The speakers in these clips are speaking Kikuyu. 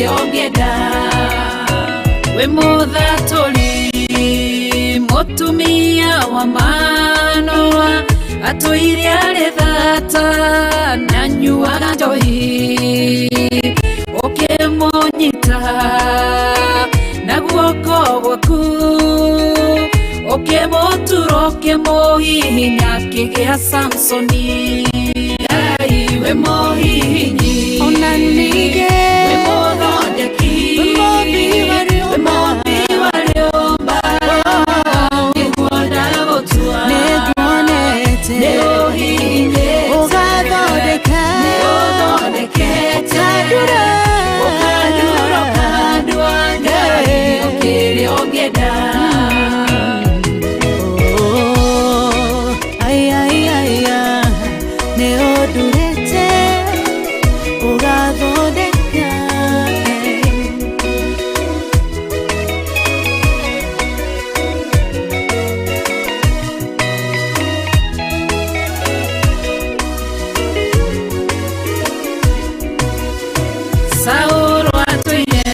Kĩrĩa ũngĩenda. Wĩ mũthatũri mũtumia wa Manoa, atũire arĩ thata na nyuaga njohi. Ũkĩmũnyita na guoko gwaku, ũkĩmũtura, ũkĩmũhihinya, akĩgĩa Samsoni. Ngai, wĩ mũhihinyi. Ona ningĩ. Wĩ mũthondeki. Wĩ mũmbi wa Wĩ mũmbi wa rĩũmba, nĩguo ndagũtua. Nĩnguonete. Nĩ ũhihinyĩte. Ũgathondeka. Nĩ ũthondekete. Ũkandura. Ũkandura, ũkandua, Ngai, o kĩrĩa ũngĩenda. Oh, ai, ai, ai, ai. Nĩ ũndurĩte ũgathondeka. Saũlũ atũire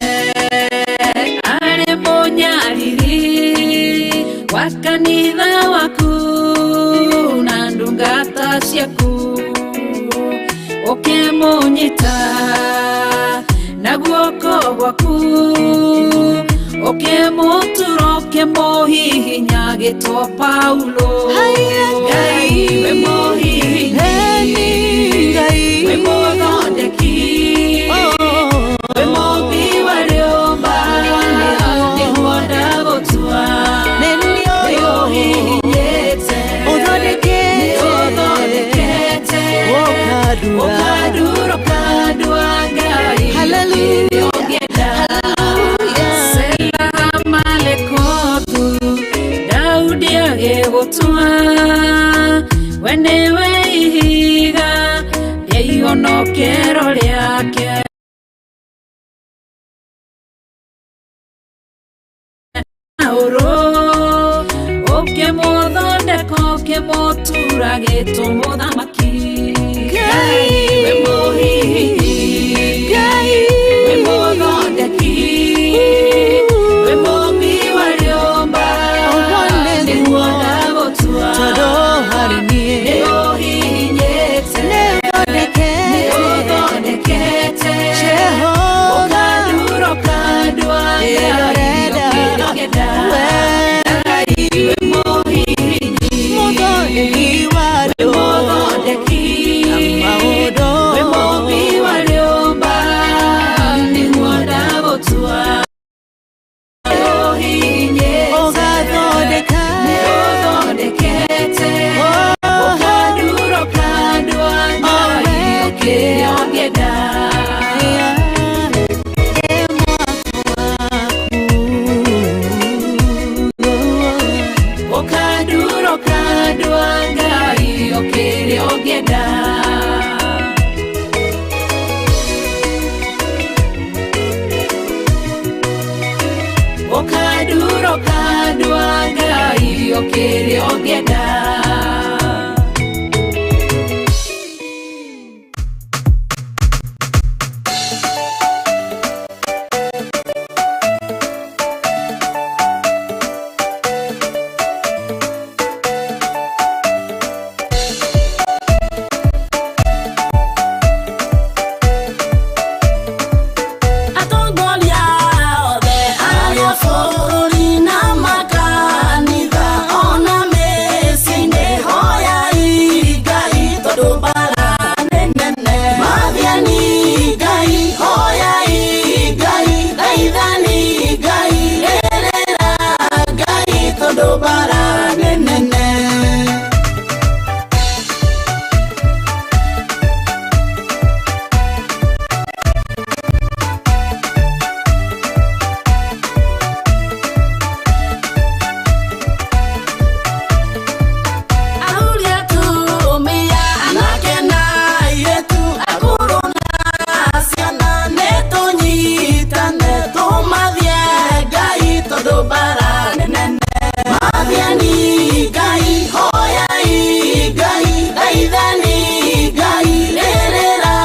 arĩ mũnyariri wa kanitha waku na ndungata ciaku, ũkĩmũnyita na guoko gwaku, ũkĩmũtura, ũkĩmũhihinya, agĩtwo Paulo. Haiya. Ngai, wĩ mũhihinyi. Eni Ngai. Wĩ mũthondeki. Oh. Wĩ mũmbi wa rĩũmba, nĩguo ndagũtua. Nĩ Nĩ ũhihinyĩte. Ũthondekete. Nĩ ũthondekete. Ũkandura. Ũkandura, ũkandua, Ngai. Hallelujah. Kĩrĩa ũngĩenda. Hallelujah. Sela Malekothu, Daudi agĩgũtua, we nĩwe ihiga rĩa ihonokero rĩake. Ũrũ ũkĩmũthondeka, ũkĩmũtura, gĩtwo mũthamaki. Ngai. Wĩ mũhihinyi. Ngai. Wĩ mũthondeki. Wĩ mũmbi wa rĩũmba, Ũguo nĩguo nĩguo. ndagũtua. Tondũ harĩ Nĩ niĩ. ũhihinyĩte. Nĩ Nĩ ũthondekete. ũthondekete. Jehova. Ũkandura, ũkandua, Ĩrĩa Ngai, ũrenda. kĩrĩa ũngĩenda. We. Ngai, wĩ mũhihinyi. Mũthondeki wa Wĩ andũ. mũthondeki. Na maũndũ. Wĩ mũmbi wa rĩũmba, nĩguo ndagũtua. Nĩ ũhihinyĩte. Ũgathondeka. Nĩ ũthondekete. Oh. Ũkandura, ũkandua, Ngai, o kĩrĩa ũngĩenda. Ũkandura, ũkandua, Ngai, o kĩrĩa ũngĩenda. Ũkandura, ũkandua, Ngai, o kĩrĩa ũngĩenda. Atongoria othe arĩa bũrũri na makanitha ona mĩciĩ-inĩ, hoyai Ngai tondũ mbara nĩ nene. Mathiani Ngai, hoyai Ngai, thaithani Ngai, rĩrĩra Ngai tondũ mbara nĩ nene. Athuri, atumia, anake na airĩtu, akũrũ na ciana, nĩ tũnyitane tũmathiĩ Ngai tondũ mbara nĩ nene. Mathiani Ngai, hoyai Ngai, thaithani Ngai, rĩrĩra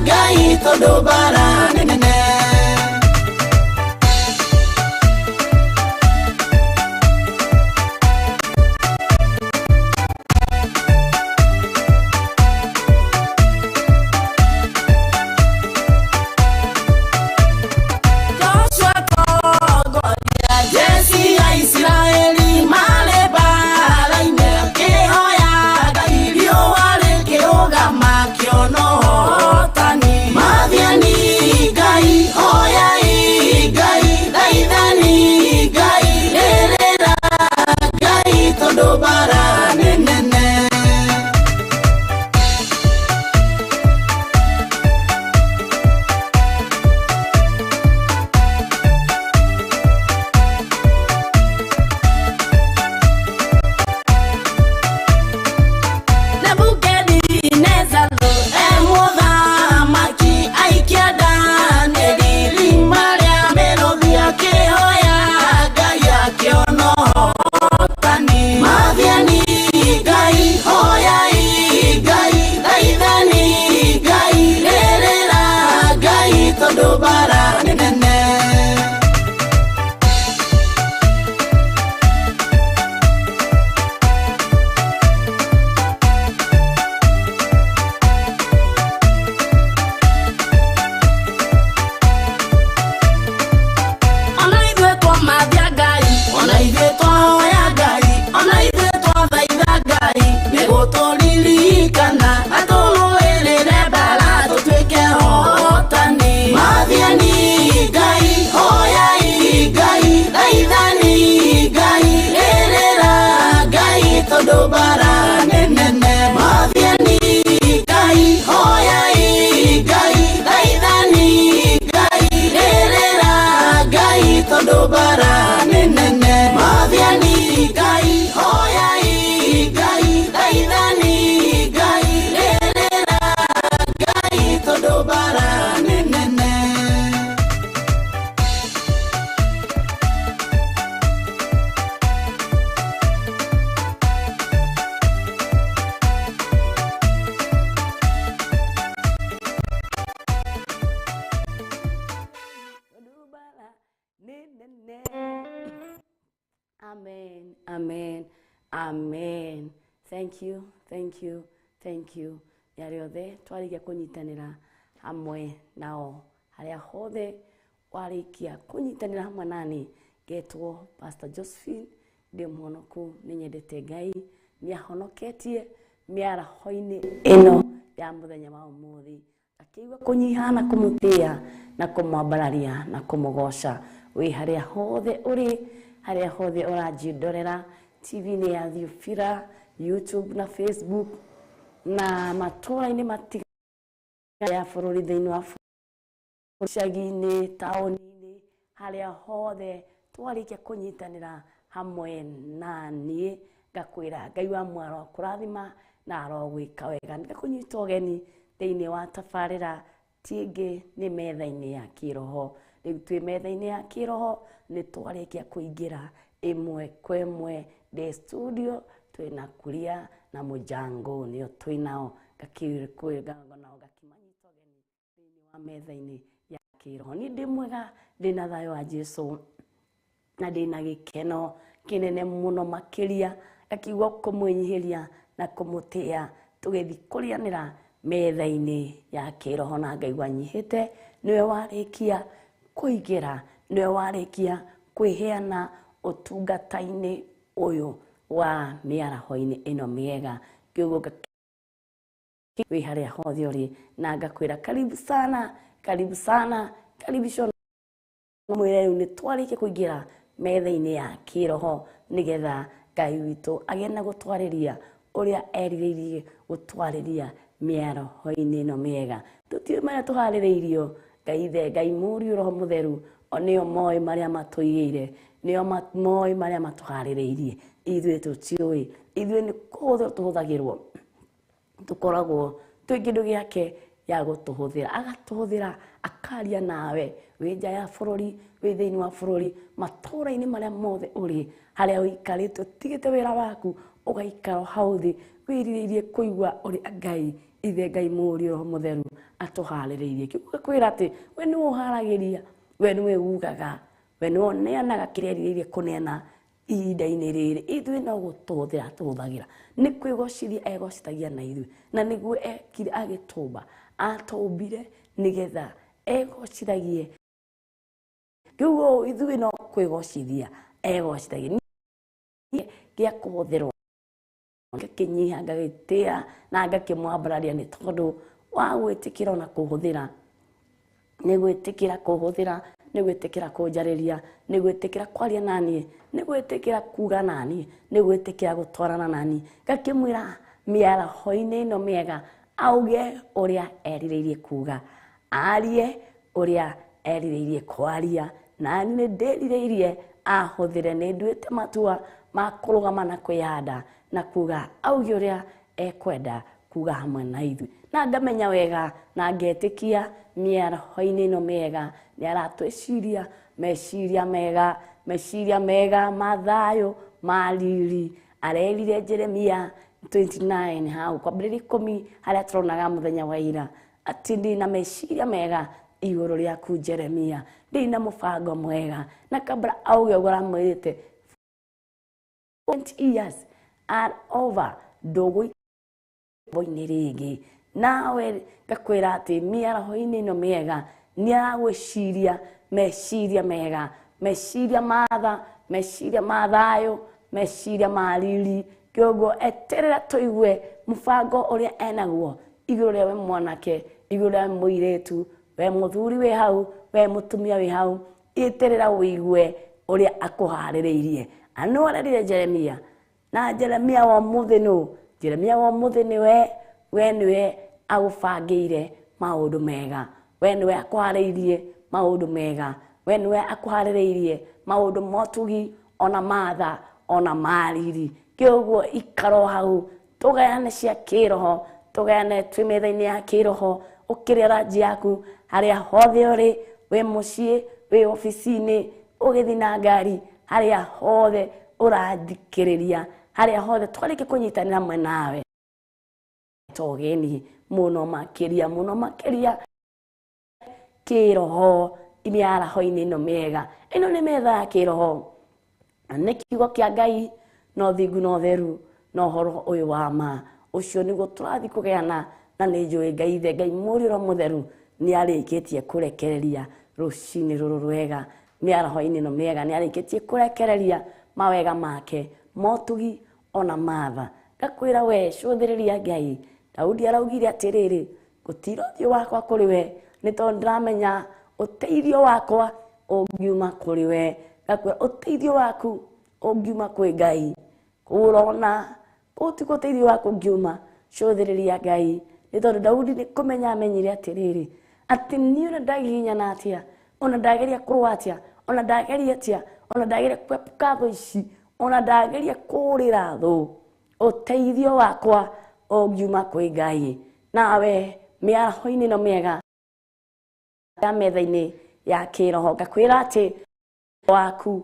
Ngai tondũ mbara nĩ nene. akĩona ũhotani. Mathiani Ngai, hoyai Ngai, thaithani Ngai, rĩrĩra Ngai tondũ mbara nĩ nene. Nebukadinezaro e mũthamaki aikia Danieli irima rĩa mĩrũthi akĩhoya Ngai akĩona ũhotani. Mathiani Ngai, hoyai Ngai, thaithani Ngai, rĩrĩra Ngai tondũ mbara nĩ nene. Ona ithuĩ twamathia Ngai, ona ithuĩ twahoya Ngai, ona ithuĩ twathaitha Ngai, nĩgũtũririkana atũrũĩrĩre mbara tũtuĩke ahotani. Mathiani Ngai, hoyai Ngai, thaithani Ngai, rĩrĩra Ngai tondũ mbara nĩ nene. Mathiani Ngai, hoyai Ngai, thaithani Ngai, rĩrĩra Ngai tondũ mbara nĩ nene. Mathiani Ngai, hoyai Ngai, thaithani Ngai, rĩrĩra Ngai tondũ mbara nĩ nene. Amen, amen, amen. Thank you, thank you, thank you. Nĩ arĩa othe twarĩkia kũnyitanĩra hamwe nao harĩa hothe warĩkia kũnyitanĩra hamwe nani ngetwo Pastor Josephine ndĩ mũhonoku nĩ nyendete Ngai nĩ ahonoketie mĩaraho-inĩ ĩno ya mũthenya wa ũmũthĩ akĩigua kũnyiha na kũmũtĩa na kũmwambararia na kũmũgoca wĩ harĩa hothe ũrĩ harĩa hothe ũranjindorera TV-inĩ ya Thiofira, YouTube na Facebook na matũra-inĩ matiganĩte ya bũrũri thĩinĩ wa icagi-inĩ taũni-inĩ harĩa hothe twarĩkia kũnyitanĩra hamwe na niĩ ngakwĩra Ngai wa mwaro kũrathima na arogwĩka wega nĩngakũnyita ũgeni thĩinĩ wa tabarĩra ti ĩngĩ nĩ metha-inĩ ya kĩroho rĩu twĩ metha-inĩ ya kĩroho nĩ twarĩkia kũingĩra ĩmwe kwa ĩmwe ndĩ studio twĩna kuria na mũjango nĩo twĩnao nao ngakĩmanyita ũgeni thĩinĩ wa metha-inĩ ya kĩroho niĩ ndĩ mwega ndĩna thayũ wa Jesũ na ndĩna gĩkeno kĩnene mũno makĩria ngakiuga kũmwĩnyihĩria na kũmũtĩa tũgĩthiĩ kũrĩanĩra metha-inĩ ya kĩroho na ngaigua nyihĩte nĩwe warĩkia kũingĩra nĩwe warĩkia kwĩheana ũtungata-inĩ ũyũ wa mĩaraho-inĩ ĩno mĩega kĩoguo wĩ harĩa hothe ũrĩ na ngakwĩra karibu sana karibu sana karibisho mwĩre rĩu nĩ twarĩkia kũingĩra metha-inĩ ya kĩroho nĩgetha Ngai witũ agĩe na gũtwarĩria ũrĩa erirĩirie gũtwarĩria mĩaraho-inĩ ĩno mĩega tũtiũĩ marĩa tũharĩrĩirio Ngai ithe Ngai Mũriũ Roho Mũtheru o nĩo moĩ marĩa matũigĩire nĩo moĩ marĩa matũharĩrĩirie ithuĩ tũtiũĩ ithuĩ nĩ kũhũthĩrwo tũhũthagĩrwo tũkoragwo twĩ kĩndũ gĩake ya gũtũhũthĩra agatũhũthĩra akaria nawe wĩ nja ya bũrũri wĩ thĩinĩ wa bũrũri matũra-inĩ marĩa mothe ũrĩ harĩa ũikarĩte ũtigĩte wĩra waku ũgaikara hau thĩ wĩrirĩirie kũigua ũrĩa Ngai ithe Ngai Mũriũ Roho Mũtheru atũharĩrĩirie kĩu kwĩra atĩ we nĩwe ũharagĩria we nĩwe ugaga we nĩwe ũneanaga kĩrĩa erirĩirie kũneana ihinda-inĩ rĩrĩ ithuĩ no gũtũhũthĩra atũhũthagĩra nĩ kwĩgocithia egocithagia na ithuĩ na nĩguo ekire agĩtũmba atũmbire nĩgetha egocithagie kĩugo ithuĩ no kwĩgocithia egocithagia gĩa kũhũthĩrwo ngakĩnyiha ngagĩtĩa na ngakĩmwambararia nĩ tondũ Wa gwĩtĩkĩra ona kũhũthĩra, nĩ gwĩtĩkĩra kũhũthĩra, nĩ gwĩtĩkĩra kũnjarĩria, nĩ gwĩtĩkĩra kwaria naniĩ, nĩ gwĩtĩkĩra kuga naniĩ, nĩ gwĩtĩkĩra gũtwarana naniĩ. Ngakĩmwĩra mĩaraho-inĩ ĩno mĩega auge ũrĩa erirĩirie kuga, arie ũrĩa erirĩirie kwaria, na nĩ ndĩrirĩirie ahũthĩre. Nĩ nduĩte matua ma kũrũgama na kwĩhanda na kuga auge ũrĩa ekwenda kuga hamwe na ithuĩ, na ngamenya wega na ngetĩkia mĩaraho-inĩ ĩno mĩega nĩ aratwĩciria meciria mega, meciria mega ma thayũ, ma riri. Arerire Jeremia 29 hau kwambĩrĩria 10 harĩa tũronaga mũthenya wa ira atĩ ndĩna meciria mega igũrũ rĩaku Jeremia, ndĩna mũbango mwega. Na kabla auge ũguo aramwĩrĩte 20 years are over, ndũgũikara rĩngĩ. Nawe ngakwĩra atĩ mĩaraho-inĩ ĩno mĩega nĩ aragwĩciria meciria mega, meciria ma tha, meciria ma thayũ, meciria ma riri. Kĩoguo eterera tũigue mũbango ũrĩa enaguo igũrũ rĩa we mwanake, igũrũ rĩa we mũirĩtu, we mũthuri wĩ hau, we mũtumia wĩ hau, eterera ũigue ũrĩa akũharĩrĩirie. Anũ arerire Jeremia, na Jeremia wa ũmũthĩ nũ? Jeremia wa ũmũthĩ nĩwe, we nĩwe agũbangĩire maũndũ mega, we nĩwe akũharĩirie maũndũ mega, we nĩwe akũharĩrĩirie maũndũ motugi ona matha ona mariri. Kĩoguo ikaro hau tũgayane cia kĩroho, tũgayane twĩ metha-inĩ ya kĩroho, ũkĩrĩa ranji yaku harĩa hothe ũrĩ, wĩ mũciĩ, wĩ obici-inĩ, ũgĩthiĩ na ngari, harĩa hothe ũrathikĩrĩria, harĩa hothe twarĩkia kũnyitanĩra hamwe nawe togeni mũno makĩria, mũno makĩria kĩroho mĩaraho-inĩ ĩno mĩega. Ĩno nĩ metha ya kĩroho, nĩ kiugo kĩa Ngai no thingu no theru no ũhoro ũyũ wa ma. Ũcio nĩguo tũrathiĩ kũgayana, na nĩ njũĩ Ngai Ithe, Ngai Mũriũ Roho Mũtheru nĩ arĩkĩtie kũrekereria rũcinĩ rũrũ rwega mĩaraho-inĩ ĩno mĩega, nĩ arĩkĩtie kũrekereria mawega make, motugi ona matha. Ngakwĩra we cũthĩrĩria Ngai. Daudi araugire atĩrĩrĩ, gũtira ũthiũ wakwa kũrĩ we, nĩ tondũ ndĩramenya ũteithio wakwa ũngiuma kũrĩ we. Ngakwĩra ũteithio waku ũngiuma kwĩ Ngai. Ũrona kũu tikuo ũteithio waku ũngiuma, cũthĩrĩria Ngai. Nĩ tondũ Daudi nĩ kũmenya amenyire atĩrĩrĩ, atĩ niĩ ona ndagiginyana atĩa, ona ndageria kũrũa atĩa, ona ndageria atĩa, ona ndageria kwepuka thũ ici, ona ndageria kũũrĩra thũ, ũteithio wakwa ũngiuma kwĩ Ngai. Nawe mĩaraho-inĩ ĩno mĩega ya metha-inĩ ya kĩroho, ngakwĩra atĩ waku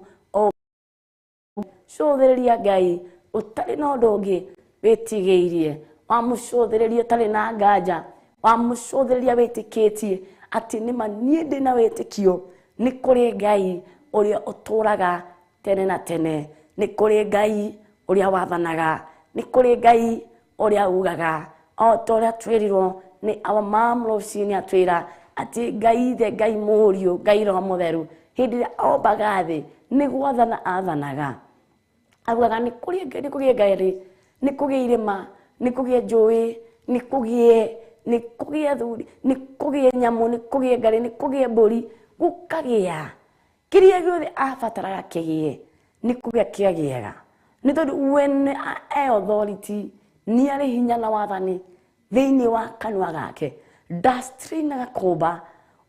cũthĩrĩria Ngai ũtarĩ na ũndũ ũngĩ wĩtigĩirie, wamũcũthĩrĩria ũtarĩ na nganja, wamũcũthĩrĩria wĩtĩkĩtie atĩ nĩma niĩ ndĩna wĩtĩkio nĩ kũrĩ Ngai ũrĩa ũtũraga tene na tene, nĩ kũrĩ Ngai ũrĩa wathanaga, nĩ kũrĩ Ngai ũrĩa ugaga. O ta ũrĩa twĩrirwo nĩ our mom rũcinĩ atwĩra atĩ Ngai Ithe, Ngai Mũriũ, Ngai Roho Mũtheru hĩndĩ ĩrĩa ombaga thĩ nĩ gwathana athanaga. Augaga nĩ kũrĩ nĩ kũgĩe ngari, nĩ kũgĩe irĩma, nĩ kũgĩe njũĩ, nĩ kũgĩe athuri, nĩ kũgĩe nyamũ, nĩ kũgĩe ngari, nĩ kũgĩe mbũri, gũkagĩa kĩrĩa gĩothe abataraga kĩgĩe, nĩ kũgĩa kĩagĩaga. Nĩ tondũ we nĩ e authority, nĩ arĩ hinya na wathani thĩinĩ wa kanua gake, ndastrainaga kũmba.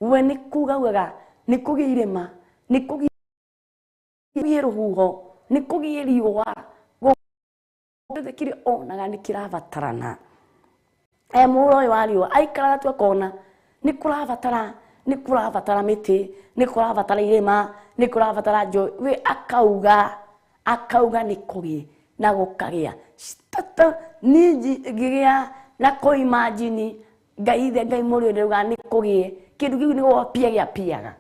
We nĩ kuga augaga nĩ kũgĩe irĩma, nĩ kũgĩe rũhuho, nĩ kũgĩe riũa, gĩothe kĩrĩa onaga nĩ kĩrabatarana. Mũhuro ũyũ wa riũa aikaraga tu akona nĩ kũrabatara, nĩ kũrabatara mĩtĩ, nĩ kũrabatara irĩma, nĩ kũrabatara njũĩ. We akauga, akauga nĩ kũgĩe na gũkagĩa. Tata niĩ ngĩgĩa na kũimagine Ngai Ithe, Ngai Mũriũ ndaugaga nĩ kũgĩe. Kĩndũ kĩu nĩ gwapia gĩapiaga,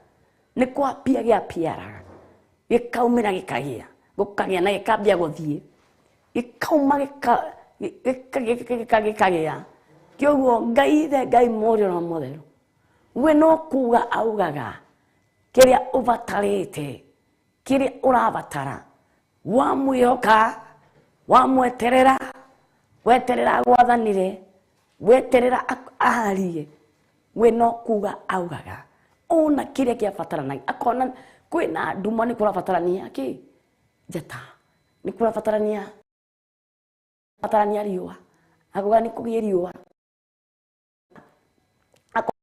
nĩ kwapia gĩapiaraga, gĩkaumĩra gĩkagĩa, gũkagĩa na gĩkambia gũthiĩ, gĩkauma gĩkagĩa. Kĩoguo Ngai Ithe, Ngai Mũriũ Roho Mũtheru we no kuga augaga kĩrĩa ũbatarĩte, kĩrĩa ũrabatara, wamwĩhoka, wamweterera, weterera gwathanire, Weterera arie we no kuga augaga ona kiria kiabataranagia akona kwina nduma ni kurabatarania ki njata ni kurabatarania batarania riua akuga ni kugie riua akona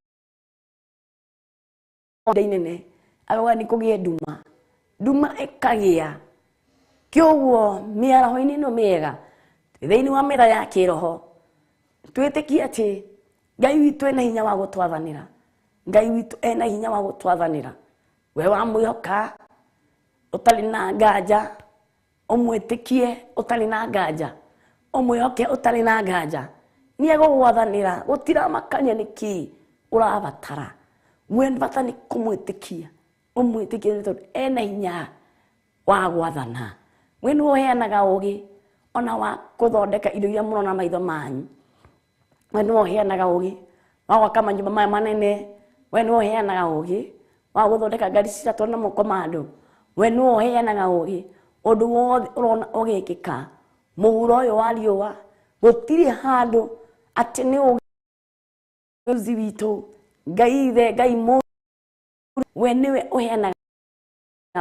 inene akuga ni kugie nduma nduma ikagia kioguo miaraho-inĩ ĩno mĩega thĩinĩ wa metha ya kĩroho twĩtĩkie atĩ Ngai witũ ena hinya wa gũtwathanĩra. Ngai witũ ena hinya wa gũtwathanĩra. We wamwĩhoka ũtarĩ na nganja, ũmwĩtĩkie ũtarĩ na nganja, ũmwĩhoke ũtarĩ na nganja, nĩ egũgwathanĩra. Gũtiramakania nĩkĩ ũrabatara, we bata nĩ kũmwĩtĩkia, ũmwĩtĩkie nĩ tondũ ena hinya wa gwathana. We nĩwe ũheanaga ũgĩ ona wa gũthondeka indo iria mũrona maitho manyu. We nĩwe ũheanaga ũgĩ wa gwaka manyũmba maya manene. We nĩwe ũheanaga ũgĩ wa gũthondeka ngari ciratwarwo na moko ma andũ. We nĩwe ũheanaga ũgĩ ũndũ wothe ũrona ũgĩkĩka mũhuro ũyũ wa riũa gũtirĩ handũ atĩ nĩ ũgĩ witũ. Ngai ithe, Ngai mũrũ, we nĩwe ũheanaga,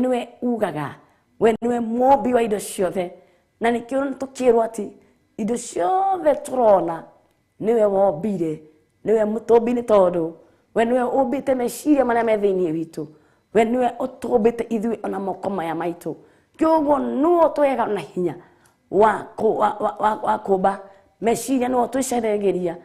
nĩwe ugaga, we nĩwe mũmbi wa indo ciothe. Na nĩkĩo tũkĩrwo atĩ indo ciothe tũrona nĩwe wombire, nĩwe mũtũmbi, nĩ tondũ we nĩwe ũmbĩte meciria marĩa me thĩinĩ witũ, we nĩwe ũtũmbĩte ithuĩ ona moko maya maitũ. Kĩoguo nĩwe ũtũheaga na hinya wa kũmba meciria, nĩwe ũtũceragĩria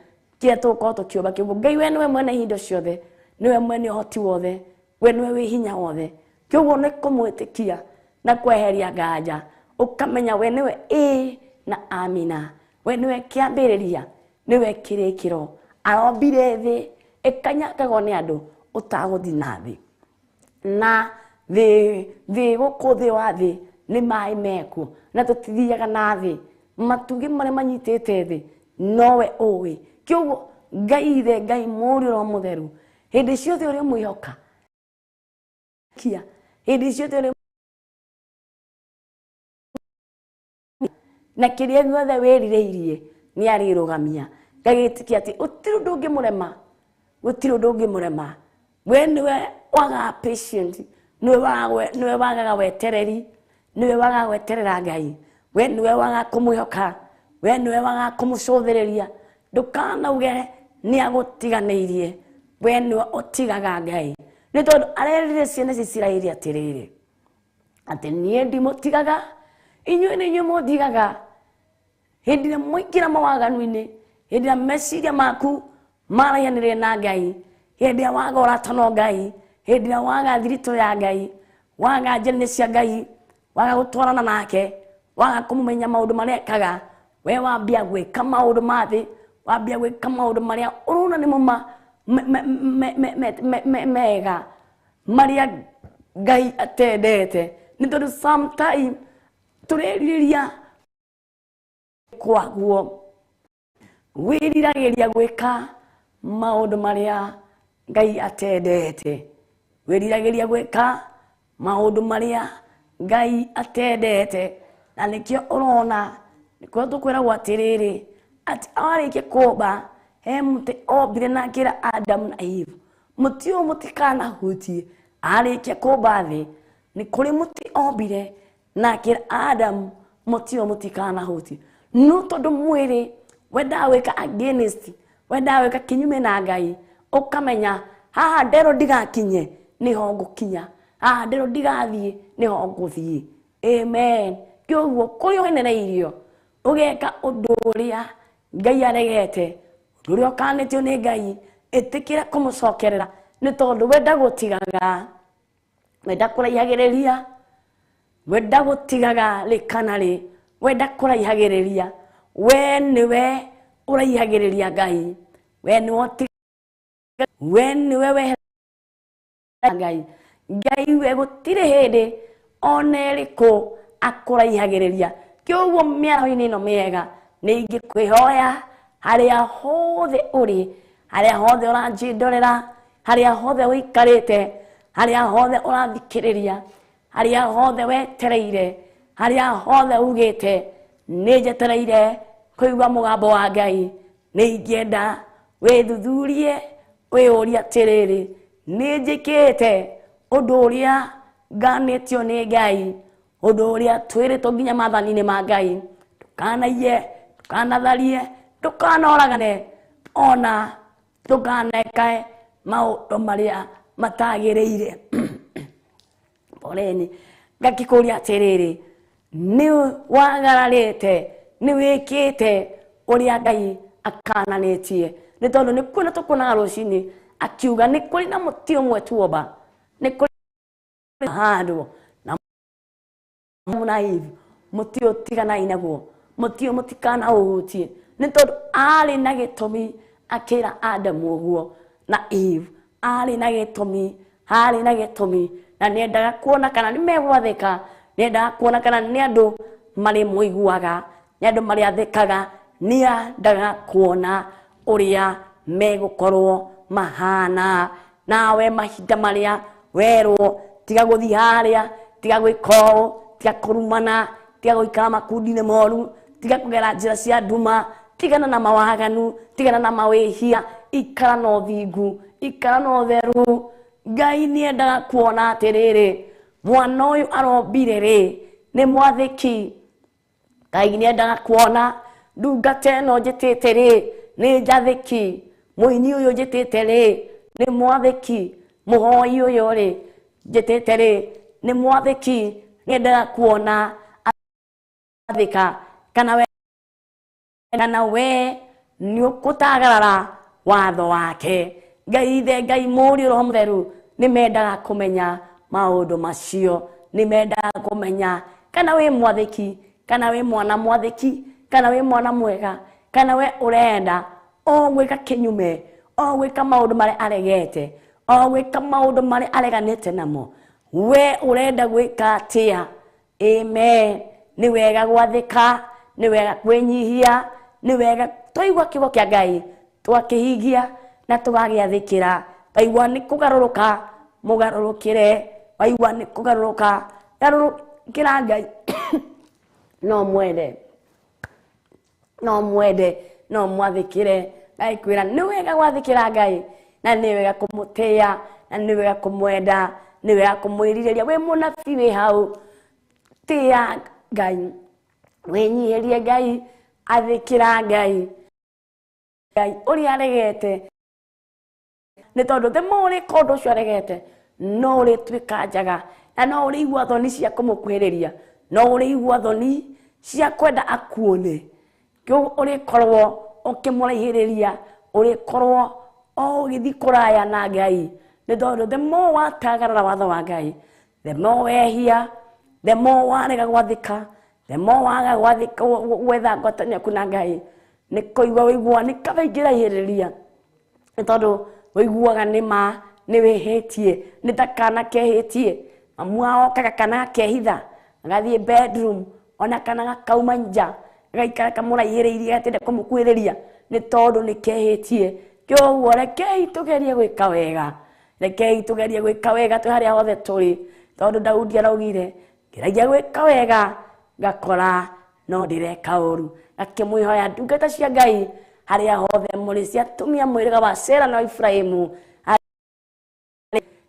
kĩrĩa tũgũkorwo tũkĩũmba. Kĩoguo Ngai we nĩwe mwene indo ciothe, nĩwe mwene ũhoti wothe, we nĩwe wĩ hinya wothe. Kĩoguo nĩ kũmwĩtĩkia na kweheria nganja, ũkamenya we nĩwe ĩĩ na amina, we nĩwe kĩambĩrĩria, nĩwe kĩrĩkĩro. Arombire thĩ ĩkanyangagwo nĩ andũ ũtagũthiĩ na thĩ, na thĩ gũkũ thĩ wa thĩ nĩ maĩ mekuo na tũtithiaga na thĩ, matugĩ marĩa manyitĩte thĩ nowe ũĩ. Kĩoguo Ngai ithe, Ngai mũriũ, Roho mũtheru, hĩndĩ ciothe ũrĩa mwĩhoka kia, hĩndĩ ciothe ũrĩa na kĩrĩa gĩothe wĩrirĩirie nĩ arĩrũgamia. Ngagĩtĩkia atĩ gũtirĩ ũndũ ũngĩmũrema, gũtirĩ ũndũ ũngĩmũrema. We nĩwe wagaga patient, nĩwe wagaga wetereri, nĩwe wagaga gweterera Ngai, we nĩwe wagaga kũmwĩhoka, we nĩwe wagaga kũmũcũthĩrĩria. Ndũkanauge nĩ agũtiganĩirie, we nĩwe ũtigaga Ngai, nĩ tondũ arerire ciana cia Isiraeli atĩrĩrĩ, atĩ niĩ ndimũtigaga, inyuĩ nĩ inyuĩ mũndigaga. Hĩndĩ ĩrĩa mwaingĩra mawaganu-inĩ, hĩndĩ ĩrĩa meciria maku maraihanĩrĩria na Ngai, hĩndĩ ĩrĩa waga ũrata na Ngai, hĩndĩ ĩrĩa waga thiritũ ya Ngai, waga njĩra cia Ngai, waga gũtwarana nake, waga kũmũmenya maũndũ marĩa ekaga, we wambia gwĩka maũndũ ma thĩ, wambia gwĩka maũndũ marĩa ũrona nĩmo mega, marĩa Ngai atendete. Nĩ tondũ sometime tũrerirĩria kwaguo, wĩriragĩria gwĩka maũndũ marĩa Ngai atendete, wĩriragĩria gwĩka maũndũ marĩa Ngai atendete. Na nĩkĩo ũrona nĩkĩo tũkwĩragwo atĩrĩrĩ, atĩ arĩkia kũmba he mũtĩ ombire na akĩra Adamu na Eve, mũtĩ ũyũ mũtikanahutie. Arĩkia kũmba thĩ nĩ kũrĩ mũtĩ ombire na akĩra Adamu mũtĩ ũyũ mũtikanahutie. No tondũ mwĩrĩ wendaga gwĩka against, wendaga gwĩka kinyume na Ngai, ũkamenya haha nderwo ndigakinye nĩho ngũkinya, haha nderwo ndigathiĩ nĩho ngũthiĩ. Amen. Kĩoguo kũrĩa ũhenereirio ũgeka ũndũ ũrĩa Ngai aregete, ũndũ ũrĩa ũkanĩtio nĩ Ngai, ĩtĩkĩra kũmũcokerera, nĩ tondũ we ndagũtigaga, we ndakũraihagĩrĩria, we ndagũtigaga rĩ kana rĩ, we ndakũraihagĩrĩria, we nĩwe ũraihagĩrĩria Ngai, we nĩwe ũtigaga, we nĩwe weheragia Ngai. Ngai we gũtirĩ hĩndĩ ona ĩrĩkũ akũraihagĩrĩria. Kĩoguo mĩaraho-inĩ ĩno mĩega nĩ ingĩkwĩhoya harĩa hothe ũrĩ, harĩa hothe ũranjĩndorera, harĩa hothe ũikarĩte, harĩa hothe ũrathikĩrĩria, harĩa hothe wetereire, harĩa hothe ugĩte nĩ njetereire kũigua mũgambo wa Ngai. Nĩ ingĩenda wĩthuthurie wĩyũrie atĩrĩrĩ, nĩ njĩkĩte ũndũ ũrĩa nganĩtio nĩ Ngai, ũndũ ũrĩa twĩrĩtwo nginya maathani-inĩ ma Ngai, ndũkanaiye, ndũkanatharie, ndũkanoragane, ona ndũkanekae maũndũ marĩa matagĩrĩire. Poleni. Ngakĩkũria atĩrĩrĩ, nĩ wagararĩte, nĩ wĩkĩte ũrĩa Ngai akananĩtie? Nĩ tondũ nĩ kuona tũkuonaga rũcinĩ akiuga nĩ kũrĩ na mũtĩ ũmwe tuomba, nĩ kũrĩ handũ na na Eve, mũtĩ ũyũ tiganai naguo, mũtĩ ũyũ mũtikanaũhutie. Nĩ tondũ arĩ na gĩtũmi akĩra Adamu ũguo na Eve, arĩ na gĩtũmi, harĩ na gĩtũmi, na nĩendaga kuona kana nĩ megwathĩka, nĩendaga kuona kana nĩ andũ marĩ mũiguaga, nĩ andũ marĩathĩkaga, nĩendaga kuona ũrĩa megũkorwo mahana. Nawe mahinda marĩa werwo tiga gũthiĩ harĩa, tiga gwĩka ũũ, tiga kũrumana, tiga gũikara makundi-inĩ moru, tiga kũgera njĩra cia nduma, tigana na mawaganu, tigana na mawĩhia, ikara na ũthingu, ikara na ũtheru. Ngai nĩendaga kuona atĩrĩrĩ, mwana ũyũ arombire rĩ nĩ mwathĩki. Ngai nĩendaga kuona ndungata ĩno njĩtĩte rĩ nĩ njathĩki, mũini ũyũ njĩtĩte rĩ nĩ mwathĩki, mũhoi ũyũ rĩ njĩtĩte rĩ nĩ mwathĩki. Nĩendaga kuona athĩka kana we nĩ ũkũtagarara watho wake. Ngai Ithe, Ngai Mũriũ, Roho Mũtheru nĩ mendaga kũmenya maũndũ macio, nĩ mendaga kũmenya kana wĩ mwathĩki, kana wĩ mwana mwathĩki, kana wĩ mwana mwega, kana we ũrenda o gwĩka kĩnyume, o gwĩka maũndũ marĩa aregete, o gwĩka maũndũ marĩa areganĩte namo. We ũrenda gwĩka atĩa? Amen. Nĩ wega gwathĩka, nĩ wega kwĩnyihia, nĩ wega twaigua kiugo kĩa Ngai twakĩhingia na tũgagĩathĩkĩra. Waigua nĩ kũgarũrũka, mũgarũrũkĩre. Waigua nĩ kũgarũrũka, garũrũkĩra Ngai. No mwende, no mwende, no mwathĩkĩre. Ngaikwĩra nĩ wega gwathĩkĩra Ngai, na nĩ wega kũmũtĩĩa, na nĩ wega kũmwenda, nĩ wega kũmwĩrirĩria. Wĩ mũnabii wĩ hau, tĩĩa Ngai, wĩnyihĩrie Ngai, athĩkĩra Ngai. Ngai ũrĩa aregete, nĩ tondũ the more ũrĩka ũndũ ũcio aregete, no ũrĩtuĩka njaga, na no ũrĩigua thoni cia kũmũkuhĩrĩria, no ũrĩigua thoni cia kwenda akuone. Kĩu ũrĩkorwo ũkĩmũraihĩrĩria, ũrĩkorwo o ũgĩthiĩ kũraya na Ngai. Nĩ tondũ the more watagarara watho wa Ngai, the more wehia, the more warega gwathĩka, the more waga gwathĩka, gwetha ngwatanĩro yaku na Ngai, nĩ kũigua wĩigua nĩ kaba ingĩraihĩrĩria. Nĩ tondũ wĩiguaga nĩ ma nĩ wĩhĩtie, nĩ ta kana kehĩtie. Mamu wao okaga kana gakehitha, gagathiĩ bedroom, ona kana gakauma nja, gagaikara kamũraihĩrĩirie, gatenda kũmũkuhĩrĩria, nĩ tondũ nĩ kehĩtie. Kwoguo rekei tũgerie gwĩka wega, rekei tũgerie gwĩka wega twĩ harĩa hothe tũrĩ, tondũ Daudi araugire ngeragia gwĩka wega ngakora no ndĩreka ũru. Ngakĩmwĩhoya ndungata cia Ngai harĩa hothe mũrĩ, cia atumia mũhĩrĩga wa Sera na Ibrahimu,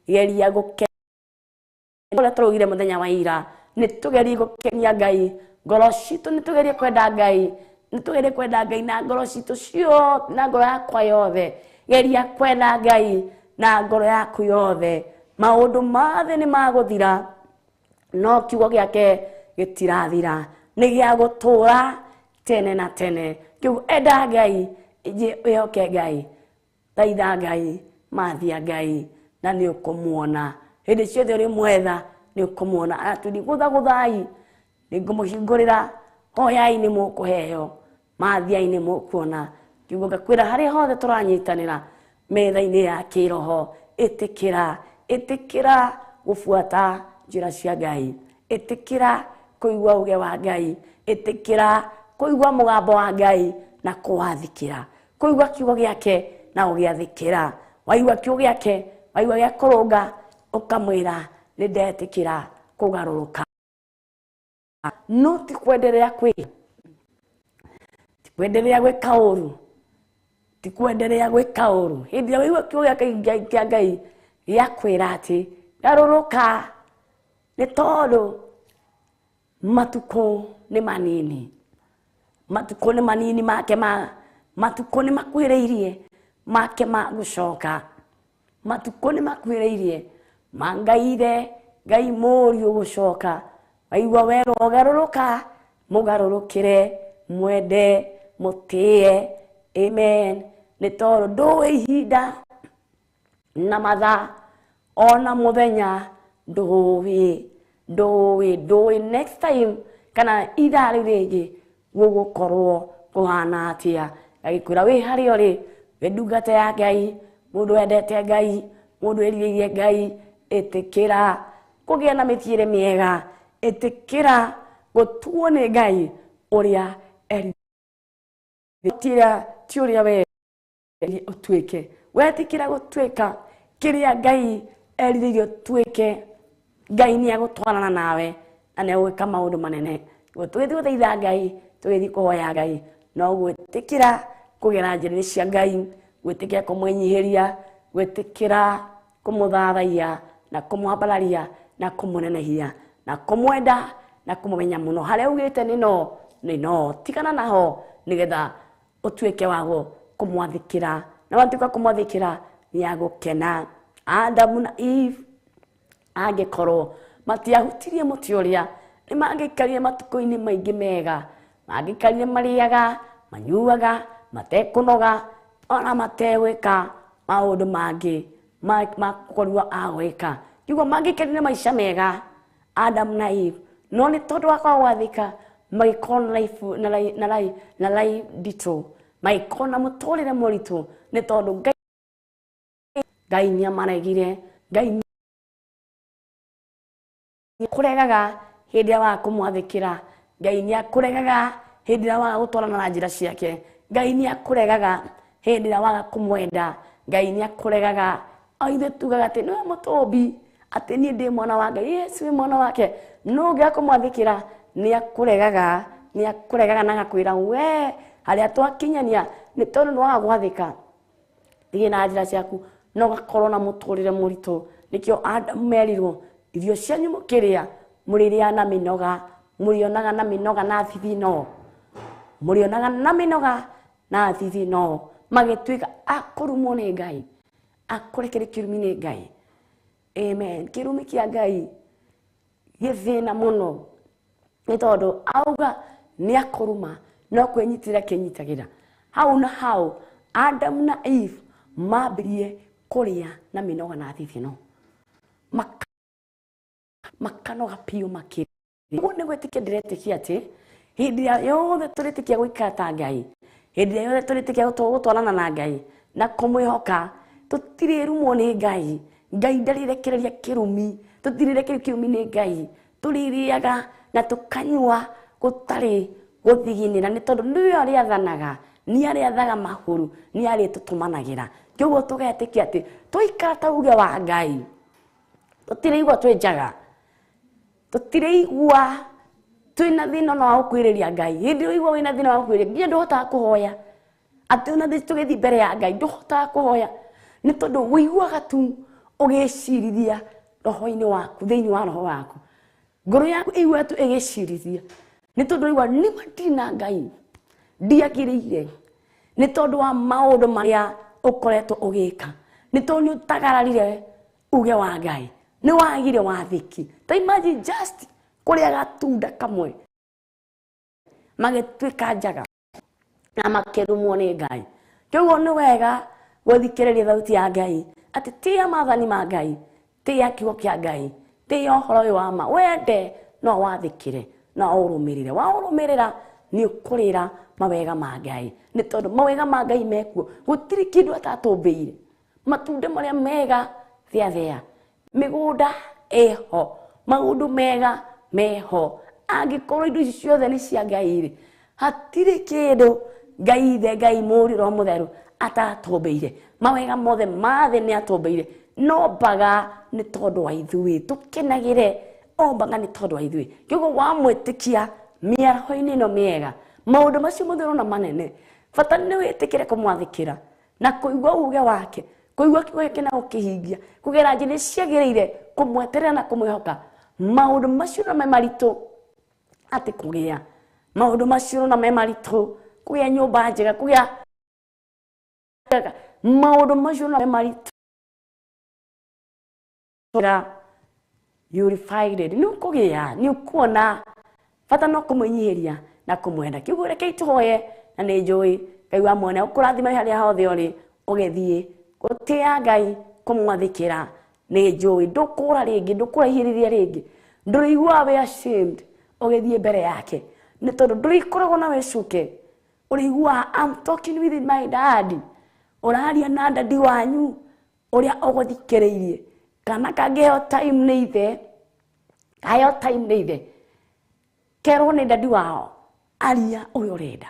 geria gũkenia ũrĩa tũraugire mũthenya wa ira, nĩ tũgerie gũkenia Ngai ngoro citũ, nĩ tũgerie kwenda Ngai, nĩ tũgerie kwenda Ngai na ngoro citũ ciothe, na ngoro yakwa yothe. Geria kwenda Ngai na ngoro yaku yothe. Maũndũ mothe nĩ magũthira, no kiugo gĩake gĩtirathira, nĩ gĩa gũtũũra tene na tene. Kiugo enda Ngai, wĩhoke Ngai, thaitha Ngai, mathia Ngai, na nĩ ũkũmuona hĩndĩ ciothe ũrĩmwetha, nĩ ũkũmuona. Aratwĩra gũthagũthai, nĩ ngũmũhingũrĩra, hoyai nĩ mũkũheo, mathiai nĩ mũkuona. Kiugo ngakwĩra harĩa hothe tũranyitanĩra metha-inĩ ya kĩroho, ĩtĩkĩra, ĩtĩkĩra gũbuata njĩra cia Ngai, ĩtĩkĩra kũigua uge wa Ngai, ĩtĩkĩra kũigua mũgambo wa Ngai na kũwathĩkĩra, kũigua kiugo gĩake na ũgĩathĩkĩra. Waigua kiugo gĩake, waigua gĩa kũrũnga, ũkamwĩra nĩ ndetĩkĩra kũgarũrũka. No ti kwenderea kwĩhia, ti kwenderea gwĩka ũru, Ti kwenderea gwĩka ũru. Hĩndĩ ĩrĩa waigua kiugo kĩa Ngai gĩakwĩra atĩ garũrũka, nĩ tondũ matukũ nĩ manini. Matukũ nĩ manini make ma matukũ nĩ makuhĩrĩirie make ma gũcoka. Matukũ nĩ makuhĩrĩirie ma Ngai Ithe, Ngai Mũriũ gũcoka. Waigua werwo garũrũka, mũgarũrũkĩre, mwende, mũtĩe. Amen. Nĩ tondũ ndũĩ ihinda na mathaa ona mũthenya, ndũĩ ndũĩ ndũĩ next time kana ithaa rĩu rĩngĩ gũgũkorwo kũhana atĩa. Agĩkwĩra wĩ harĩa ũrĩ, wĩ ndungata ya Ngai, mũndũ wendete Ngai, mũndũ wĩrirĩirie Ngai, ĩtĩkĩra kũgĩa na mĩthiĩre mĩega, ĩtĩkĩra gũtuo nĩ Ngai ũrĩa erirĩirie, ti ũrĩa we ũtuĩke. Wetĩkĩra gũtuĩka kĩrĩa Ngai erirĩirie ũtuĩke, Ngai nĩ egũtwarana nawe na nĩ egwĩka maũndũ manene. Tũgĩthiĩ gũthaitha Ngai, tũgĩthiĩ kũhoya Ngai, no gwĩtĩkĩra kũgera njĩra-inĩ cia Ngai, gwĩtĩkĩra kũmwĩnyihĩria, gwĩtĩkĩra kũmũthathaiya na kũmwambararia na kũmũnenehia na kũmwenda na kũmũmenya mũno. Harĩa augĩte nĩ no, nĩ no, tigana naho nĩgetha ũtuĩke wa kũmwathĩkĩra, na watuĩka kũmwathĩkĩra nĩ agũkena. Adamu na Eve angĩkorwo matiahutirie mũtĩ ũrĩa, nĩ mangĩikarire matukũ-inĩ maingĩ mega, mangĩikarire marĩaga, manyuaga, matekũnoga, ona mategwĩka maũndũ mangĩ makorirwo a gwĩka. Kiugo mangĩikarire maica mega Adam na Eve, no nĩ tondũ wa kwaga gwathĩka magĩkorwo na life na life na life nditũ, magĩkorwo na mũtũrĩre mũritũ, nĩ tondũ Ngai nĩ amaregire. Ngai nĩ akũregaga hĩndĩ ĩrĩa waga kũmwathĩkĩra. Ngai nĩ akũregaga hĩndĩ ĩrĩa waga gũtwarana na njĩra ciake. Ngai nĩ akũregaga hĩndĩ ĩrĩa waga kũmwenda. Ngai nĩ akũregaga. O ithuĩ tugaga atĩ nĩwe mũtũmbi, atĩ niĩ ndĩ mwana wa Ngai, Yesu nĩ mwana wake. No ũngĩaga kũmwathĩkĩra nĩ akũregaga, nĩ akũregaga na agakwĩra we harĩa twakinyania nĩ tondũ nĩ waga gwathĩka, thiĩ na njĩra ciaku, na ũgakorwo na mũtũrĩre mũritũ. Nĩkĩo Adamu merirwo irio cianyu mũkĩrĩa mũrĩrĩa na mĩnoga, mũrĩonaga na mĩnoga na thithino, mũrĩonaga na mĩnoga na thithino, magĩtuĩka akũrumwo nĩ Ngai, akũrekererio kĩrumi nĩ Ngai. Amen. Kĩrumi kĩa Ngai gĩthĩna mũno, nĩ tondũ auga nĩ akũruma, no kwĩnyitĩrĩra kĩnyitagĩra. Hau na hau Adam na Eve mambirie kũrĩa na mĩnoga na thithino, makanoga piũ makĩria. Ũguo nĩ gwĩtĩkia ndĩretĩkia atĩ hĩndĩ ĩrĩa yothe tũrĩtĩkia gũikara ta Ngai, hĩndĩ ĩrĩa yothe tũrĩtĩkia gũtwarana na Ngai na kũmwĩhoka, tũtirĩrumwo nĩ Ngai. Ngai ndarĩrekereria kĩrumi, tũtirĩrekererio kĩrumi nĩ Ngai. Tũrĩrĩaga na tũkanyua gũtarĩ gũthiginĩra, nĩ tondũ nĩwe arĩathanaga, nĩ arĩathaga mahuru, nĩ arĩtũtũmanagĩra. Kĩoguo tũgetĩkia atĩ twaikara ta uge wa Ngai, tũtirĩigua twĩ njaga, tũtirĩigua twĩna thĩna ona wa gũkuhĩrĩria Ngai. Hĩndĩ ĩrĩa ũigua wĩna thĩna wa gũkuhĩrĩria, nginya ndũhotaga kũhoya. Atĩ ona tũgĩthiĩ mbere ya Ngai ndũhotaga kũhoya, nĩ tondũ ũiguaga tu ũgĩcirithia roho-inĩ waku, thĩinĩ wa roho waku, ngoro yaku ĩiguaga tu ĩgĩcirithia, nĩ tondũ ũraigua nĩma ndirĩ na Ngai, ndiagĩrĩire, nĩ tondũ wa maũndũ marĩa ũkoretwo ũgĩka, nĩ tondũ nĩ ũtagararire uge wa Ngai, nĩ wagire wathĩki. Ta imagine just kũrĩa gatunda kamwe magĩtuĩka njaga na makĩrumwo nĩ Ngai. Kĩoguo nĩ wega gũthikĩrĩria thauti ya Ngai, atĩ tĩa maathani ma Ngai, tĩa kiugo kĩa Ngai, tĩa ũhoro ũyũ wa ma, wende no wathĩkĩre na ũrũmĩrĩre. Waũrũmĩrĩra nĩ ũkũrĩra mawega ma Ngai, nĩ tondũ mawega ma Ngai mekuo, gũtirĩ kĩndũ atatũmbĩire. Matunda marĩa mega thea thea, mĩgũnda ĩho, maũndũ mega meho. Angĩkorwo indo ici ciothe nĩ cia Ngai rĩ, hatirĩ kĩndũ Ngai Ithe, Ngai Mũriũ, Roho Mũtheru atatũmbĩire. Mawega mothe ma thĩ nĩ atũmbĩire, no mbaga nĩ tondũ wa ithuĩ tũkenagĩre, o mbaga nĩ tondũ wa ithuĩ. Kĩoguo wamwĩtĩkia mĩaraho-inĩ ĩno mĩega, maũndũ macio mothe ũrona manene, bata nĩ wĩtĩkĩre kũmwathĩkĩra. Na kũigua uge wake, kũigua kiugo gĩake na gũkĩhingia, kũgera njĩra ciagĩrĩire, kũmweterera na kũmwĩhoka. Maũndũ macio no me maritũ atĩ kũgĩa, maũndũ macio no me maritũ kũgĩa nyũmba njega, kũgĩa maũndũ macio no me maritũ. You will find it. Nĩ ũkũgĩa, nĩ ũkuona bata no kũmwĩnyihĩria na kũmwenda. Kiugo rekei tũhoye, na nĩ njũĩ Ngai wa mwene ũkũrathima harĩa hothe ũrĩ, ũgĩthiĩ gũtĩa Ngai, kũmwathĩkĩra. Nĩ njũĩ ndũkũra rĩngĩ, ndũkũraihĩrĩria rĩngĩ, ndũrĩiguaga wĩ ashamed ũgĩthiĩ mbere yake, nĩ tondũ ndũrĩkoragwo na wĩcuke. Ũrĩiguaga I'm talking with my daddy, ũraria na dadi wanyu ũrĩa ũgũthikĩrĩirie. Kana kangĩheo time nĩ ithe, kaheo time nĩ ithe, kerwo nĩ dadi wao aria ũrĩa ũrenda.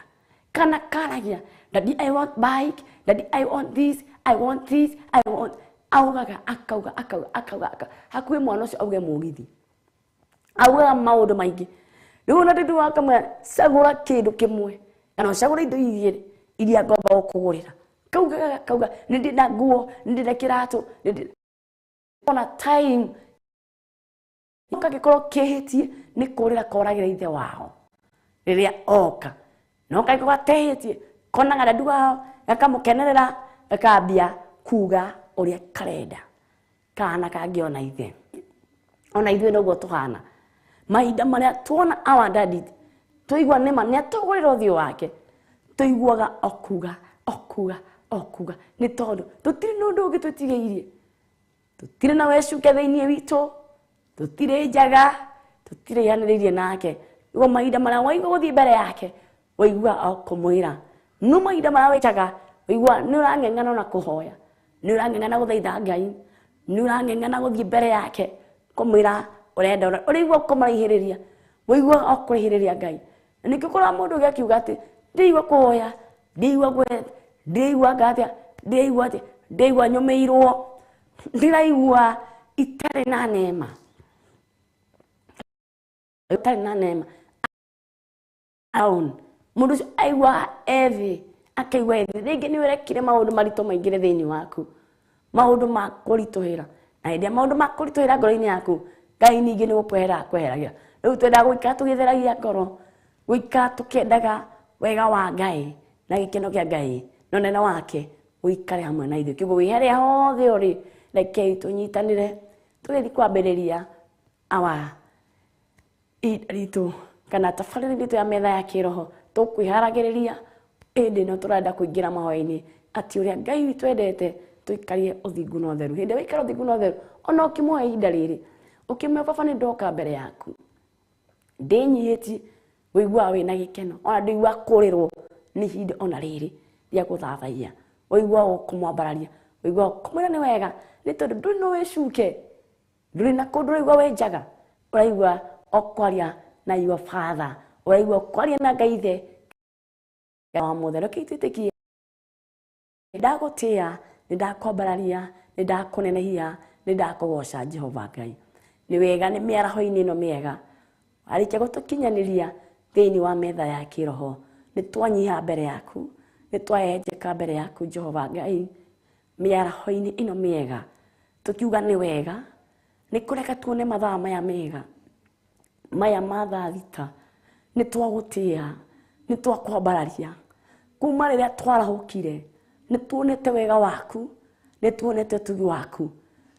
Kana karagia daddy I want bike, daddy I want this, I want this, I want, augaga akauga akauga akauga akauga, hakuhĩ mwana ũcio auge mũgithi, augaga maũndũ maingĩ. Rĩu ona dadi wao akamwĩra cagũra kĩndũ kĩmwe kana ũcagũre indo igĩrĩ iria ngomba gũkũgũrĩra. Kaugaga akauga nĩ ndĩna nguo, nĩ ndĩna kĩratũ, nĩ ndĩna ona time kangĩkorwo kĩhĩtie nĩ kũrĩra koragĩra ithe wao rĩrĩa oka. No kangĩkorwo atehĩtie konaga dadi wao gakamũkenerera, gakambia kuga ũrĩa karenda. Kana kangĩona ithe, ona ithuĩ noguo tũhana. Mahinda marĩa tuona our daddy tũigua nĩma nĩ atũgũrĩra ũthiũ wake, tũiguaga okuga okuga okuga, nĩ tondũ tũtirĩ na ũndũ ũngĩ twĩtigĩirie, tũtirĩ na wecuke thĩinĩ witũ, tũtirĩ njaga, tũtirĩ ihanĩrĩirie nake. Nĩguo mahinda marĩa waigua gũthiĩ mbere yake waigua o kũmwĩra. No mahinda marĩa wĩcaga waigua nĩ ũrang'eng'ana na kũhoya, nĩ ũrang'eng'ana gũthaitha Ngai, nĩ ũrang'eng'ana gũthiĩ mbere yake kũmwĩra ũrenda, ũrĩigua kũmũraihĩrĩria, waigua o kũraihĩrĩria Ngai. Na nĩkĩo ũkoraga mũndũ ũngĩ akiuga atĩ ndĩraigua kũhoya, ndĩraigua gwetha, ndĩraigua ngatia, ndĩraigua atĩa, ndĩraigua nyũmĩirwo, ndĩraigua itarĩ na neema, itarĩ na neema. Down. Mũndũ ũcio aigua ethĩ, akaigua ethĩ. Rĩngĩ nĩ ũrekire maũndũ maritũ maingĩre thĩinĩ waku, maũndũ ma kũritũhĩra. Na hĩndĩ ĩrĩa maũndũ ma kũritũhĩra ngoro-inĩ yaku, Ngai ningĩ nĩ gũkwehera akweheragĩra. Rĩu twendaga gũikara tũgĩtheragia ngoro, gũikara tũkĩendaga wega wa Ngai na gĩkeno kĩa Ngai na ũnene wake ũikare hamwe na ithuĩ. Kĩguo wĩ harĩa hothe ũrĩ, rekei tũnyitanĩre tũgĩthiĩ kwambĩrĩria our ihinda ritũ kana tabarĩra itũ ya metha ya kĩroho. Tũkwĩharagĩrĩria hĩndĩ ĩno tũrenda kũingĩra mahoya-inĩ atĩ ũrĩa Ngai witũ endete tũikarie ũthingu na ũtheru. Hĩndĩ ĩrĩa waikara ũthingu na ũtheru, ona ũkĩmũhe ihinda rĩrĩ, ũkĩmwĩra baba nĩ ndoka mbere yaku, ndĩnyihĩtie, ũiguaga wĩna gĩkeno, ona ndũiguaga kũrĩrwo nĩ ihinda ona rĩrĩ rĩa gũthathaiya, ũiguaga kũmwambararia, ũiguaga kũmwĩra nĩ wega, nĩ tondũ ndũrĩ na wĩcuke, ndũrĩ na kũndũ ũraigua wĩ njaga, ũraigua o kwaria na your father, ũraigua kwaria na Ngai ithe wa mothe. Reke twĩtĩkie, ndagũtĩa, nĩ ndakwambararia, nĩ ndakũnenehia, nĩ ndakũgoca Jehova Ngai. Nĩ wega, nĩ mĩaraho-inĩ ĩno mĩega arĩkia gũtũkinyanĩria thĩinĩ wa metha ya kĩroho. Nĩ twanyiha mbere yaku, nĩ twahenjeka mbere yaku Jehova Ngai, mĩaraho-inĩ ĩno mĩega tũkiuga nĩ wega, nĩ kũreka tuone mathaa maya mega, maya ma thaa thita. Nĩ twagũtĩa, nĩ twakwambararia. Kuma rĩrĩa twarahũkire, nĩ tuonete wega waku, nĩ tuonete ũtugi waku.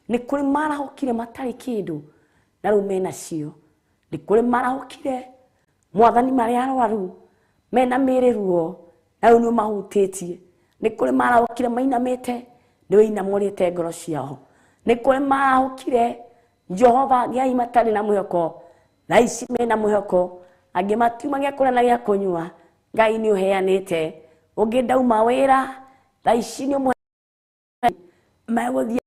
Nĩ kũrĩ marahũkire matarĩ kĩndũ na rĩu menacio. Nĩ kũrĩ marahũkire mwathani marĩ arwaru, mena mĩĩrĩ ruo na rĩu nĩ ũmahutĩtie. Nĩ kũrĩ marahũkire mainamĩte, nĩ wĩinamũrĩte ngoro ciao. Nĩ kũrĩ marahũkire Jehova Ngai matarĩ na mwĩhoko, thaa ici mena mwĩhoko, angĩ matiuma gĩa kũrĩa na gĩa kũnyua, Ngai nĩ ũheanĩte. Ũngĩ ndauma wĩra, thaa ici nĩ ũmũhe megũthiĩ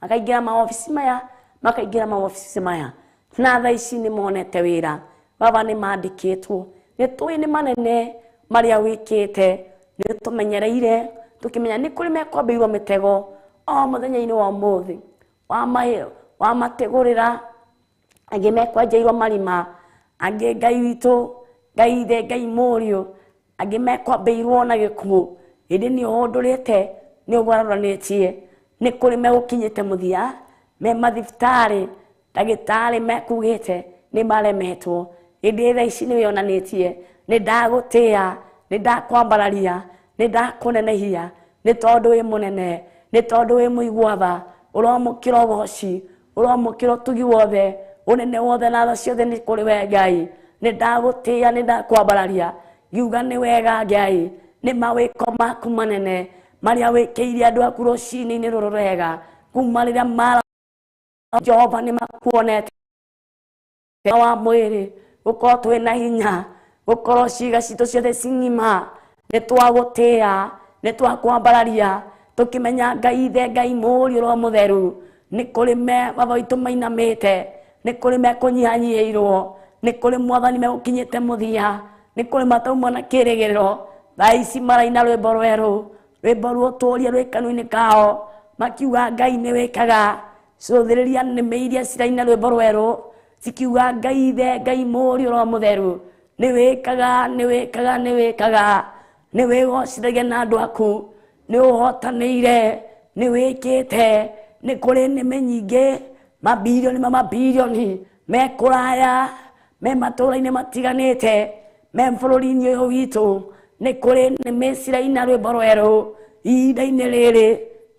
makaingĩra maobici maya, makaingĩra maobici maya, na thaa ici nĩ monete wĩra. Baba nĩ mandĩkĩtwo, nĩ tũĩ nĩ manene marĩa wĩkĩte, nĩ tũmenyereire tũkĩmenya nĩ kũrĩ mekwambĩirwo mĩtego o mũthenya-inĩ wa ũmũthĩ, wamategũrĩra, angĩ mekwenjeirwo marima, angĩ Ngai witũ, Ngai ithe, Ngai mũriũ, angĩ mekwambĩirwo na gĩkuũ. Ĩndĩ nĩ ũhũndũrĩte, nĩ ũgarũranĩtie. Nĩ kũrĩ megũkinyĩte mũthia, me mathibitarĩ, ndagĩtarĩ mekugĩte nĩ maremetwo. Ĩndĩ thaa ici nĩ wĩonanĩtie, nĩ ndagũtĩa, nĩ ndakwambararia, nĩ ndakũnenehia, nĩ tondũ wĩ mũnene, nĩ tondũ wĩ mũigua tha. Ũroamũkĩra ũgoci, ũroamũkĩra ũtugi wothe, ũnene wothe na tha ciothe nĩ kũrĩ we Ngai. Nĩ ndagũtĩa, nĩ ndakwambararia, ngiuga nĩ wega Ngai, nĩ mawĩko maku manene marĩa wĩkĩire andũ aku rũcinĩ-inĩ rũrũ rwega, kuma rĩrĩa mara Jehova nĩ makuonete wa mwĩrĩ, gũkorwo twĩna hinya, gũkorwo ciĩga citũ ciothe cing'ima. Nĩ twagũtĩa, nĩ twakwambararia, tũkĩmenya Ngai Ithe, Ngai Mũriũ, Roho Mũtheru. Nĩ kũrĩ me baba witũ mainamĩte, nĩ kũrĩ mekũnyihanyihĩirwo, nĩ kũrĩ mwathani megũkinyĩte mũthia, nĩ kũrĩ matauma na kĩrĩgĩrĩro. Thaa ici maraina rwĩmbo rwerũ, rwĩmbo rũtũrie rwĩ kanua-inĩ kao, makiuga Ngai nĩ wĩkaga. Cũthĩrĩria nĩmĩ iria ciraina rwĩmbo rwerũ, cikiuga Ngai Ithe, Ngai Mũriũ, Roho Mũtheru, nĩ wĩkaga, nĩ wĩkaga, nĩ wĩkaga, nĩ wĩgocithagia na andũ aku, nĩ ũhotanĩire, nĩ wĩkĩte. Nĩ kũrĩ nĩmĩ nyingĩ, mabirioni ma mabirioni, me kũraya, me matũũra-inĩ matiganĩte, me bũrũri-inĩ ũyũ witũ. Nĩ kũrĩ nĩmĩ ciraina rwĩmbo rwerũ ihinda-inĩ rĩrĩ,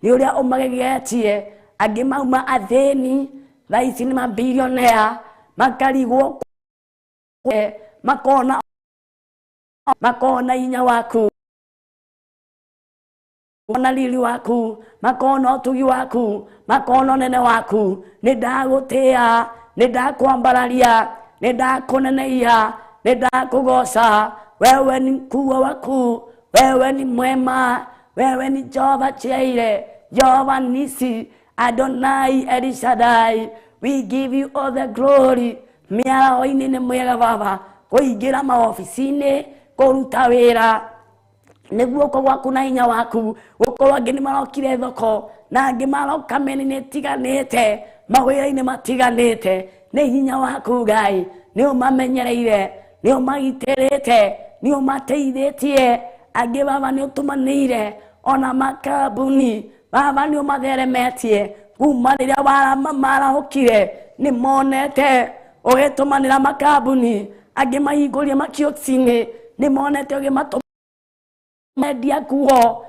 nĩ ũrĩa ũmagegetie. Angĩ mauma athĩni, thaa ici nĩ mabirionea, makarigwo makona hinya waku, makona riri waku, makona ũtugi waku, makona ũnene waku. Nĩ ndagũtĩa, nĩ ndakwambararia, nĩ ndakũnenehia, nĩ ndakũgoca. Wewe ni mkuu wa wakuu, wewe ni mwema, wewe ni Jehova Jireh, Jehova Nisi, Adonai El Shaddai. We give you all the glory. Mĩaraho-inĩ nĩ mwega baba, kũingĩra maobici-inĩ, kũruta wĩra nĩ guoko gwaku na hinya waku. Gũkorwo angĩ nĩ marokire thoko, na angĩ maroka mĩena-inĩ ĩtiganĩte, mawĩra-inĩ matiganĩte, nĩ hinya waku Ngai. Nĩ ũmamenyereire, nĩ ũmagitĩrĩte, nĩ ũmateithĩtie. Angĩ baba nĩ ũtũmanĩire ona makambuni, baba nĩ ũmatheremetie. Kuma rĩrĩa marahũkire nĩ monete ũgĩtũmanĩra makambuni, angĩ mahingũrie makioski-inĩ, nĩ monete ũgĩmatũmendia nguo,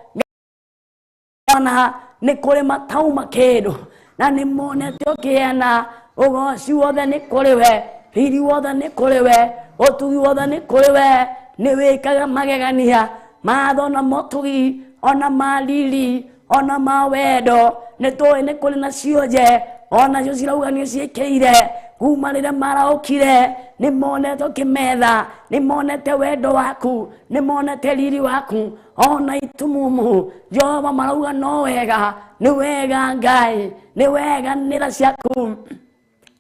ona nĩ kũrĩ matauma kĩndũ, na nĩ monete ũkĩheana. Ũgoci wothe nĩ kũrĩ we, riri wothe nĩ kũrĩ we, ũtugi wothe nĩ kũrĩ we. Nĩ wĩkaga magegania, matho na motugi, ona ma riri, ona ma wendo. Nĩ tũĩ nĩ kũrĩ na cionje, onacio cirauga nĩ ũciĩkĩire. Kuma rĩrĩa maraũkire, nĩ monete ũkĩmetha, nĩ monete wendo waku, nĩ monete riri waku, ona itumumu. Jehova marauga no wega, nĩ wega Ngai, nĩ wega nĩ tha ciaku,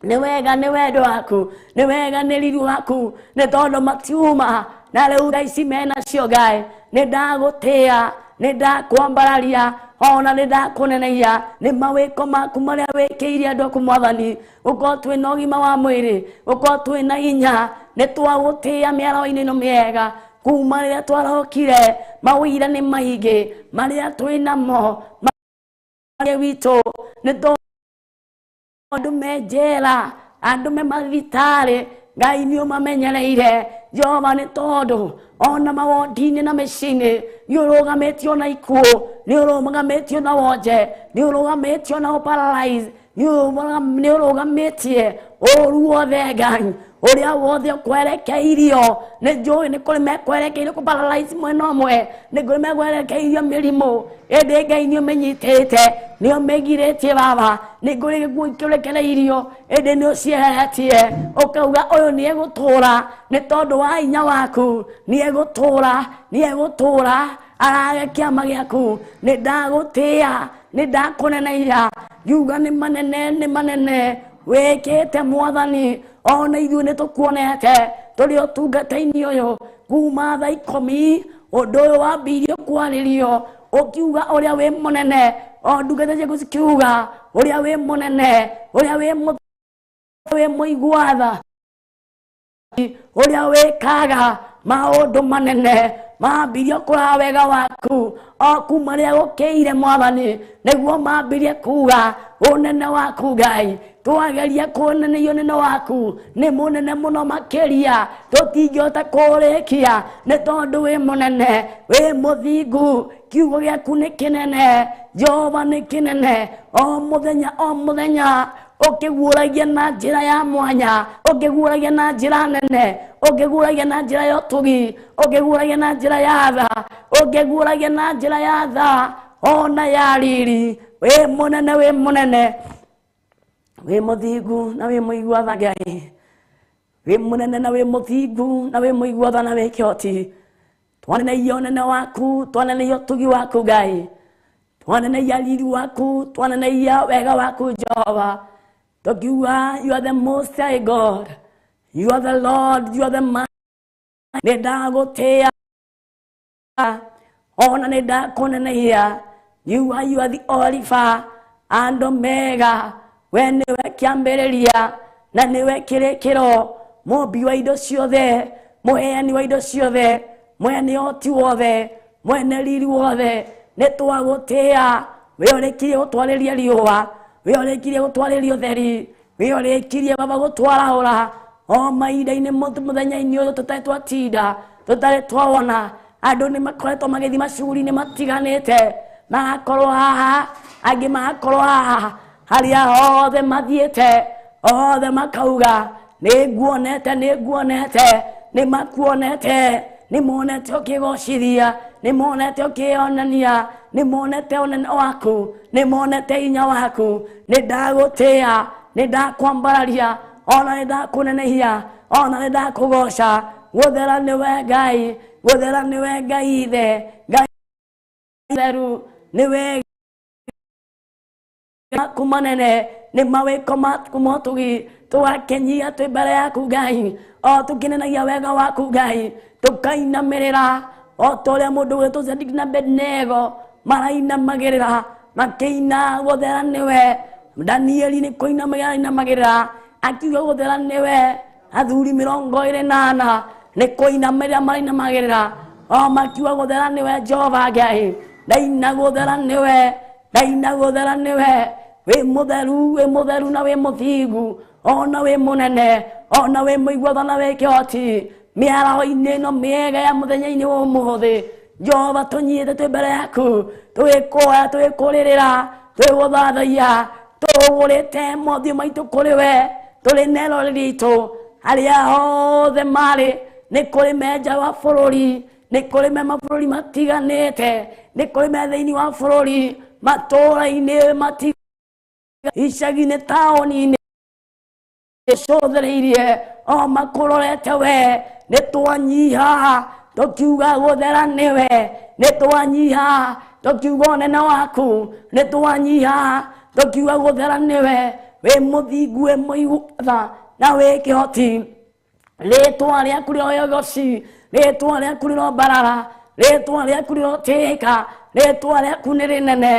nĩ wega nĩ wendo waku, nĩ wega nĩ riri waku, nĩ tondũ matiuma na rĩu thaa ici menacio Ngai. Nĩ ndagũtĩa, nĩ ndakwambararia, ona nĩ ndakũnenehia. Nĩ mawĩko maku marĩa wĩkĩire andũ aku mwathani, gũkorwo twĩna ũgima wa mwĩrĩ, gũkorwo twĩna hinya. Nĩ twagũtĩa mĩaraho-inĩ ĩno mĩega. Kuma rĩrĩa twarokire, mawĩra nĩ maingĩ marĩa twĩnamo marĩa witũ, nĩ tondũ me njera, andũ me mathibitarĩ, Ngai nĩ ũmamenyereire. Jehova, nĩ tondũ ona mawondi-inĩ na mĩciĩ-inĩ nĩ ũrũgamĩtio na ikuũ, nĩ ũrũgamĩtio na wonje, nĩ ũrũgamĩtio na ũparalyze, nĩ ũrũgamĩtie ũru wothe Ngai, ũrĩa wothe ũkwerekeirio. Nĩ njũĩ nĩ kũrĩ mekwerekeirio kũparalyze mwena ũmwe, nĩ kũrĩ mekwerekeirio mĩrimũ, ĩndĩ Ngai nĩ ũmĩnyitĩte, nĩ ũmĩgirĩtie baba. Nĩ kũrĩ gĩkuũ kĩrekereirio, ĩndĩ nĩ ũcieheretie, ũkauga ũyũ nĩ egũtũũra, nĩ tondũ wa hinya waku, nĩ egũtũũra, nĩ egũtũũra arage kĩama gĩaku. Nĩ ndagũtĩa, nĩ ndakũnenehia, ngiuga nĩ manene, nĩ manene wĩkĩte mwathani. Ona ithuĩ nĩ tũkuonete tũrĩ ũtungata-inĩ ũyũ kuma thaa ikũmi, ũndũ ũyũ wambirie kwarĩrio ũkiuga ũrĩa wĩ mũnene, o ndungata ciaku cikiuga ũrĩa wĩ mũnene, ũrĩa wĩ mũigua tha, ũrĩa wĩkaga Maũndũ manene mambirie kũra wega waku o kuma rĩrĩa gũkĩire mwathani nĩguo mambirie kuga ũnene waku Ngai twageria kuonania ũnene waku nĩ mũnene mũno makĩria tũtingĩhota kũrĩkia nĩ tondũ wĩ mũnene wĩ mũthingu kiugo gĩaku nĩ kĩnene Jehova nĩ kĩnene o mũthenya ũkĩguũragia na njĩra ya mwanya ũkĩguũragia na njĩra nene ũkĩguũragia na njĩra ya ũtugi ũkĩguũragia na njĩra ya tha ũkĩguũragia na njĩra ya tha ona ya riri wĩ mũnene wĩ mũnene wĩ mũthingu na wĩ mũigua tha Ngai wĩ mũnene na wĩ mũthingu na wĩ mũigua tha na wĩ kĩhoti twaneneia ũnene waku twaneneia ũtugi waku Ngai twaneneia riri waku twaneneia wega waku Jehova tukiuga you are the most high God, you are the Lord, you are the man. Nĩ ndagũtĩĩa ona nĩ ndakũnenehia. You are the Alpha and Omega. We nĩwe kĩambĩrĩria na nĩwe kĩrĩkĩro, mũmbi wa indo ciothe, mũheani wa indo ciothe, mwene ũhoti wothe, mwene riri wothe. Nĩ twagũtĩĩa we ũrĩkirie gũtwarĩria riũa, we ũrĩkirie gũtwarĩria ũtheri, we ũrĩkirie baba gũtwarahũra o mahinda-inĩ mũthenya-inĩ ũyũ tũtarĩ twatinda tũtarĩ twawona. Andũ nĩ makoretwo magĩthiĩ macuguri-inĩ matiganĩte, magakorwo haha angĩ magakorwo haha, harĩa hothe mathiĩte othe makauga nĩ nguonete, nĩ nguonete, nĩ makuonete, nĩ monete ũkĩgocithia, nĩ monete ũkĩonania, nĩ monete ũnene waku, nĩ monete hinya waku. Nĩ ndagũtĩĩa, nĩ ndakwambararia, ona nĩ ndakũnenehia, ona nĩ ndakũgoca. Gũthera nĩwe Ngai, gũthera nĩwe Ngai ithe, Ngai theru nĩwe maku manene nĩ mawĩko maku motugi tũgakenyia twĩ mbere yaku Ngai, o tũkĩnenagia wega waku Ngai, tũkainamĩrĩra o ta ũrĩa mũndũ gwĩtwo Shadraka na Abednego marainamagĩrĩra makĩina gũthera nĩwe. Danieli nĩ kũinamagĩrĩra ainamagĩrĩra akiuga gũthera nĩwe. Athuri 24 nĩ kũinamĩrĩra marainamagĩrĩra o makiuga gũthera nĩwe Jehova Ngai, ndaina gũthera nĩwe, ndaina gũthera nĩwe. Wĩ mũtheru, wĩ mũtheru na wĩ mũthingu, ona wĩ mũnene, ona wĩ mũigua tha na wĩ kĩhoti. Mĩaraho-inĩ ĩno mĩega ya mũthenya-inĩ wa ũmũthĩ Jehova tũnyite twĩ mbere yaku, twĩkũhoya, twĩkũrĩrĩra, twĩgũthathaiya, tũhũrĩte mothiũ maitũ kũrĩ we, tũrĩ na eroreri ritũ harĩa hothe marĩ. Nĩ kũrĩ me nja wa bũrũri, nĩ kũrĩ me mabũrũri matiganĩte, nĩ kũrĩ me thĩinĩ wa bũrũri, matũũra-inĩ icagi-inĩ, taũni-inĩ, cũthĩrĩirie o makũrorete we. Nĩ twanyiha tũkiuga gũthera nĩwe, nĩ twanyiha tũkiuga ũnene waku, nĩ twanyiha tũkiuga gũthera nĩwe. Wĩ mũthingu, wĩ mũigua tha na wĩ kĩhoti. Rĩtwa rĩaku rĩrogoci, rĩtwa rĩaku rĩrombarara, rĩtwa rĩaku rĩrotĩĩka, rĩtwa rĩaku nĩ rĩnene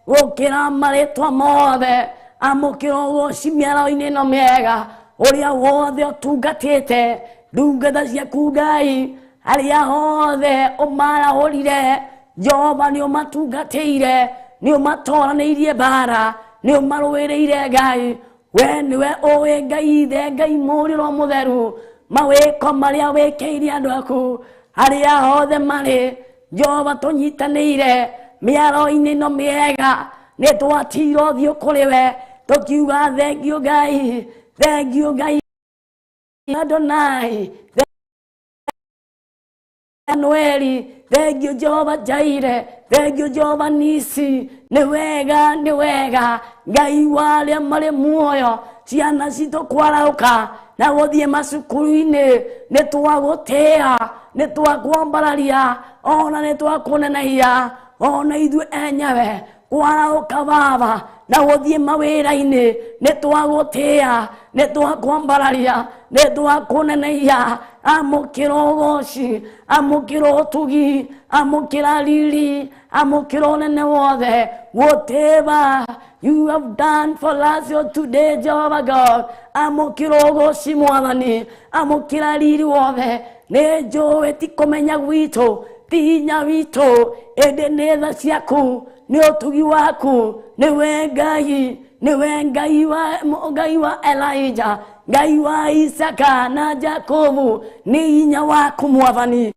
gũkĩra marĩtwa mothe. Amũkĩra ũgoci mĩaraho-inĩ ĩno mĩega, ũrĩa wothe ũtungatĩte ndungata ciaku Ngai, harĩa hothe ũmarahũrire Jehova nĩ ũmatungatĩire, nĩ ũmatoranĩirie mbara, nĩ ũmarũĩrĩire Ngai. We nĩwe ũĩ Ngai ithe, Ngai mũrĩro mũtheru, mawĩko marĩa wĩkĩire andũ aku harĩa hothe marĩ. Jehova tũnyitanĩire mĩaraho-inĩ ĩno mĩega, nĩ twatira ũthiũ kũrĩ we tũkiuga thengiũ Ngai, thengiũ Ngai Adonai, Noeli, thengiũ Jehova Jaire, thengiũ Jehova Nisi. Nĩ wega, nĩ wega Ngai wa arĩa marĩ muoyo, ciana citũ kwarahũka na gũthiĩ macukuru-inĩ, nĩ twagũtĩĩa, nĩ twakwambararia, ona nĩ twakũnenehia, ona ithuĩ enyewe kwarahũka baba na gũthiĩ mawĩra-inĩ, nĩ twagũtĩĩa, nĩ twakwambararia, nĩ twakũnenehia. Amũkĩra ũgoci, amũkĩra ũtugi, amũkĩra riri, amũkĩra ũnene wothe. Whatever you have done for us today, Jehovah God, amũkĩra ũgoci mwathani, amũkĩra riri wothe. Nĩ njũĩ ti kũmenya gwitũ, ti hinya witũ, ĩndĩ nĩ tha ciaku, nĩ ũtugi waku, nĩwe Ngai, nĩwe Ngai wa Elijah, Ngai wa Isaka na Jakobu, nĩ hinya waku Mwathani.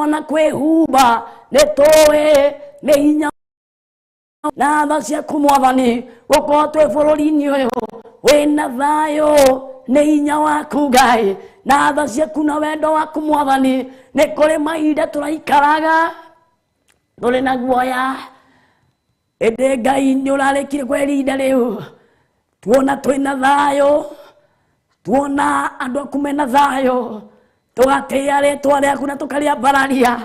Ona kwĩhumba nĩ tũĩ nĩ hinya na tha ciaku Mwathani, gũkorwo twĩ bũrũri-inĩ ũyũ wĩna thayũ nĩ hinya waku Ngai, na tha ciaku na wendo waku Mwathani. Nĩ kũrĩ mahinda tũraikaraga tũrĩ na guoya, ĩndĩ Ngai nĩ ũrarĩkire kwa ihinda rĩu, tuona twĩna thayũ, tuona andũ aku mena thayũ, tũgatĩĩa rĩtwa rĩaku na tũkarĩambararia.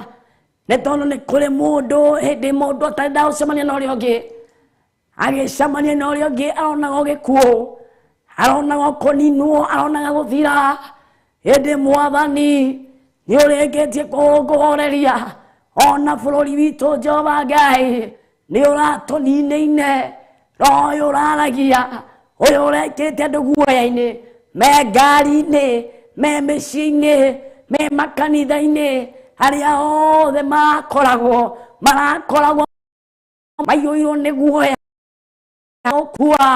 Nĩ tondũ nĩ kũrĩ mũndũ hĩndĩ mũndũ atarenda gũcemania na ũrĩa ũngĩ, agĩcemania na ũrĩa ũngĩ aronaga gĩkuũ, aronaga kũninwo, aronaga gũthira. Ĩndĩ Mwathani nĩ ũrĩkĩtie kũhoreria ona bũrũri witũ. Jehova Ngai nĩ ũratũninĩine, roho ũyũ ũraragia, ũyũ ũrekĩte andũ guoya-inĩ, me ngari-inĩ, me mĩciĩ-inĩ, me makanitha-inĩ, arĩa othe makoragwo marakoragwo maiyũirwo nĩ guoya gũkua,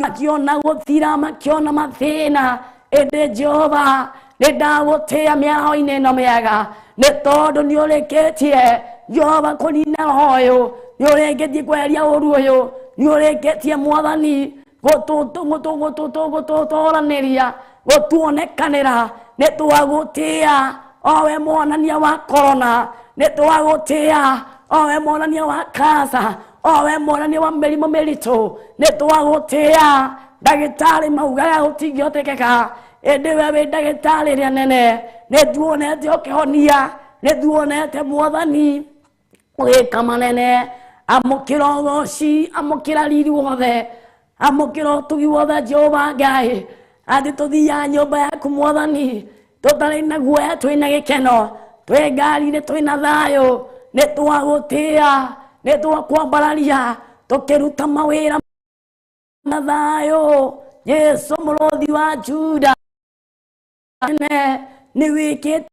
makiona gũthira, makiona mathĩna. Ĩndĩ Jehova nĩ ndagũtĩĩa mĩaraho-inĩ ĩno mĩega, nĩ tondũ nĩ ũrĩkĩtie Jehova kũnina roho ũyũ, nĩ ũrĩkĩtie kweheria ũru ũyũ, nĩ ũrĩkĩtie Mwathani gũtũtoranĩria, gũtuonekanĩra. Nĩ twagũtĩĩa owe mwonania wa korona, nĩ twagũtĩĩa owe mwonania wa kansa, owe mwonania wa mĩrimũ mĩritũ, nĩ twagũtĩĩa. Ndagĩtarĩ maugaga gũtingĩhotekeka, ĩndĩ we wĩ ndagĩtarĩ ĩrĩa nene, nĩ tuonete ũkĩhonia, nĩ tuonete Mwathani ũgĩka manene. Amũkĩra ũgoci, amũkĩra riri wothe, amũkĩra ũtugi wothe Jehova Ngai. Atĩ tũthiaga nyũmba yaku Mwathani tũtarĩ na guoya, twĩna gĩkeno, twĩ ngari-inĩ, twĩna thayũ. Nĩ twagũtĩĩa, nĩ twakwambararia, tũkĩruta mawĩra na thayũ. Jesũ mũrũthi wa Juda nĩ wĩkĩte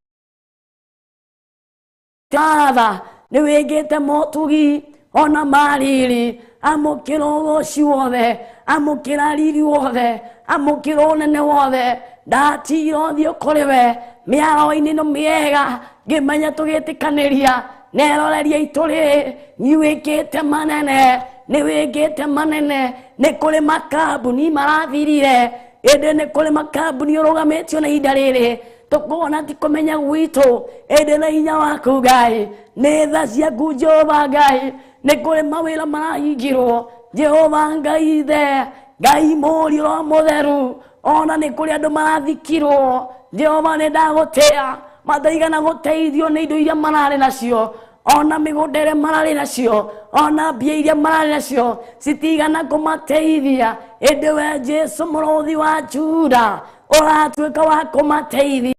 tha, nĩ wĩkĩte motugi ona mariri. Amũkĩra ũgoci wothe, amũkĩra riri wothe, amũkĩra ũnene wothe. Ndatigire ũthiũ kũrĩ we mĩaraho-inĩ ĩno mĩega, ngĩmenya tũgĩtĩkanĩria neroreria itũ rĩ, nĩ wĩkĩte manene, nĩ wĩkĩte manene. Nĩ kũrĩ makambuni marathirire, ĩndĩ nĩ kũrĩ makambuni ũrũgamĩtio na ihinda rĩrĩ, tũkona ti kũmenya gwitũ, ĩndĩ na hinya waku Ngai, nĩ tha ciaku Jehova Ngai. Nĩ kũrĩ mawĩra marahingirwo Jehova Ngai Ithe, Ngai Mũriũ Roho Mũtheru, ona nĩ kũrĩ andũ marathikirwo. Jehova nĩ ndagũtĩĩa, mataigana gũteithio nĩ indo iria mararĩ nacio, ona mĩgũnda ĩrĩa mararĩ nacio, ona mbia iria mararĩ nacio citigana kũmateithia. Ĩndĩ we Jesũ mũrũthi wa Juda ũratuĩka wa kũmateithia,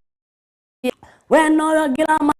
we nowe ũngĩrama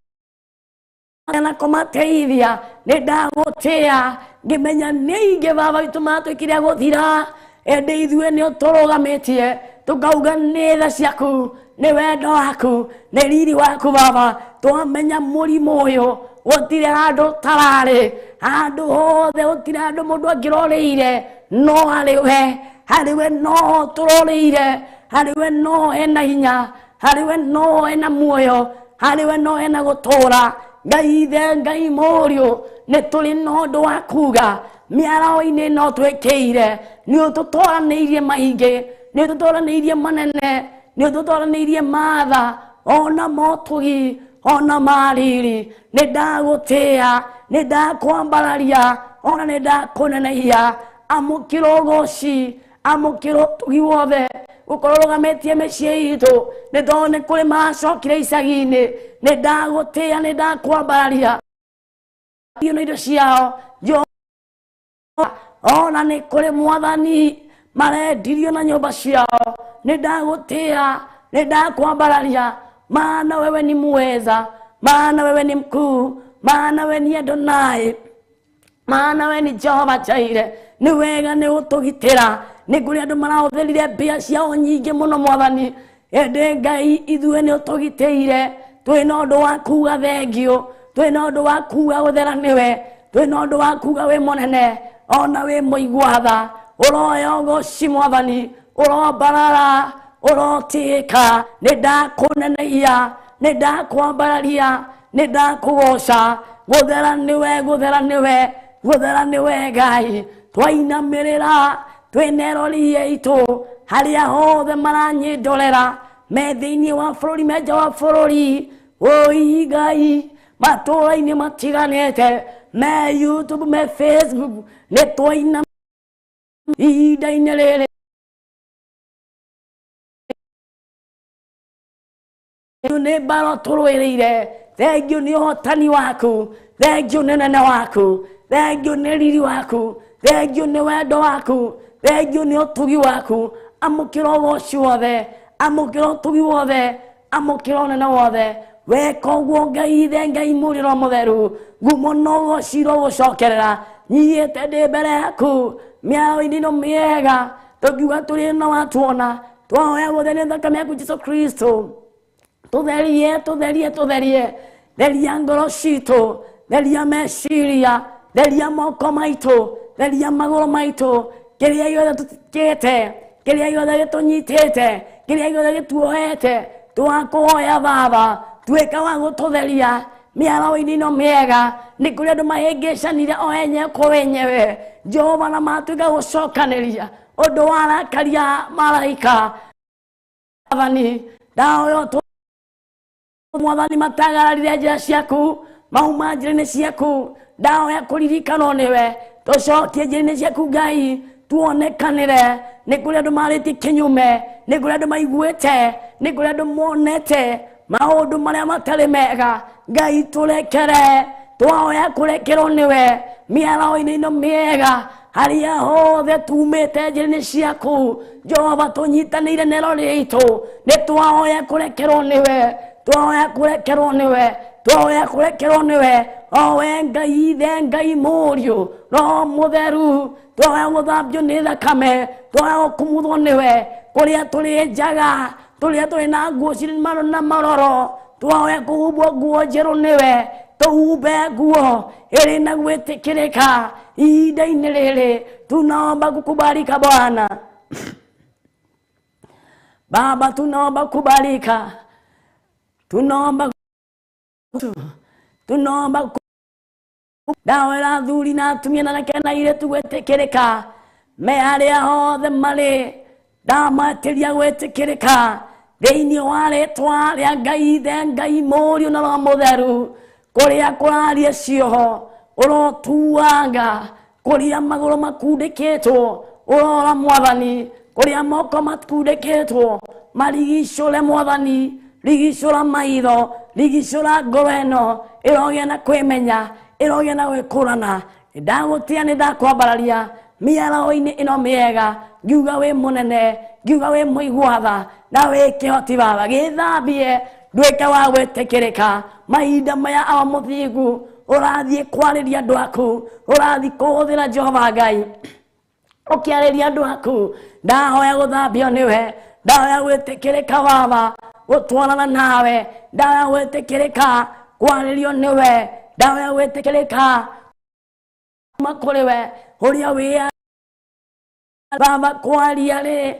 na kũmateithia. Nĩ ndagũtĩĩa ngĩmenya nĩ aingĩ baba witũ matuĩkire a gũthira, ĩndĩ ithuĩ nĩ ũtũrũgamĩtie tũkauga nĩ tha ciaku, nĩ wendo waku, nĩ riri waku baba. Twamenya mũrimũ ũyũ gũtirĩ handũ tararĩ, handũ hothe gũtirĩ handũ mũndũ angĩroreire, no harĩ we, harĩ we no tũroreire, harĩ we no hena hinya, harĩ we no hena muoyo, harĩ we no hena gũtũra. Ngai Ithe, Ngai Mũriũ, nĩ tũrĩ na ũndũ wa kuga mĩaraho-inĩ no twĩkĩire. Nĩ ũtũtoranĩirie maingĩ, nĩ ũtũtoranĩirie manene, nĩ ũtũtoranĩirie matha ona motugi ona mariri. Nĩ ndagũtĩĩa, nĩ ndakwambararia, ona nĩ ndakũnenehia. Amũkĩra ũgoci, amũkĩra ũtugi wothe, gũkorwo ũrũgamĩtie mĩciĩ itũ, nĩ tondũ nĩ kũrĩ macokire icagi-inĩ. Nĩ ndagũtĩĩa, nĩ ndakwambararia na indo ciao. Ona nĩ kũrĩ Mwathani marendirio na nyũmba ciao. Nĩ ndagũtĩĩa, nĩ ndakwambararia, maana wewe ni muweza, maana wewe ni mkuu, maana wewe ni Adonai, maana we ni Jehova Jireh. Nĩ wega nĩ ũtũgitĩra. Nĩ kũrĩ andũ marahũthĩrire mbia ciao nyingĩ mũno Mwathani, Ĩndĩ Ngai ithuĩ nĩ ũtũgitĩire, twĩna ũndũ wa kuga thengiũ, twĩna ũndũ wa kuga gũthera nĩwe, twĩna ũndũ wa kuga wĩ mũnene ona wĩ mũigua tha. Ũroya ũgoci Mwathani, ũrombarara, ũrotĩĩka. Nĩ ndakũnenehia, nĩ ndakwambararia, nĩ ndakũgoca. Gũthera nĩwe, gũthera nĩwe, gũthera nĩwe Ngai. Twainamĩrĩra twĩna erori aitũ harĩa hothe maranyĩndorera, me thĩinĩ wa bũrũri, me nja wa bũrũri, oi Ngai, matũũra-inĩ matiganĩte, me YouTube, me Facebook, nĩ twaina ihinda-inĩ rĩrĩ. Nĩ mbara ũtũrũĩrĩire, thengiũ nĩ ũhotani waku, thengiũ nĩ ũnene waku, thengiũ nĩ riri waku, thengiũ nĩ wendo waku, thengiũ nĩ ũtugi waku. Amũkĩra ũgoci wothe, amũkĩra ũtugi wothe, amũkĩra ũnene wothe. Weka ũguo Ngai Ithe, Ngai Mũrĩro Mũtheru, ngumo na ũgoci irogũcokerera. Nyiite ndĩ mbere yaku mĩayo-inĩ ĩno mĩega, tũngiuga tũrĩ na watuona, twahoya gũtheria thakame yaku Jesu Kristo. Tũtherie, tũtherie, tũtherie, theria ngoro citũ, theria meciria, theria moko maitũ, theria magũrũ maitũ, kĩrĩa gĩothe tũtikĩte, kĩrĩa gĩothe gĩtũnyitĩte, kĩrĩa gĩothe gĩtuohete, twakũhoya Baba, tuĩka wa gũtũtheria mĩaraho-inĩ ĩno mĩega. Nĩ kũrĩ andũ mahĩngĩcanire o enyewe kwa enyewe, Jehova, na matuĩka gũcokanĩria ũndũ warakaria maraika. Mwathani, ndahoya Mwathani matagararire njĩra ciaku, mauma njĩra-inĩ ciaku, ndahoya kũririkanwo nĩwe, tũcokie njĩra-inĩ ciaku Ngai, tuonekanĩre. Nĩ kũrĩ andũ marĩtie kĩnyume, nĩ kũrĩ andũ maiguĩte, nĩ kũrĩ andũ monete maũndũ marĩa matarĩ mega. Ngai tũrekere, twahoya kũrekerwo nĩwe mĩaraho-inĩ ĩno mĩega, harĩa hothe tumĩte njĩra-inĩ ciaku Jehova, tũnyitanĩire na erori aitũ, nĩ twahoya kũrekerwo nĩwe, twahoya kũrekerwo nĩwe, twahoya kũrekerwo nĩwe, o we Ngai Ithe, Ngai Mũriũ, Roho Mũtheru. Twahoya gũthambio nĩ thakame, twahoya gũkumuthwo nĩwe, kũrĩa tũrĩ njaga, tũrĩa tũrĩ na nguo cirĩ na maroro, twahoya kũhumbwo nguo njerũ nĩwe, tũhumbe nguo ĩrĩ na gwĩtĩkĩrĩka ihinda-inĩ rĩrĩ. Tunaomba kukubalika Bwana Baba, tunaomba kubalika, tunaomba, tunaomba ndawera athuri na atumia na anake na airĩtu gwĩtĩkĩrĩka me harĩa hothe marĩ, ndamatĩria gwĩtĩkĩrĩka thĩinĩ wa rĩtwa rĩa Ngai Ithe, Ngai Mũriũ na Roho Mũtheru. Kũrĩa kũraria cioho ũrotuanga, kũrĩa magũrũ makundĩkĩtwo ũrora Mwathani, kũrĩa moko makundĩkĩtwo marigicũre Mwathani, rigicũra maitho, rigicũra ngoro ĩno ĩrogĩa na kwĩmenya, ĩrogĩa na gwĩkũrana. Ndagũtia, nĩ ndakwambararia mĩaraho-inĩ ĩno mĩega, ngiuga wĩ mũnene, ngiuga wĩ mũigua tha na wĩ kĩhoti. Baba, gĩthambie nduĩke wa gwĩtĩkĩrĩka mahinda maya. Awa mũthingu, ũrathiĩ kwarĩria andũ aku, ũrathiĩ kũhũthĩra Jehova Ngai ũkĩarĩria andũ aku, ndahoya gũthambio nĩwe, ndahoya gwĩtĩkĩrĩka Baba gũtwarana nawe, ndahoya gwĩtĩkĩrĩka kwarĩrio nĩwe, ndahoya gwĩtĩkĩrĩka kuma kũrĩ we ũrĩa wĩ Baba kwaria rĩ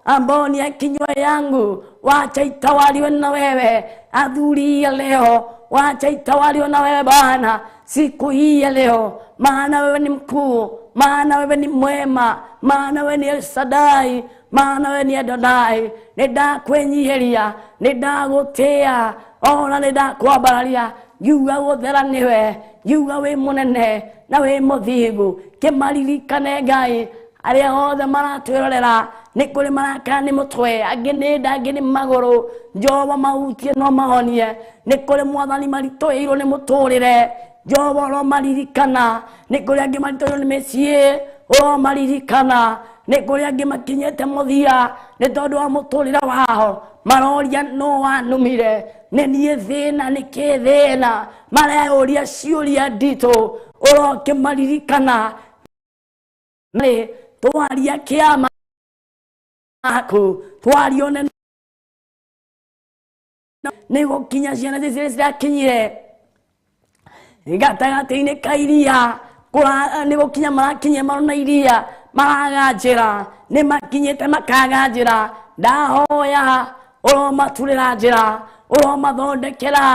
ambao ni ya kinywa yangu, wacha itawaliwe na wewe. Adhuri ya leo, wacha itawaliwe na wewe Bwana siku hii ya leo, maana wewe ni mkuu, maana wewe ni mwema, maana wewe ni El Shaddai, maana wewe ni Adonai. Nĩ ndakwĩnyiihĩria, nĩ ndagũtĩĩa, ona nĩ ndakwambararia, ngiuga gũthera nĩwe, ngiuga wĩ mũnene na wĩ mũthingu. Kĩmaririkane Ngai arĩa othe maratwĩrorera, nĩ kũrĩ marakara nĩ mũtwe, angĩ nĩ nda, angĩ nĩ magũrũ. Jehova mahutie no mahonie. Nĩ kũrĩ Mwathani maritũhĩirwo nĩ mũtũrĩre, Jehova ũromaririkana. Nĩ kũrĩ angĩ maritũhĩirwo nĩ mĩciĩ, ũromaririkana. Nĩ kũrĩ angĩ makinyĩte mũthia nĩ tondũ wa mũtũrĩre wao, maroria no wanumire nĩ niĩ thĩna, nĩ kĩ thĩna, mareyũria ciũria nditũ, ũrokĩmaririkana. Nĩ twaria kĩama. Maku twario nĩ gũkinya ciana ici cirakinyire gatagatĩ-inĩ ka iria nĩ gũkinya marakinyia marona iria maraga njĩra nĩ makinyĩte makaga njĩra ndahoya ũromaturĩra njĩra ũromathondekera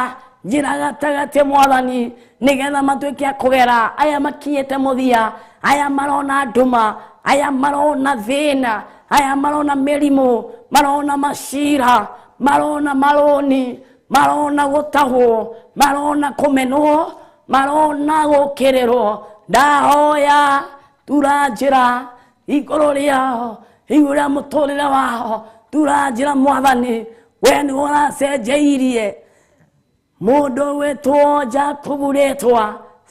njĩra gatagatĩ mwathani nĩgetha matuĩke a kũgera aya makinyĩte mũthia aya marona nduma aya marona thĩna aya marona mĩrimũ marona macira marona maroni marona gũtahwo marona kũmenwo marona gũkĩrĩrwo ndahoya tura njĩra igũrũ rĩao igũrũ rĩa mũtũrĩre wao tura njĩra mwathani we nĩwe ũracenjeirie mũndũ wĩtwo Jakubu rĩtwa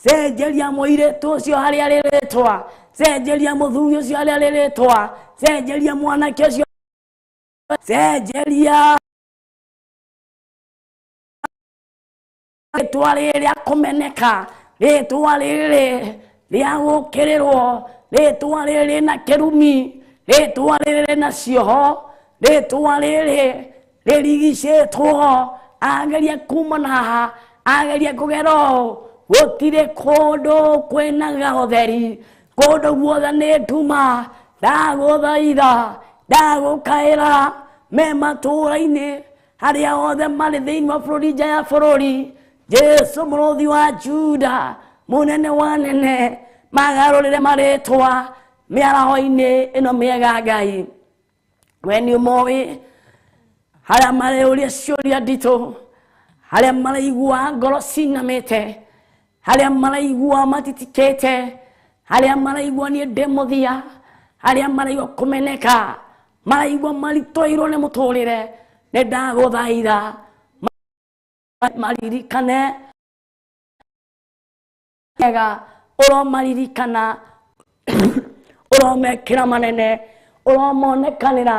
cenjeria mũirĩtu ũcio harĩa arĩ rĩtwa cenjeria mũthuri ũcio harĩa arĩ rĩtwa cenjeria mwanake ũcio cenjeria rĩtwa rĩrĩ rĩa kũmeneka rĩtwa rĩrĩ rĩa gũkĩrĩrwo rĩtwa rĩrĩ rĩna kĩrumi rĩtwa rĩrĩ rĩna cioho rĩtwa rĩrĩ rĩrigicĩtwo ageria kuma na haha ageria kũgera ũũ gũtirĩ kũndũ kwĩnaga ũtheri kũndũ guothe nĩ nduma ndagũthaitha ndagũkaĩra me matũũra-inĩ harĩa othe marĩ thĩinĩ wa bũrũri nja ya bũrũri Jesu mũrũthi wa Juda mũnene wa nene magarũrĩre marĩtwa mĩaraho-inĩ ĩno mĩega Ngai we nĩ ũmoĩ harĩa marĩũria ciũria nditũ harĩa maraigua ngoro cinamĩte harĩa maraigua matitikĩte harĩa maraigua niĩ ndĩ mũthia harĩa maraigua kũmeneka maraigua maritũhĩirwo nĩ mũtũrĩre nĩ ndagũthaitha maririkane wega ũromaririkana ũromekĩra manene ũromonekanĩra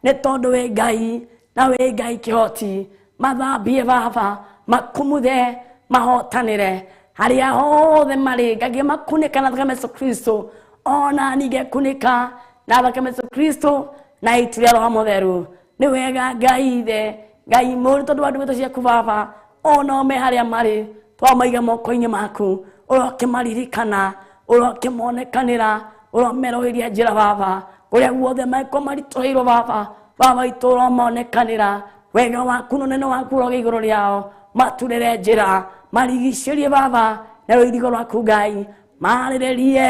nĩ tondũ wĩ Ngai na wĩ Ngai kĩhoti mathambie baba makumuthe mahotanĩre harĩa hothe marĩ ngagĩa makunĩka na thakame Yesu Kristo ona ningĩkunĩka na thakame Yesu Kristo na itu rĩa Roho Mũtheru nĩ wega Ngai ithe Ngai mũũru tondũ wa ndungata ciaku baba ona me harĩa marĩ twamaiga moko-inĩ maku ũrokĩmaririkana ũrokĩmonekanĩra ũromerũhĩria njĩra baba kũrĩa guothe mangĩkorwo maritũhĩirwo baba baba witũ ũromonekanĩra wega waku na ũnene waku ũrogĩa igũrũ rĩao maturĩre njĩra marigicĩrie baba na rũirigo rwaku Ngai marĩrĩrie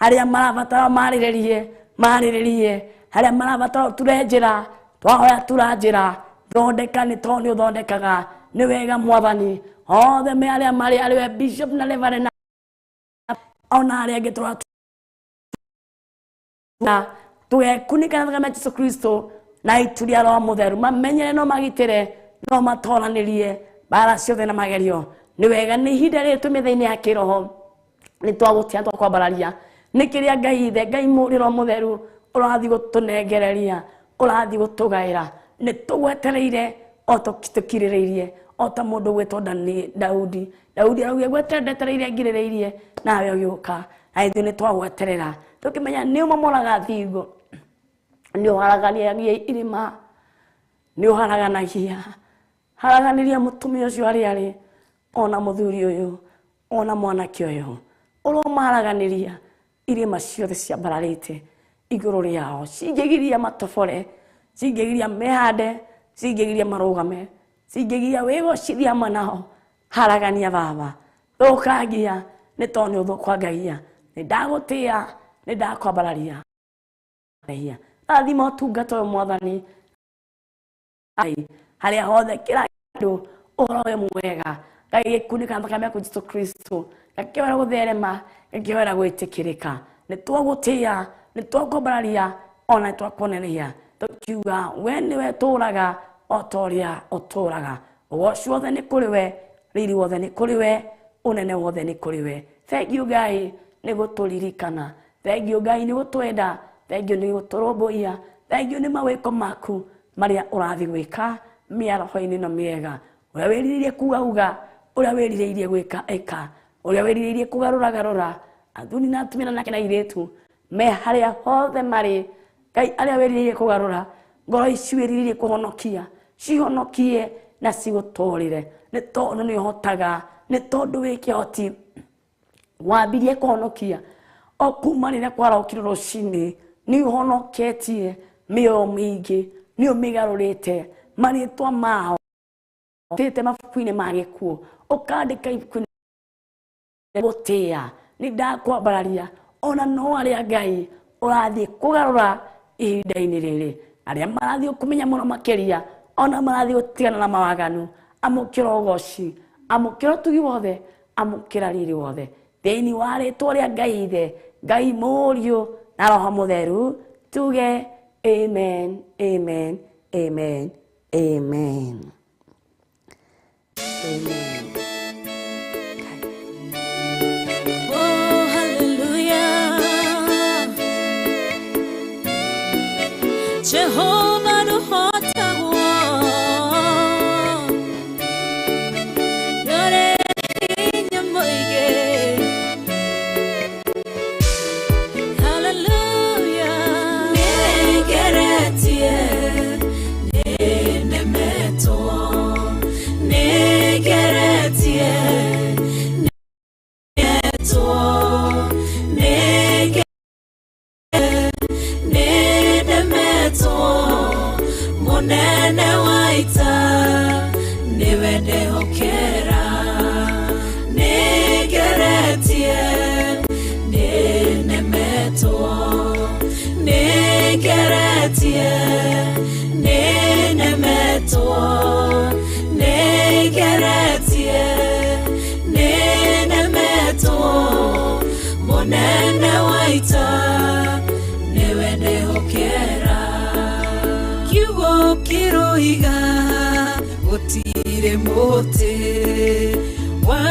harĩa marabatara marĩrĩrie marĩrĩrie harĩa marabatara ũture njĩra twahoya tura njĩra thondeka nĩ tondũ nĩ ũthondekaga nĩ wega mwathani othe me arĩa marĩ arĩwe bishop na reverend ona arĩa angĩ tũgekunĩka na thakame ya Jesu Kristo na itu rĩa Roho Mũtheru mamenyere no magitĩre no matoranĩrie mbara ciothe na magerio nĩ wega nĩ ihinda rĩrĩ twĩ mĩthenya-inĩ ya kĩroho nĩ twagũtĩa twakwambararia nĩ kĩrĩa Ngai ithe Ngai Roho Mũtheru ũrathiĩ gũtũnengereria ũrathiĩ gũtũgaĩra nĩ tũgwetereire o tũkirĩrĩirie o ta mũndũ gwĩtwo Daudi Daudi araugire gweterera ndetereire ngirĩrĩirie nawe ũgĩũka na ithuĩ nĩ twagweterera tũkĩmenya nĩ ũmomoraga thingo nĩ ũharaganagia irĩma nĩ ũharaganagia haraganĩria mũtumia ũcio harĩa arĩ ona mũthuri ũyũ ona mwanake ũyũ ũromaharaganĩria irĩma ciothe ciambararĩte igũrũ rĩao cingĩgiria matobore cingĩgiria mehande cingĩgiria marũgame cingĩgiria wĩgocithie hamwe nao haragania baba thũkangia nĩ tondũ nĩ ũthũkangagia nĩ ndagũtĩa nĩ ndakwambararia rathima ũtungata ũyũ mwathani harĩa hothe kĩra kĩndũ ũhoro wĩ mwega Ngai gĩkunĩka na thakame yaku Jesu Kristo gakĩhera gũtherema gakĩhera gwĩtĩkĩrĩka nĩ twagũtĩa nĩ twakwambararia ona nĩ twakuonereria tũkiuga we nĩwe tũraga o ta ũrĩa ũtũraga ũgoci wothe nĩ kũrĩ we riri wothe nĩ kũrĩ we ũnene wothe nĩ kũrĩ we thank you Ngai nĩ gũtũririkana thank you Ngai nĩ gũtwenda thank you nĩ gũtũrũmbũiya thank you nĩ mawĩko maku marĩa ũrathiĩ gwĩka mĩaraho-inĩ ĩno mĩega ũrĩa wĩrirĩirie kuga uga ũrĩa wĩrirĩirie gwĩka ĩka ũrĩa wĩrirĩirie kũgarũra garũra athuri na atumia na anake na airĩtu me harĩa hothe marĩ Ngai arĩa wĩrirĩirie kũgarũra Ngoro ici wĩrirĩrie kũhonokia cihonokie na cigũtũrĩre, nĩ tondũ nĩ ũhotaga, nĩ tondũ wĩ kĩhoti. Wambirie kũhonokia o kuma rĩrĩa kwarokire rũcinĩ, nĩ ũhonoketie mĩoyo mĩingĩ, nĩ ũmĩgarũrĩte marĩtwa mao tĩte mabuku-inĩ ma gĩkuũ, ũkandĩka ibuku-inĩ gũtĩĩa. Nĩ ndakwambararia ona no arĩa Ngai ũrathiĩ kũgarũra ihinda-inĩ rĩrĩ, arĩa marathiĩ kũmenya mũno makĩria, ona marathiĩ gũtigana na mawaganu. Amũkĩra ũgoci, amũkĩra ũtugi wothe, amũkĩra riri wothe, thĩinĩ wa rĩtwa rĩa Ngai Ithe, Ngai Mũriũ na Roho Mũtheru, tuge amen, amen, amen, amen, amen. Oh, hallelujah. Jehovah nũhotagwo. Nĩũrĩ hinya mũingĩ. Hallelujah. Nĩngeretie, nĩnemetwo. Nĩngeretie, nĩnemetwo. Nĩnemetwo. Mũnene wa ita nĩwe ndehokera. Nĩngeretie, nĩnemetwo. Nĩngeretie, nĩnemetwo. Nĩngeretie, nĩnemetwo. Mũnene wa ita nĩwe ndehokera. Kiugo kĩroiga gũtirĩ mũtĩ wa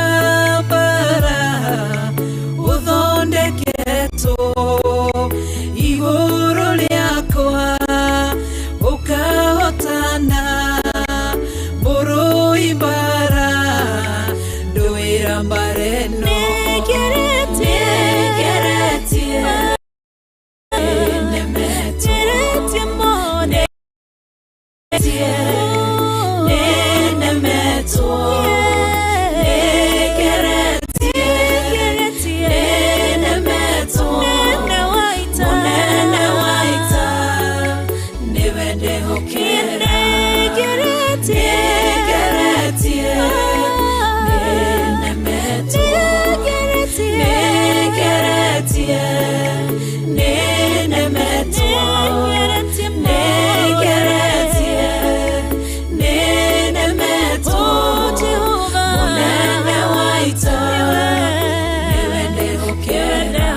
mbara ũthondeketwo igũrũ rĩakwa ũkahotana. Mũrũi mbara ndũĩra mbara ĩno. Nĩngeretie, nĩnemetwo. Nĩnemetwo. Nĩngeretie, nĩnemetwo. Mũnene wa ita nĩwe ndehokera. Nĩngeretie, nĩnemetwo. Nĩngeretie, nĩnemetwo. Nĩngeretie, nĩnemetwo. Mũnene wa ita nĩwe ndehokera.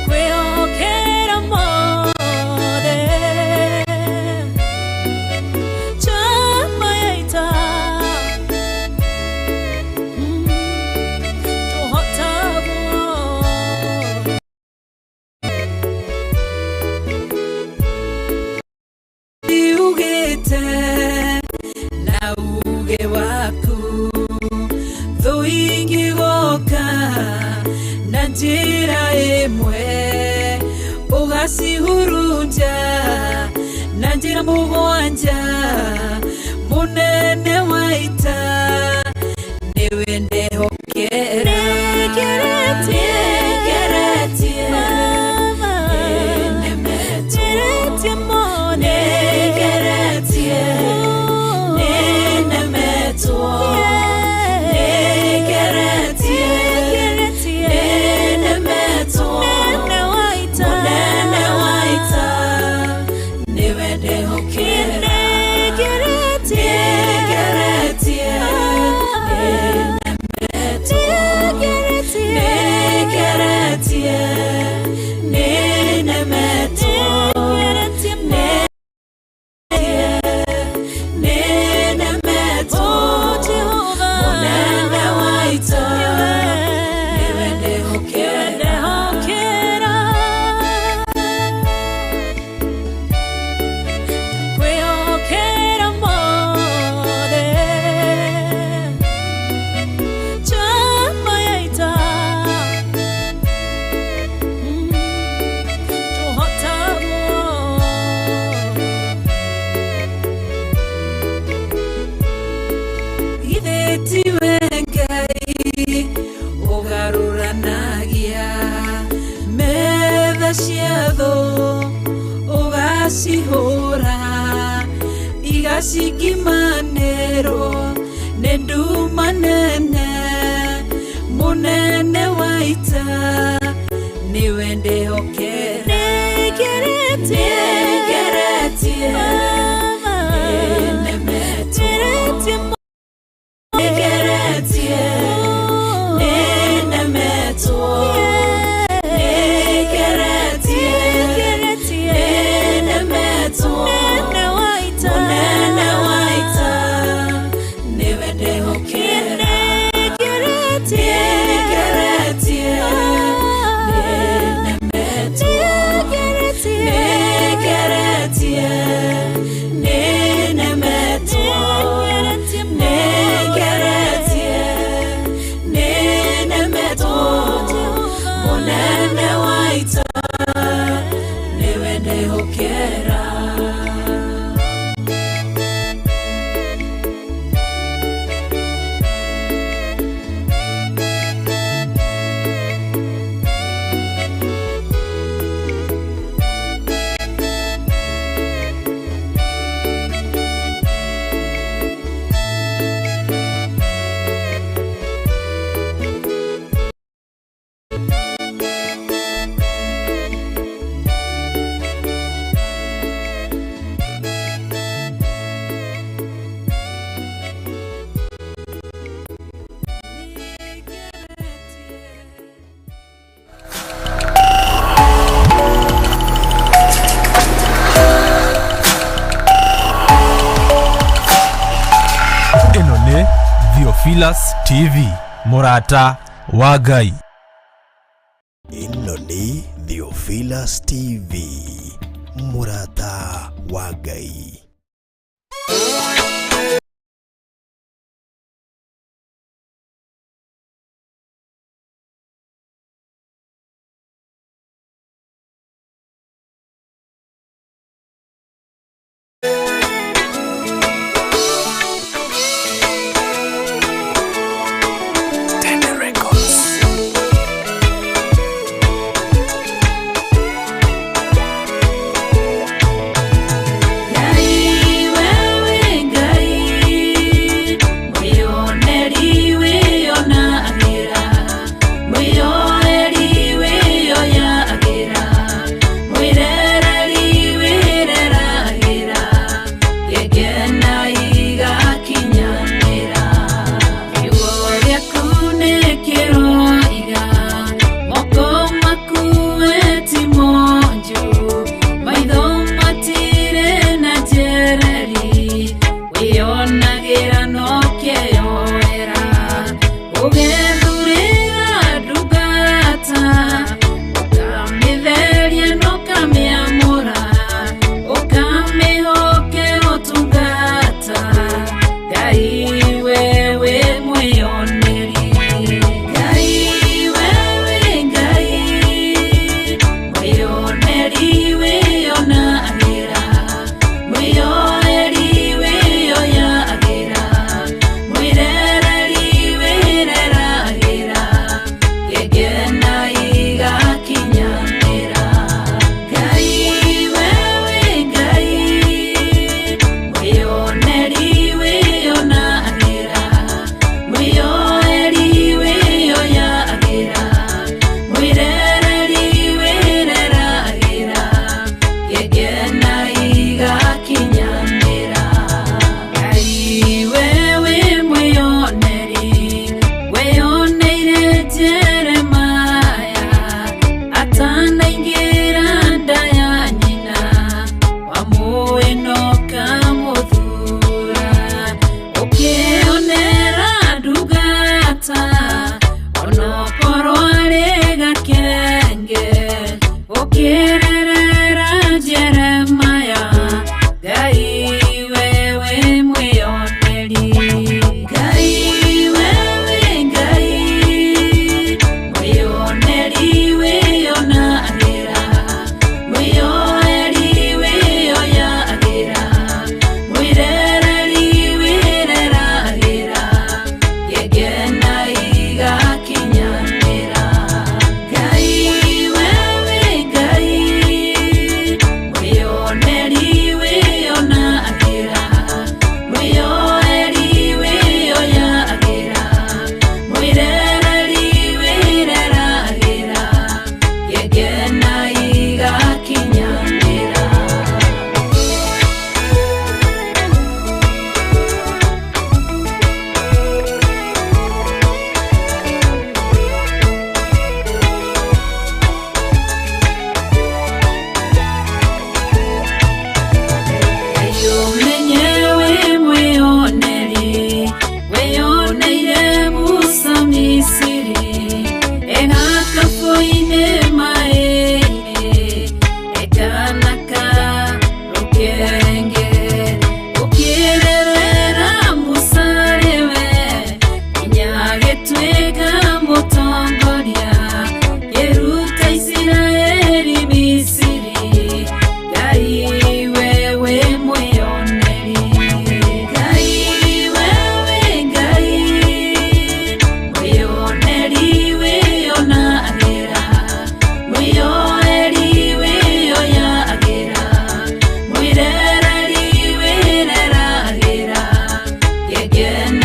Kwĩhokera mothe. Chama ya ita. Tũhotagwo. Ugĩte na uge waku thũ ingĩgoka na njĩra ĩmwe, ũgacihurunja na njĩra mũgwanja. Mũnene wa ita nĩwe ndehokera. Nĩngeretie, nĩnemetwo. Nĩngeretie, nĩnemetwo. Nĩngeretie, nĩnemetwo. Mũnene wa ita nĩwe ndehokera. Nĩngeretie, nĩnemetwo. Githĩ tiwe Ngai ũgarũranagia metha cia thũ, ũgacihũra igacingimanĩrwo nĩ nduma nene. Mũnene wa ita nĩwe ndĩhokera. Nĩngeretie, nĩnemetwo. Nĩngeretie, nĩnemetwo. Nĩngeretie, nĩnemetwo. Mũnene wa ita nĩwe ndĩhokera. Nĩngeretie, nĩnemetwo. Nĩngeretie, nĩnemetwo. Nĩngeretie, nĩnemetwo. Mũnene wa ita nĩwe ndĩhokera. Ĩno nĩ Theophilus TV, mũrata wa Ngai. Ĩno nĩ Theophilus TV, mũrata wa Ngai. Ngai wewe.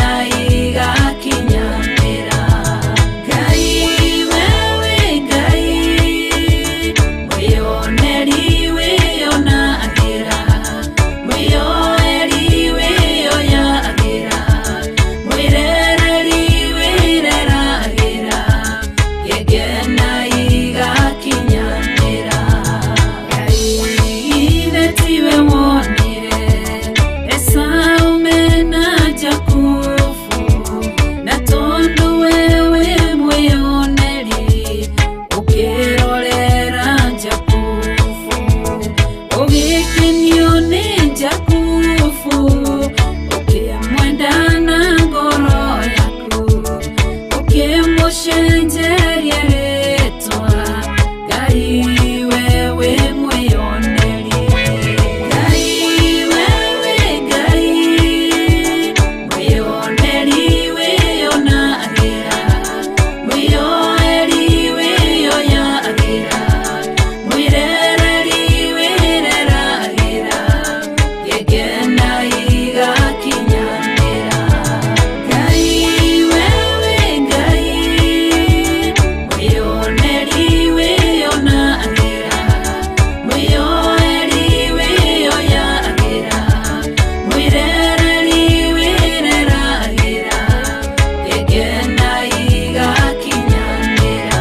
Ngĩgena igakinyanĩra. Ngai wewe Ngai, mwĩoneri wĩonagĩra, mwĩoeri wĩoyagĩra, mwĩrereri wĩreragĩra, ngĩgena igakinyanĩra. Ngai ithe tiwe wonire Esau mena Jakubu, na tondũ wewe mwĩoneri ũkĩrorera Jakubu, ũgĩkenio nĩ Jakubu, ũkĩmwenda na ngoro yaku, ũkĩmũcenjeria rĩtwa. Ngai wewe mwĩoneri. Ngai wewe Ngai, mwĩoneri wĩonagĩra, mwĩoeri wĩoyagĩra, mwĩrereri wĩreragĩra, ngĩgena igakinyanĩra. Ngai wewe Ngai, mwĩoneri wĩonagĩra, mwĩoeri wĩoyagĩra, mwĩrereri wĩreragĩra, ngĩgena igakinyanĩra.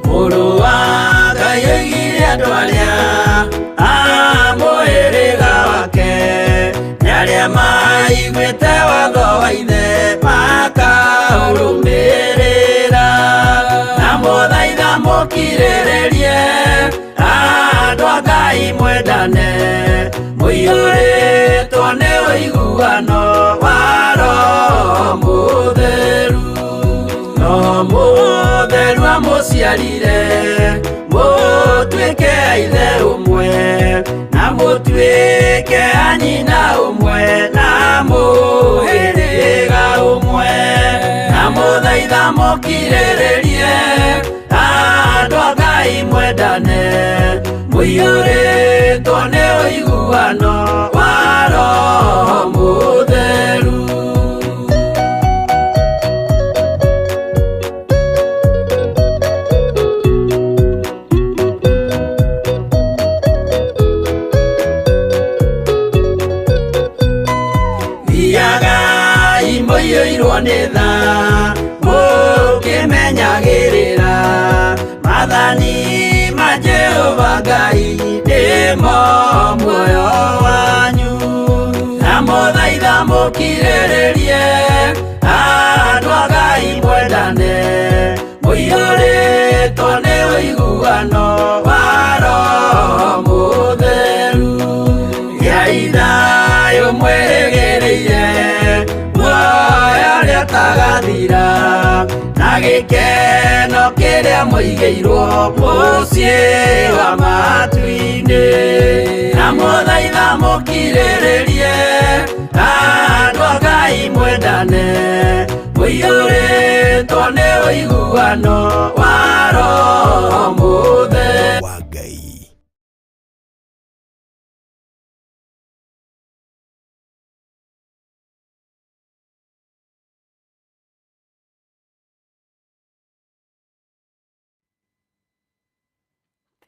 Mũrũ wa Ngai oigire andũ arĩa a mũhĩrĩga wake nĩ arĩa maiguĩte watho wa ithe makaũrũmĩrĩra. Na mũthaitha mũkirĩrĩrie andũ a Ngai mwendane, mũiyũrĩtwo nĩ ũiguano wa Roho Mũtheru. No mũtheru amũciarire mũtuĩke a ithe ũmwe, na mũtuĩke a nyina ũmwe, na mũhĩrĩga ũmwe. Na mũthaitha mũkirĩrĩrie andũ a Ngai mwendane, mũiyũrĩtwo nĩ ũiguano wa Roho Mũtheru. Thiagai mũiyũirwo nĩ tha, mũkĩmenyagĩrĩra maathani ma Jehova Ngai nĩmo muoyo wanyu. Na mũthaitha mũkirĩrĩrie andũ a Ngai mwendane, mũiyũrĩtwo nĩ ũiguano wa Roho Mũtheru. Gĩai thayũ mwĩrĩgĩrĩire muoyo ũrĩa ũtagathira, na gĩkeno kĩrĩa mũigĩirwo mũciĩ wa matu-inĩ. Na mũthaitha mũkirĩrĩrie andũ a Ngai mwendane, mũiyũrĩtwo nĩ ũiguano wa Roho Mũtheru. Wa Ngai.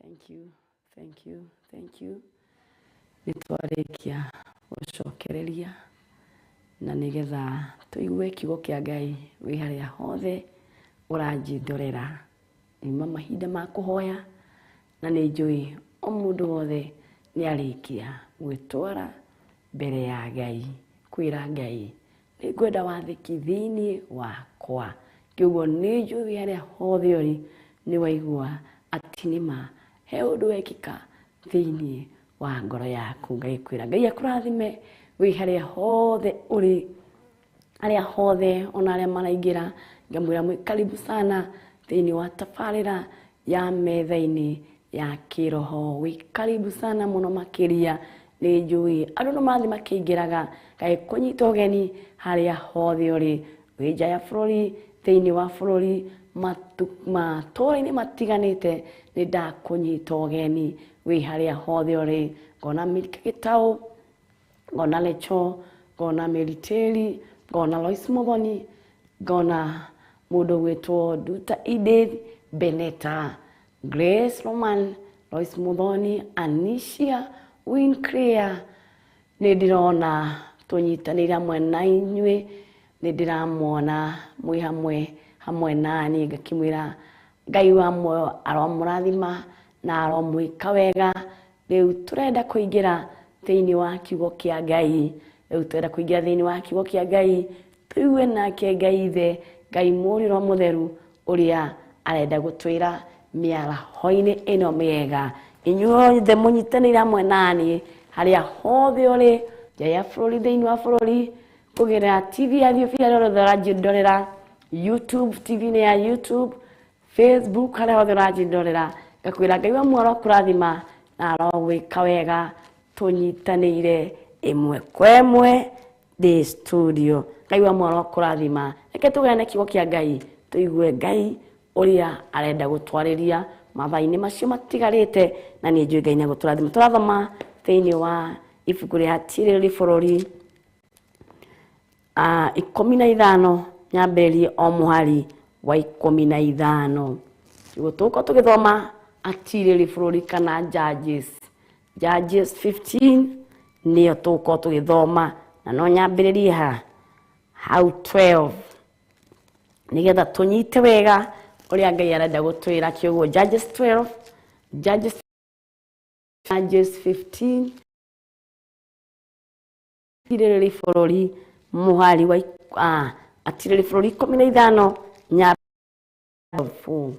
Thank you, thank you, thank you. Nĩ twarĩkia gũcokereria na nĩgetha tũigue kiugo kĩa Ngai wĩ harĩa hothe ũranjindorera. Nyuma mahinda ma kũhoya na nĩ njũĩ o mũndũ wothe nĩ arĩkia gwĩtwara mbere ya Ngai, kwĩra Ngai nĩ ngwenda wathĩki thĩinĩ wakwa. Kĩoguo nĩ njũĩ wĩ harĩa hothe ũrĩ nĩ waigua atĩ nĩma he ũndũ wekĩka thĩinĩ wa ngoro yaku. Ngai kwĩra Ngai akũrathime wĩ harĩa hothe ũrĩ. Arĩa hothe ona arĩa maraingĩra, ngamwĩra mwĩ karibu sana thĩinĩ wa tabarĩra ya metha-inĩ ya kĩroho. Wĩ karibu sana mũno makĩria. Nĩ njũĩ andũ no marathiĩ makĩingĩraga, ngagĩkũnyita ũgeni harĩa hothe ũrĩ, wĩ nja ya bũrũri, thĩinĩ wa bũrũri, matũũra-inĩ matiganĩte, nĩ ndakũnyita ũgeni wĩ harĩa hothe ũrĩ. Ngona Milka Gĩtaũ, ngona Lecho, ngona Mary Teri, ngona Lois Muthoni, ngona mũndũ gwĩtwo Nduta Edith, Beneta, Grace Roman, Lois Muthoni, Anisha Winclear. Nĩ ndĩrona tũnyitanĩire hamwe na inyuĩ, nĩ ndĩramwona mwĩ hamwe nani, ngakĩmwĩra Ngai wa muoyo aromũrathima na aromwĩka wega. Rĩu tũrenda kũingĩra thĩinĩ wa kiugo kĩa Ngai, rĩu tũrenda kũingĩra thĩinĩ wa kiugo kĩa Ngai, tũigue nake Ngai Ithe, Ngai Mũriũ Mũtheru, ũrĩa arenda gũtwĩra mĩaraho-inĩ ĩno mĩega. Inyuothe mũnyitanĩire hamwe nani harĩa hothe ũrĩ, nja ya bũrũri, thĩinĩ wa bũrũri, kũgerera TV ya Theophilus harĩa hothe ũranjĩndorera, YouTube TV-inĩ ya YouTube, Facebook harĩa hothe ũranjĩndorera, ngakwĩra Ngai wa muoyo arokũrathima na arogwĩka wega. Tũnyitanĩire ĩmwe kwa ĩmwe ndĩ studio. Ngai wa muoyo arokũrathima. Reke tũgane kiugo kĩa Ngai, tũigue Ngai ũrĩa arenda gũtwarĩria mathaa-inĩ macio matigarĩte, na nĩ njũĩ Ngai nĩegũtũrathima. Tũrathoma thĩinĩ wa ibuku rĩa Tirĩrĩri bũrũri 15, nyambĩrĩrie o mũhari wa 15. Kiugo tũgũkorwo tũgĩthoma Atirĩrĩri bũrũri kana Judges, Judges 15 nĩyo tũgũkorwo tũgĩthoma, na no nyambĩrĩrie ha hau 12 nĩgetha tũnyite wega ũrĩa Ngai arenda gũtwĩra. Kiugo Judges 12, Judges, Judges 15, Atirĩrĩri bũrũri mũhari wa Atirĩrĩri bũrũri 15 nyambu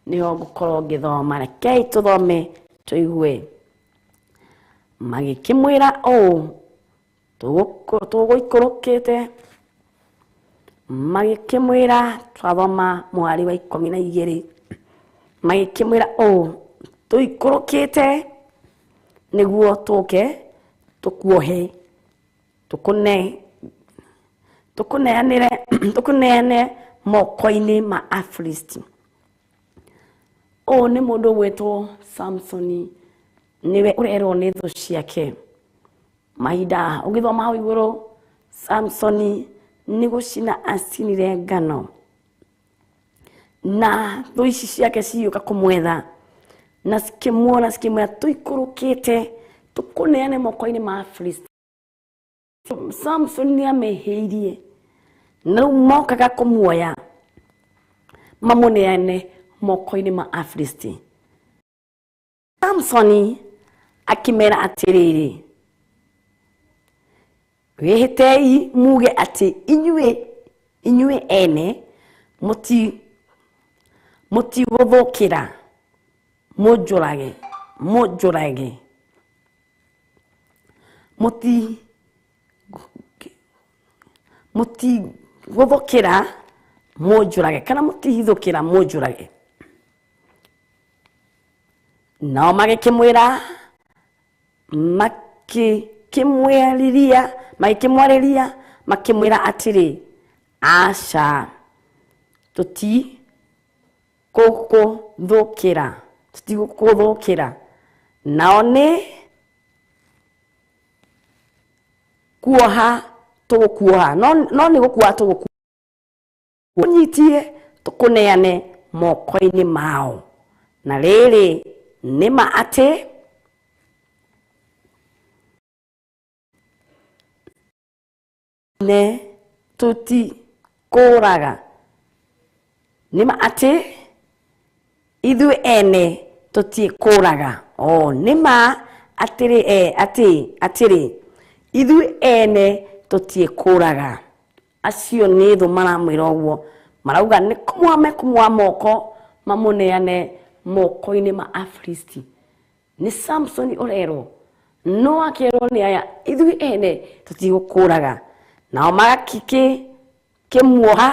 nĩho ngũkorwo ngĩthoma. Rekei tũthome tũigue. Magĩkĩmwĩra ũũ, tũgũikũrũkĩte, magĩkĩmwĩra, twathoma mũhari wa 12, magĩkĩmwĩra ũũ, tũikũrũkĩte nĩguo tũke tũkuohe, tũkũneanĩre, tũkũneane moko-inĩ ma Afilisti. Ũũ nĩ mũndũ ũgwĩtwo Samsoni, nĩwe ũrerwo nĩ thũ ciake. Mahinda ũgĩthoma hau igũrũ, Samsoni nĩ gũcina acinire ngano, na thũ ici ciake cigĩũka kũmwetha, na cikĩmuona cikĩmwĩra tũikũrũkĩte tũkũneane moko-inĩ ma Afilisti. Samsoni nĩ amehĩirie, na rĩu mokaga kũmuoya mamũneane moko-inĩ ma Afilisti. Samsoni akĩmera atĩrĩrĩ, wĩhĩtei muge atĩ inyuĩ ene mũtigũthũkĩra, mũnjũrage, mũnjũrage, mũtigũthũkĩra mũnjũrage, kana mũtihithũkĩra mũnjũrage. Nao magĩkĩmwĩra, magĩkĩmwarĩria, makĩmwĩra atĩrĩ, aca, tũtigũkũthũkĩra, tũtigũkũthũkĩra. Nao nĩ kuoha tũgũkuoha, no nĩ gũkuoha tũgũkuoha, ũnyitie tũkũneane moko-inĩ mao. Na rĩrĩ, nĩ ma atĩ ne tũtikũraga, nĩ ma atĩ ithuĩ ene tũtikũraga. O nĩ ma atĩrĩ, atĩ atĩrĩ ithuĩ ene tũtikũraga. Acio nĩ thũ maramwĩra ũguo, marauga nĩ kũmuoha mekũmuoha moko mamũneane moko-inĩ ma Afilisti. Nĩ Samsoni ũrerwo, no akerwo nĩ aya, ithuĩ ene tũtigũkũraga. Nao magakĩmuoha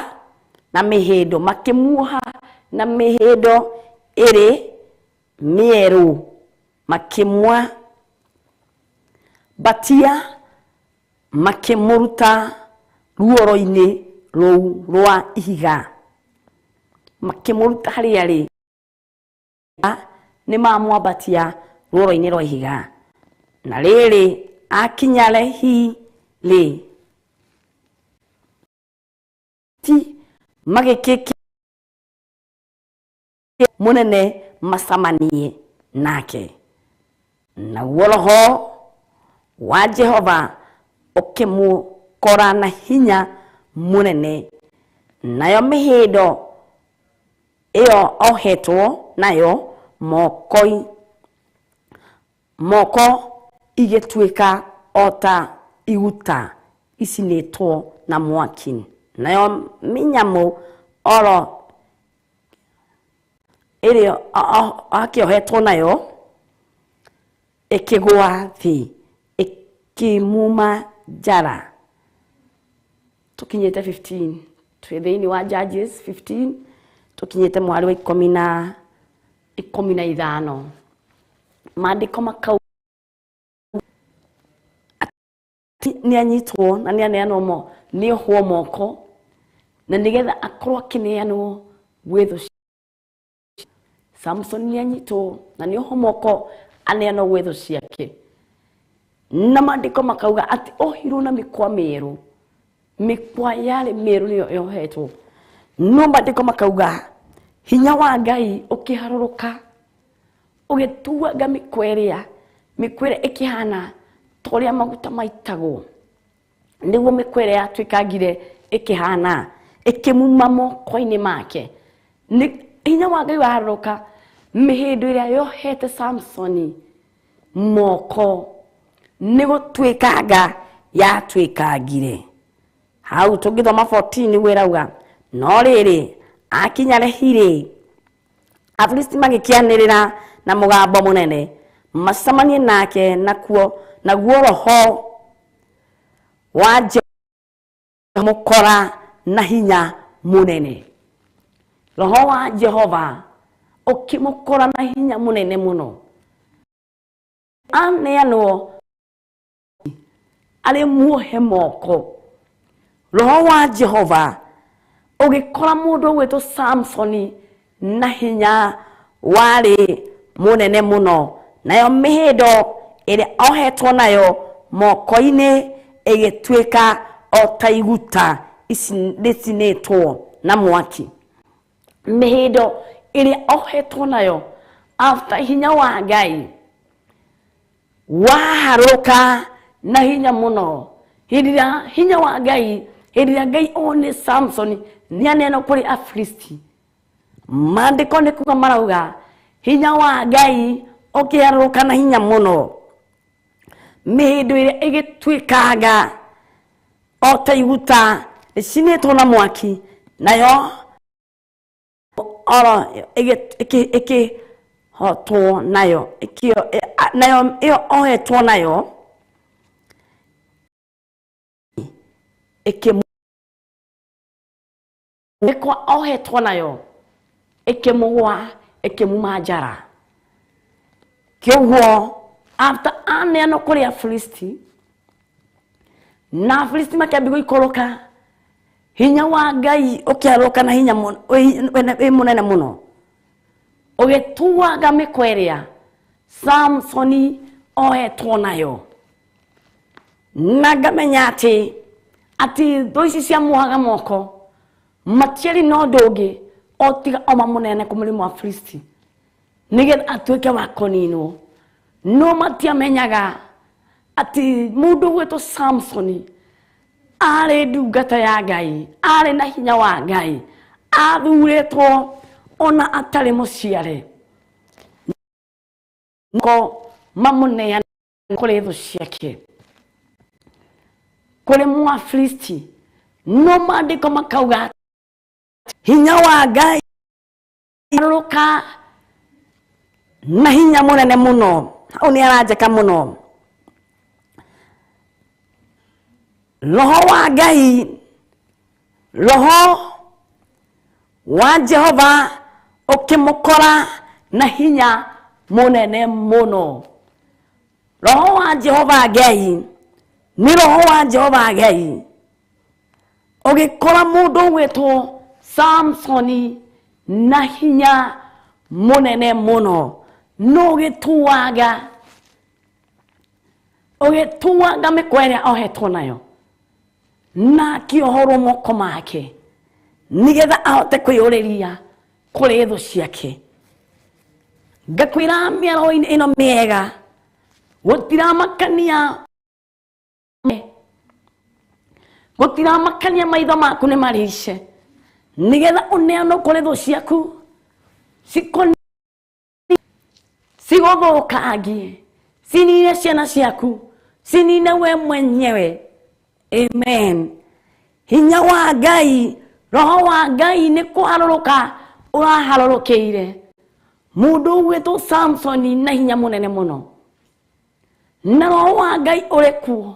na mĩhĩndo, makĩmuoha na mĩhĩndo ĩrĩ mĩerũ, makĩmwa batia, makĩmũruta ruoro-inĩ rũu rwa ihiga, makĩmũruta harĩa rĩ nĩ mamwambatia ruoro-inĩ rwa ihiga. Na rĩrĩ akinya Lehi rĩ, ti magĩkĩki mũnene macamanie nake. Naguo roho wa Jehova ũkĩmũkora na hinya mũnene, nayo mĩhĩndo ĩyo ohetwo nayo moko igĩtuĩka o ta iguta icinĩtwo na mwaki, nayo mĩnyamũ oro ĩrĩa akĩohetwo nayo ĩkĩgũa thĩ ĩkĩmuma njara. Tũkinyĩte 15, twĩ thĩinĩ wa Judges 15, tũkinyĩte mwari wa 15. Maandĩko makau nĩ anyitwo na nĩ aneanwo mo nĩ ohwo moko, na nĩgetha akorwo akĩneanwo gwĩ thũ. Samson nĩ anyitwo na nĩ ohwo moko aneanwo gwĩ thũ ciake. Na maandĩko makauga atĩ ohirwo na mĩkwa mĩerũ, mĩkwa yarĩ mĩerũ nĩyo yohetwo. No maandĩko makauga hinya wa Ngai ũkĩharũrũka ũgĩtuanga mĩkwa ĩrĩa, mĩkwa ĩrĩa ĩkĩhana ta ũrĩa maguta maitagwo, nĩguo mĩkwa ĩrĩa yatuĩkangire ĩkĩhana, ĩkĩmuma moko-inĩ make. Nĩ hinya wa Ngai waharũrũka, mĩhĩndo ĩrĩa yohete Samsoni moko nĩ gũtuĩkanga yatuĩkangire. Hau tũngĩthoma 14 nĩguo ĩrauga, no rĩrĩ akinya Lehi rĩ, Afilisti magĩkĩanĩrĩra na mũgambo mũnene macemanie nake, nakuo naguo roho wa Jehova mũkora na hinya mũnene. Roho wa Jehova ũkĩmũkora na hinya mũnene mũno, aneanwo arĩ muohe moko. Roho wa Jehova ũgĩkora mũndũ ũgwĩtwo Samsoni na hinya warĩ mũnene mũno, nayo mĩhĩndo ĩrĩa ohetwo nayo moko-inĩ ĩgĩtuĩka o ta iguta rĩcinĩtwo na mwaki. Mĩhĩndo ĩrĩa ohetwo nayo after hinya wa Ngai waharũka na hinya mũno. Hĩndĩ ĩrĩa hinya wa Ngai, hĩndĩ ĩrĩa Ngai one Samsoni nĩaneanwo kũrĩ Afilisti, maandĩko nĩ kuga marauga hinya wa Ngai ũkĩharũrũka na hinya mũno, mĩhĩndo ĩrĩa ĩgĩtuĩkanga o ta iguta rĩcinĩtwo na mwaki, nayo oro ĩkĩhotwo nayo, nayo ĩyo ohetwo nayo ĩkĩmũkwa ohetwo nayo ĩkĩmũgwa ĩkĩmuma njara. Kĩoguo after aneanwo kũrĩ Afilisti, na Afilisti makĩambia gũikũrũka, hinya wa Ngai ũkĩharũrũka na hinya wĩ mũnene mũno, ũgĩtuanga mĩkwa ĩrĩa Samsoni ohetwo nayo. Na ngamenya atĩ thũ ici ciamuohaga moko matiarĩ na ũndũ ũngĩ o tiga o mamũneane kũ mũrĩmo wa Afilisti nĩgetha atuĩke wa kũninwo. No matiamenyaga atĩ mũndũ ũgwĩtwo Samsoni arĩ ndungata ya Ngai, arĩ na hinya wa Ngai, athurĩtwo ona atarĩ mũciare, ko mamũneane kũrĩ thũ ciake, kũrĩ Mũafilisti. No maandĩko makauga hinya wa Ngai arũrũka na hinya mũnene mũno. Hau nĩ aranjĩka mũno. Roho wa Ngai, roho wa Jehova ũkĩmũkora na hinya mũnene mũno. Roho wa Jehova Ngai nĩ roho wa Jehova Ngai ũgĩkora mũndũ ũgwĩtwo Samsoni na hinya mũnene mũno, no ũgĩtuaga mĩkwa ĩrĩa ohetwo nayo na akĩohorwo moko make nĩgetha ahote kwĩyũrĩria kũrĩ thũ ciake. Ngakwĩra mĩaraho-inĩ ĩno mĩega, gũtiramakania maitho maku nĩ marice nĩgetha ũneanwo kũrĩ thũ ciaku cigũthũkangie, cinine ciana ciaku, cinine we mwenyewe. Amen. Hinya wa Ngai, roho wa Ngai nĩ kũharũrũka ũraharũrũkĩire mũndũ ũgwĩtwo Samsoni na hinya mũnene mũno, na roho wa Ngai ũrĩ kuo.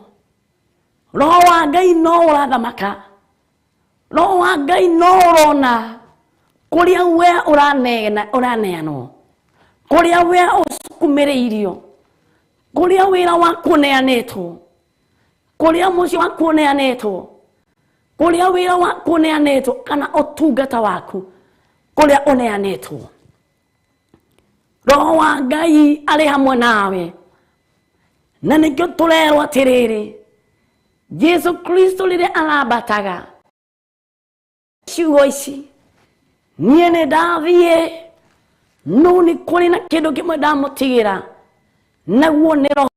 Roho wa Ngai no ũrathamaka, roho wa Ngai no ũrona kũrĩa we ũraneanwo, kũrĩa we ũsukumĩrĩirio, kũrĩa wĩra waku ũneanĩtwo, kũrĩa mũciĩ waku ũneanĩtwo, kũrĩa wĩra waku ũneanĩtwo, kana ũtungata waku kũrĩa ũneanĩtwo. Roho wa Ngai arĩ hamwe nawe, na nĩkĩo tũrerwo atĩrĩrĩ, Jesu Kristo rĩrĩa arambataga ciugo ici, niĩ nĩ ndathiĩ, no nĩ kũrĩ na kĩndũ kĩmwe ndamũtigĩra, naguo nĩ roho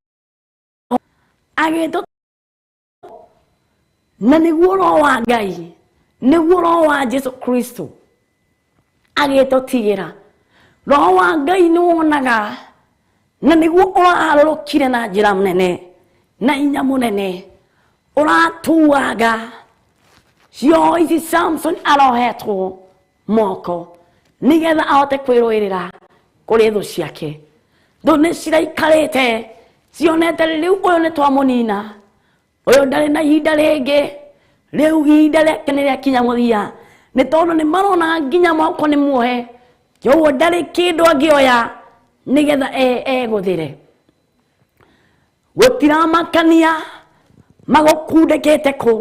agĩtũ, na nĩguo roho wa Ngai, nĩguo roho wa Jesu Kristo agĩtũtigĩra. Roho wa Ngai nĩ wonaga, na nĩguo ũraharũrũkire na njĩra nene na hinya mũnene, ũratuaga cioho ici Samson arohetwo moko nĩgetha ahote kwĩrũĩrĩra kũrĩ thũ ciake. Thũ nĩ ciraikarĩte cionete rĩu ũyũ nĩ twamũnina, ũyũ ndarĩ na ihinda rĩngĩ, rĩu ihinda rĩake nĩ rĩakinya mũthia, nĩ tondũ nĩ marona nginya moko nĩ muohe, kwoguo ndarĩ kĩndũ angĩoya nĩgetha egũthĩre. Gũtiramakania magũkundĩkĩte kũ,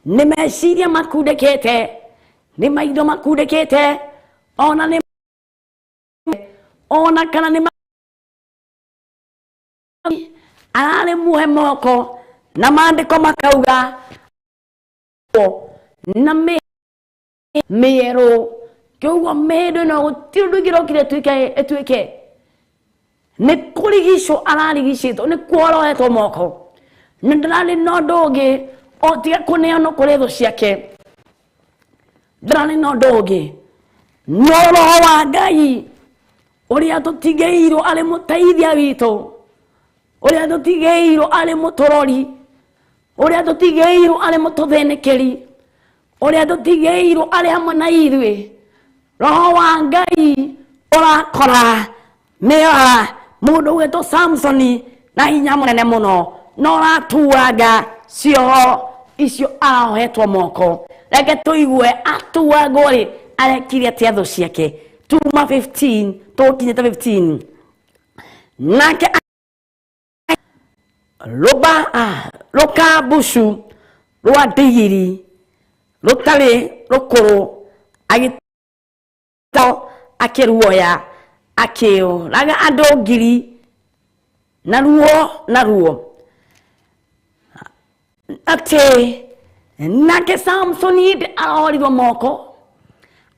nĩ meciria makundĩkĩte, nĩ maitho makundĩkĩte, ona nĩ ona kana nĩ ararĩ muohe moko, na maandĩko makauga na mĩerũ. Kwoguo mĩhĩndo ĩno gũtirĩ ũndũ ĩngĩrokire ĩtuĩke nĩ kũrigicwo ararigicĩtwo, nĩ kuorohetwo moko, na ndararĩ na ũndũ ũngĩ o tiga kũneanwo kũrĩ thũ ciake, ndararĩ na ũndũ ũngĩ. No roho wa Ngai ũrĩa tũtigĩirwo arĩ mũteithia witũ, ũrĩa tũtigĩirwo arĩ mũtũrori, ũrĩa tũtigĩirwo arĩ mũtũthĩnĩkĩri, ũrĩa tũtigĩirwo arĩ hamwe na ithuĩ, roho wa Ngai ũrakora mĩoha mũndũ ũgwĩtwo Samsoni na hinya mũnene mũno, no ũratuanga cioho icio arohetwo moko. Reke tũigue atuangwo rĩ, arekire atĩa thũ ciake. Tuma 15, tũkinyĩte 15. Nake rũkambucu rwa ndigiri rũtarĩ rũkũrũ agĩto akĩruoya akĩũraga andũ ngiri na ruo atĩ nake Samsoni hĩndĩ arorirwo moko,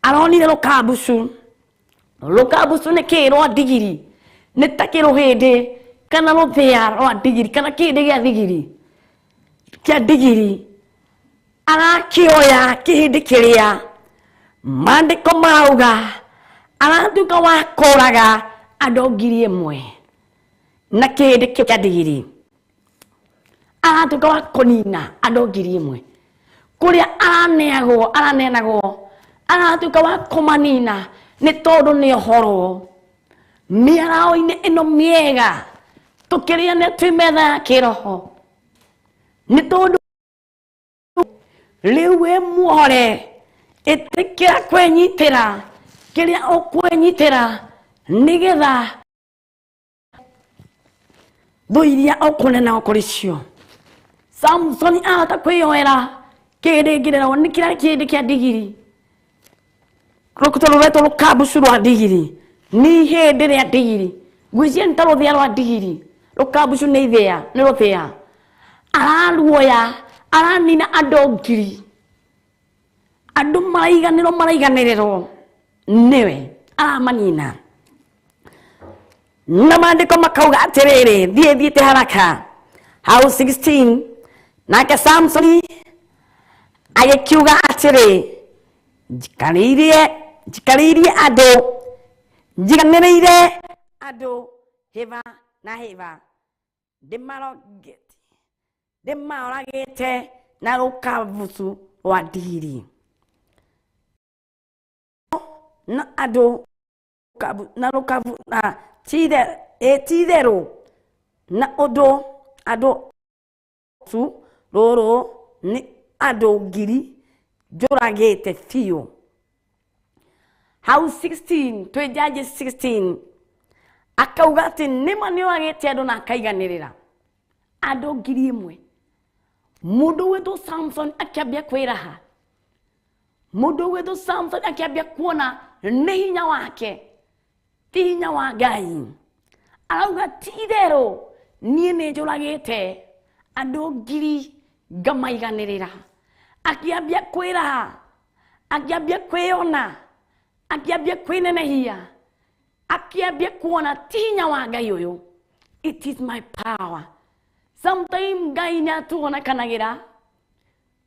aronire rũkambucu. Rũkambucu nĩ kĩĩ? Rwa ndigiri, nĩ ta kĩrũhĩndĩ kana rũthĩa rwa ndigiri kana kĩhĩndĩ gĩa thigiri kĩa ndigiri, arakĩoya kĩhĩndĩ kĩrĩa maandĩko marauga aratuĩka wa kũraga andũ 1000 na kĩhĩndĩ kĩu kĩa ndigiri, aratuĩka wa kũnina andũ 1000 kũrĩa araneanagwo, aratuĩka wa kũmanina nĩ tondũ nĩ ohorwo. Mĩaraho-inĩ ĩno mĩega tũkĩrĩane twĩ metha ya kĩroho, nĩ tondũ Rĩu wĩ muohore, ĩtĩkĩra kwĩnyitĩra kĩrĩa ũkwĩnyitĩra nĩgetha thũ iria ũkũnena ũkũrĩ cio. Samson ahota kwĩyoera kĩrĩ ngĩrerwo nĩ kĩrĩa kĩndĩ kĩa ndigiri, rũretwo rũkambucu rwa ndigiri, nĩ ihĩndĩ rĩa ndigiri, ngwĩciria nĩ ta rũthĩa rwa ndigiri, rũkambucu nĩ ithĩa, nĩ rũthĩa. Araruoya, aranina andũ ngiri, andũ maraiganĩrwo maraiganĩrĩrwo nĩwe aramanina. Na maandĩko makauga atĩrĩrĩ, thiĩ thiĩte haraka hau 16. Nake Samsoni agĩkiuga atĩrĩ, njikarĩirie andũ, njiganĩrĩire andũ hĩba na hĩba, ndĩmaroragĩte na rũkambucu rwa ndigiri. Na andũ na rũkabu na ti-itherũ na ũndũ andũ tu rũrũ nĩ andũ ngiri njũragĩte biũ. Hau 16 twĩ Judges 16 akauga atĩ nĩma nĩoragĩte andũ na akaiganĩrĩra andũ 1000. Mũndũ wĩtwo Samson akĩambia kwĩraha, mũndũ wĩtwo Samson akĩambia kuona nĩ hinya wake, ti hinya wa Ngai. Arauga ti-itherũ niĩ nĩ njũragĩte andũ ngiri ngamaiganĩrĩra. Akĩambia kwĩraha, akĩambia kwĩyona, akĩambia kwĩnenehia, akĩambia kuona ti hinya wa Ngai ũyũ, it is my power. Sometimes Ngai nĩ atuonekanagĩra,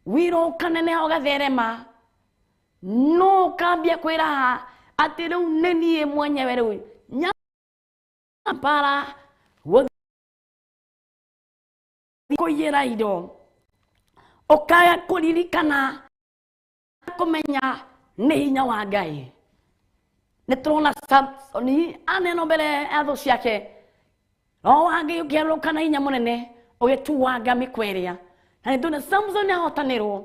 wĩra ũkaneneha ũgatherema, no ũkambia kwĩraha atĩ rĩu nĩ niĩ mwenyewe rĩu nyampara gũthiĩ kũiyĩra indo, ũkaga kũririkana kũmenya nĩ hinya wa Ngai. Nĩ tũrona Samsoni aneno mbere ya thũ ciake, roho wa Ngai ũkĩarũrũka na hinya mũnene ũgĩtuanga mĩkwa ĩrĩa. Na nĩ tuona Samson ahotanĩrwo,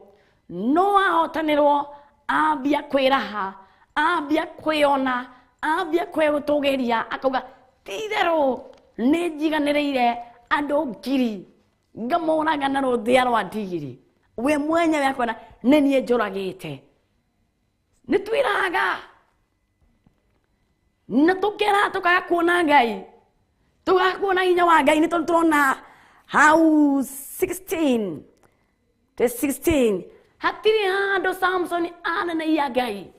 no ahotanĩrwo ambia kwĩraha, ambia kwĩona, ambia kwĩtũgĩria, akauga ti-itherũ nĩ njiganĩrĩire andũ ngiri ngamoraga na rũthĩa rwa ndigiri. We mwenyewe akona nĩ niĩ njũragĩte. Nĩ twĩrahaga na tũkeraha tũkaga kuona Ngai, tũkaga kuona hinya wa Ngai. Nĩ tondũ tũrona hau 16 16 hatirĩ handũ Samson anenehia Ngai.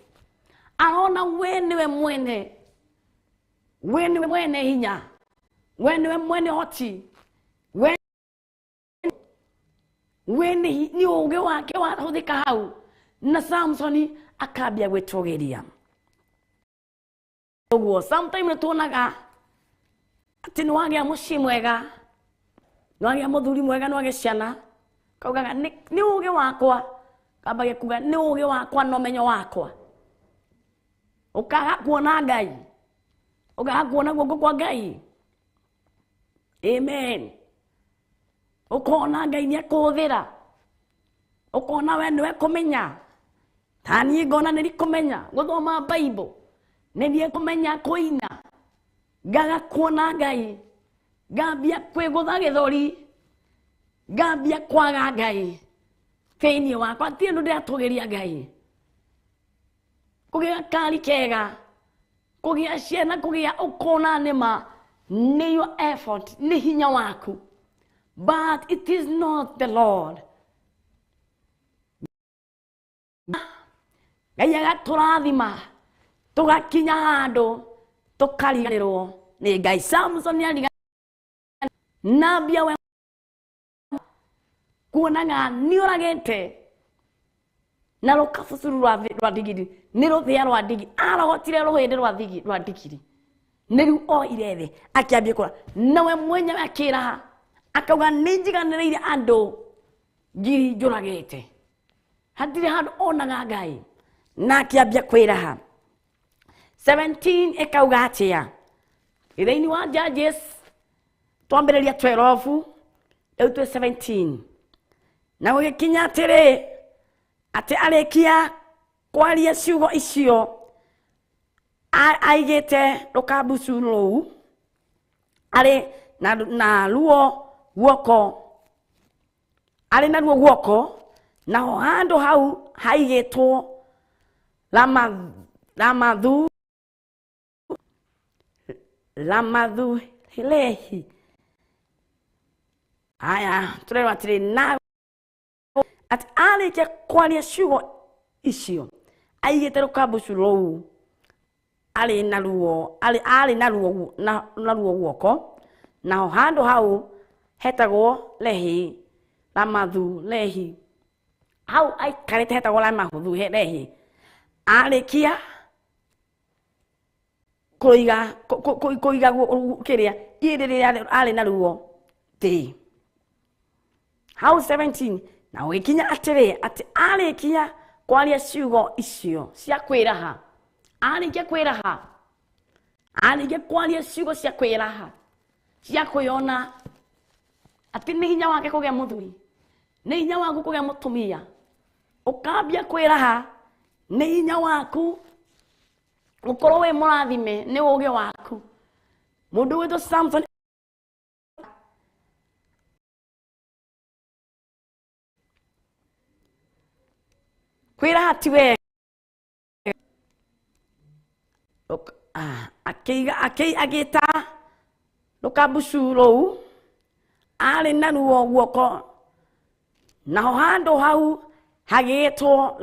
Arona we nĩwe mwene, we nĩwe mwene hinya, we nĩwe mwene hoti, we nĩ ũũgĩ wake wahũthĩka hau. Na Samsoni akambia gwĩtũgĩria. Ũguo sometimes nĩ tuonaga atĩ nĩ wagĩa mũciĩ mwega, nĩ wagĩa mũthuri mwega, nĩ wagĩa ciana, kaugaga nĩ ũũgĩ wakwa, kambagia kuga nĩ ũũgĩ wakwa na ũmenyo wakwa. Ũkaga kuona Ngai, ũkaga kuona guoko kwa Ngai. Amen. Ũkona Ngai nĩ akũhũthĩra, ũkona we nĩwe kũmenya. Ta niĩ ngona nĩ kũmenya gũthoma Bible, nĩ niĩ kũmenya kũina, ngaga kuona Ngai, ngambia kwĩgũtha gĩthũri, ngambia kwaga Ngai thĩinĩ wakwa. Ti ũndũ ndĩratũgĩria Ngai, kũgĩa kari kega, kũgĩa ciana, kũgĩa ũkona nĩma nĩ your effort, nĩ hinya waku, but it is not the Lord. Ngai agatũrathima tũgakinya handũ tũkariganĩrwo nĩ Ngai. Samson nĩ nambia we kuonaga nĩ ũragĩte na rũkabucuru rwa ndigiri, nĩ rũthĩa rwa ndigiri, arogotire rũhĩndĩ rwa ndigiri, nĩrĩu oire thĩ akĩambia kũra. Nawe mwenyewe akĩraha akauga nĩ njiganĩrĩire andũ ngiri njũragĩte. Hatirĩ handũ onaga Ngai na akĩambia kwĩraha. 17 ĩkauga atĩa? Thĩinĩ wa Judges twambĩrĩria 12 rĩu twĩ 17. Na gũgĩkinya atĩrĩ, Atĩ arĩkia kwaria ciugo icio aigĩte rũkambucu rũu arĩ na ruo guoko, arĩ na ruo guoko, naho handũ hau haigĩtwo Ramathu Lehi. Aya tũrerwo atĩrĩ, na atĩ arĩkia kwaria ciugo icio aigĩte rũkambucu rũu arĩ na ruo, arĩ na ruo, na ruo guoko, naho handũ hau hetagwo Lehi, Ramathu Lehi. Hau aikarĩte hetagwo Ramathu Lehi. Arĩkia kũiga kũiga kĩrĩa irĩ rĩrĩa arĩ na ruo thĩ. Hau 17 na ũgĩkinya atĩrĩ, atĩ arĩkia kwaria ciugo icio cia kwĩraha, arĩkia kwĩraha, arĩkia kwaria ciugo cia kwĩraha cia kwĩona atĩ nĩ hinya wake kũgĩa mũthuri, nĩ hinya waku kũgĩa mũtumia, ũkambia kwĩraha nĩ hinya waku ũkorwo wĩ mũrathime nĩ ũũgĩ waku. Mũndũ wĩtwo Samson kwĩraha ti wega. Akĩiga agĩta rũkambucu rũu arĩ na ruo guoko, naho handũ hau hagĩtwo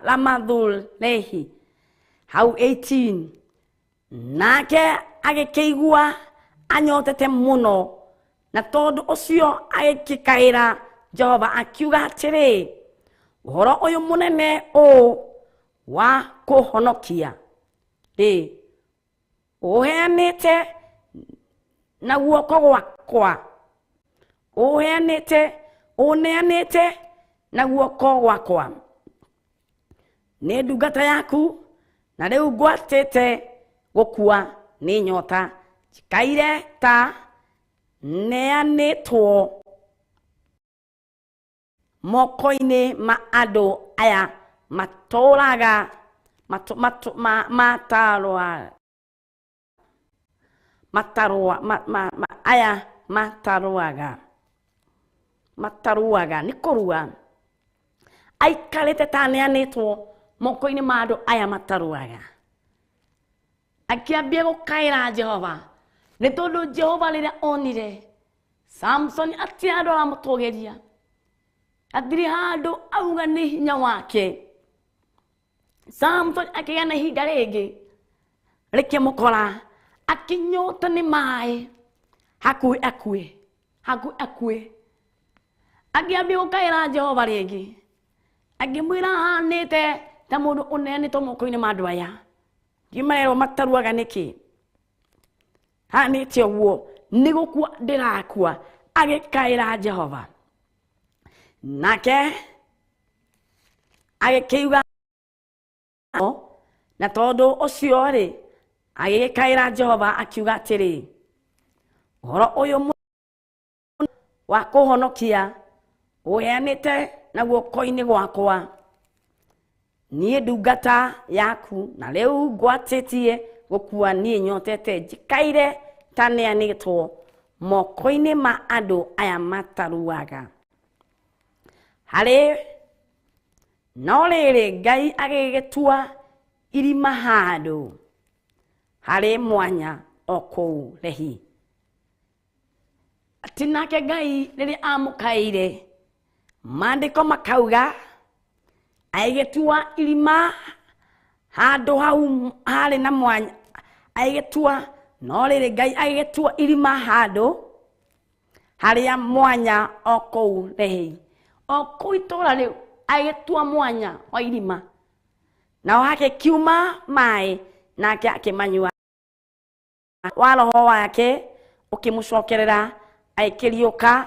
Ramathu Lehi. Hau 18 nake agĩkĩigua anyotete mũno, na tondũ ũcio agĩkĩkaĩra Jehova akiuga atĩrĩ, ũhoro ũyũ mũnene ũũ wa kũhonokia rĩ ũheanĩte na guoko gwakwa, ũheanĩte ũneanĩte na guoko gwakwa, nĩ ndungata yaku, na rĩu ngwatĩte gũkua nĩ nyota, njikaire ta neanĩtwo moko-inĩ ma andũ aya matũraga aya mataruaga nĩ kũrua, aikarĩte ta neanĩtwo moko-inĩ ma andũ aya mataruaga. Akĩambia gũkaĩra Jehova, nĩ tondũ Jehova rĩrĩa onire Samson atĩ andũ aramũtũgĩria, atirĩ handũ auga nĩ hinya wake. Samson akĩgĩa na ihinda rĩngĩ rĩkĩmũkora, akĩnyota nĩ maĩ hakuhĩ akue, hakuhĩ akue. Akĩambia gũkaĩra Jehova rĩngĩ, akĩmwĩra hanĩte ta mũndũ ũneanĩtwo moko-inĩ ma andũ aya, ndimarerwo mataruaga nĩkĩ, hanĩte ũguo nĩ gũkua ndĩrakua. Agĩkaĩra Jehova, nake agĩkĩuga, na tondũ ũcio rĩ agĩgĩkaĩra Jehova akiuga atĩrĩ, ũhoro ũyũ wa kũhonokia ũheanĩte na guoko-inĩ gwakwa, niĩ ndungata yaku, na rĩu ngwatĩtie gũkua niĩ nyotete, njikaire ta neanĩtwo moko-inĩ ma andũ aya mataruaga. Harĩ no rĩrĩ, Ngai agĩgĩtua irima handũ harĩ mwanya o kũu Lehi. Atĩ nake Ngai rĩrĩa amũkaĩire, maandĩko makauga agĩtua irima handũ hau harĩ na mwanya, agĩtua no rĩrĩ Ngai agĩtua irima handũ harĩa mwanya o kũu Lehi, o kũu itũũra rĩu agĩtua mwanya wa irima, nao hakĩkiuma maĩ, nake akĩmanyua. Wa roho wake ũkĩmũcokerera, agĩkĩriũka,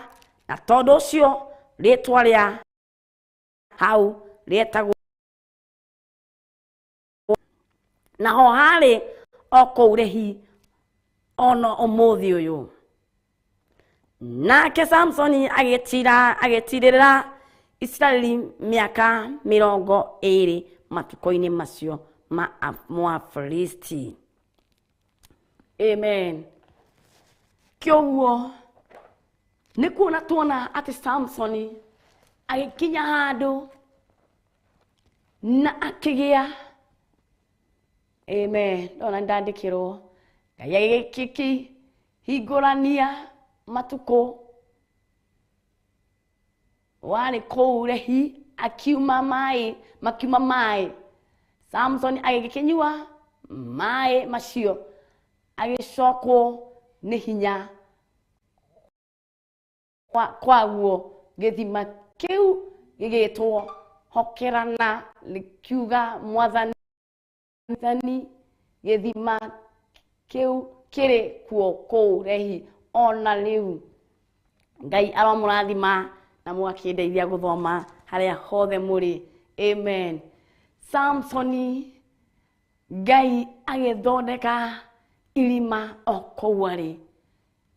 na tondũ ũcio rĩtwa rĩa hau rĩetagwo naho harĩ o kũu Lehi ono ũmũthĩ ũyũ. Nake Samsoni agĩtirĩrĩra Isiraeli mĩaka 20 matukũ-inĩ macio ma Mũafilisti. Amen. Kĩoguo nĩ kuona tuona atĩ Samsoni agĩkinya handũ na akĩgĩa. Amen. Ndona ndandĩkĩrwo Ngai agĩkĩhingũrania matukũ warĩ kũu Lehi, akiuma maĩ, makiuma maĩ. Samson agĩkĩnyua maĩ macio, agĩcokwo nĩ hinya kwaguo gĩthima kĩu gĩgĩtwo Hokerana, rĩkiuga Mwathani. Gĩthima kĩu kĩrĩ kuo kũu Lehi ona rĩu. Ngai aromũrathima na mũgakĩndeithia gũthoma harĩa hothe mũrĩ. Amen. Samsoni Ngai agĩthondeka irima o kũu arĩ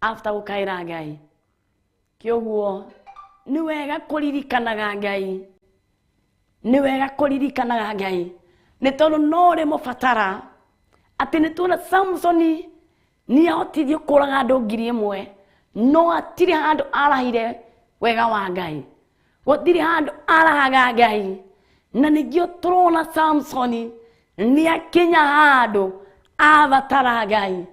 after gũkaĩra Ngai. Kĩoguo nĩ wega kũririkanaga Ngai, nĩ wega kũririkanaga Ngai, nĩ tondũ no ũrĩmũbatara. Atĩ nĩ tuona Samsoni nĩ ahotithio kũraga andũ 1000, no hatirĩ handũ arahire wega wa Ngai, gũtirĩ handũ arahaga Ngai. Na nĩkĩo tũrona Samsoni nĩ akinya handũ abatara Ngai.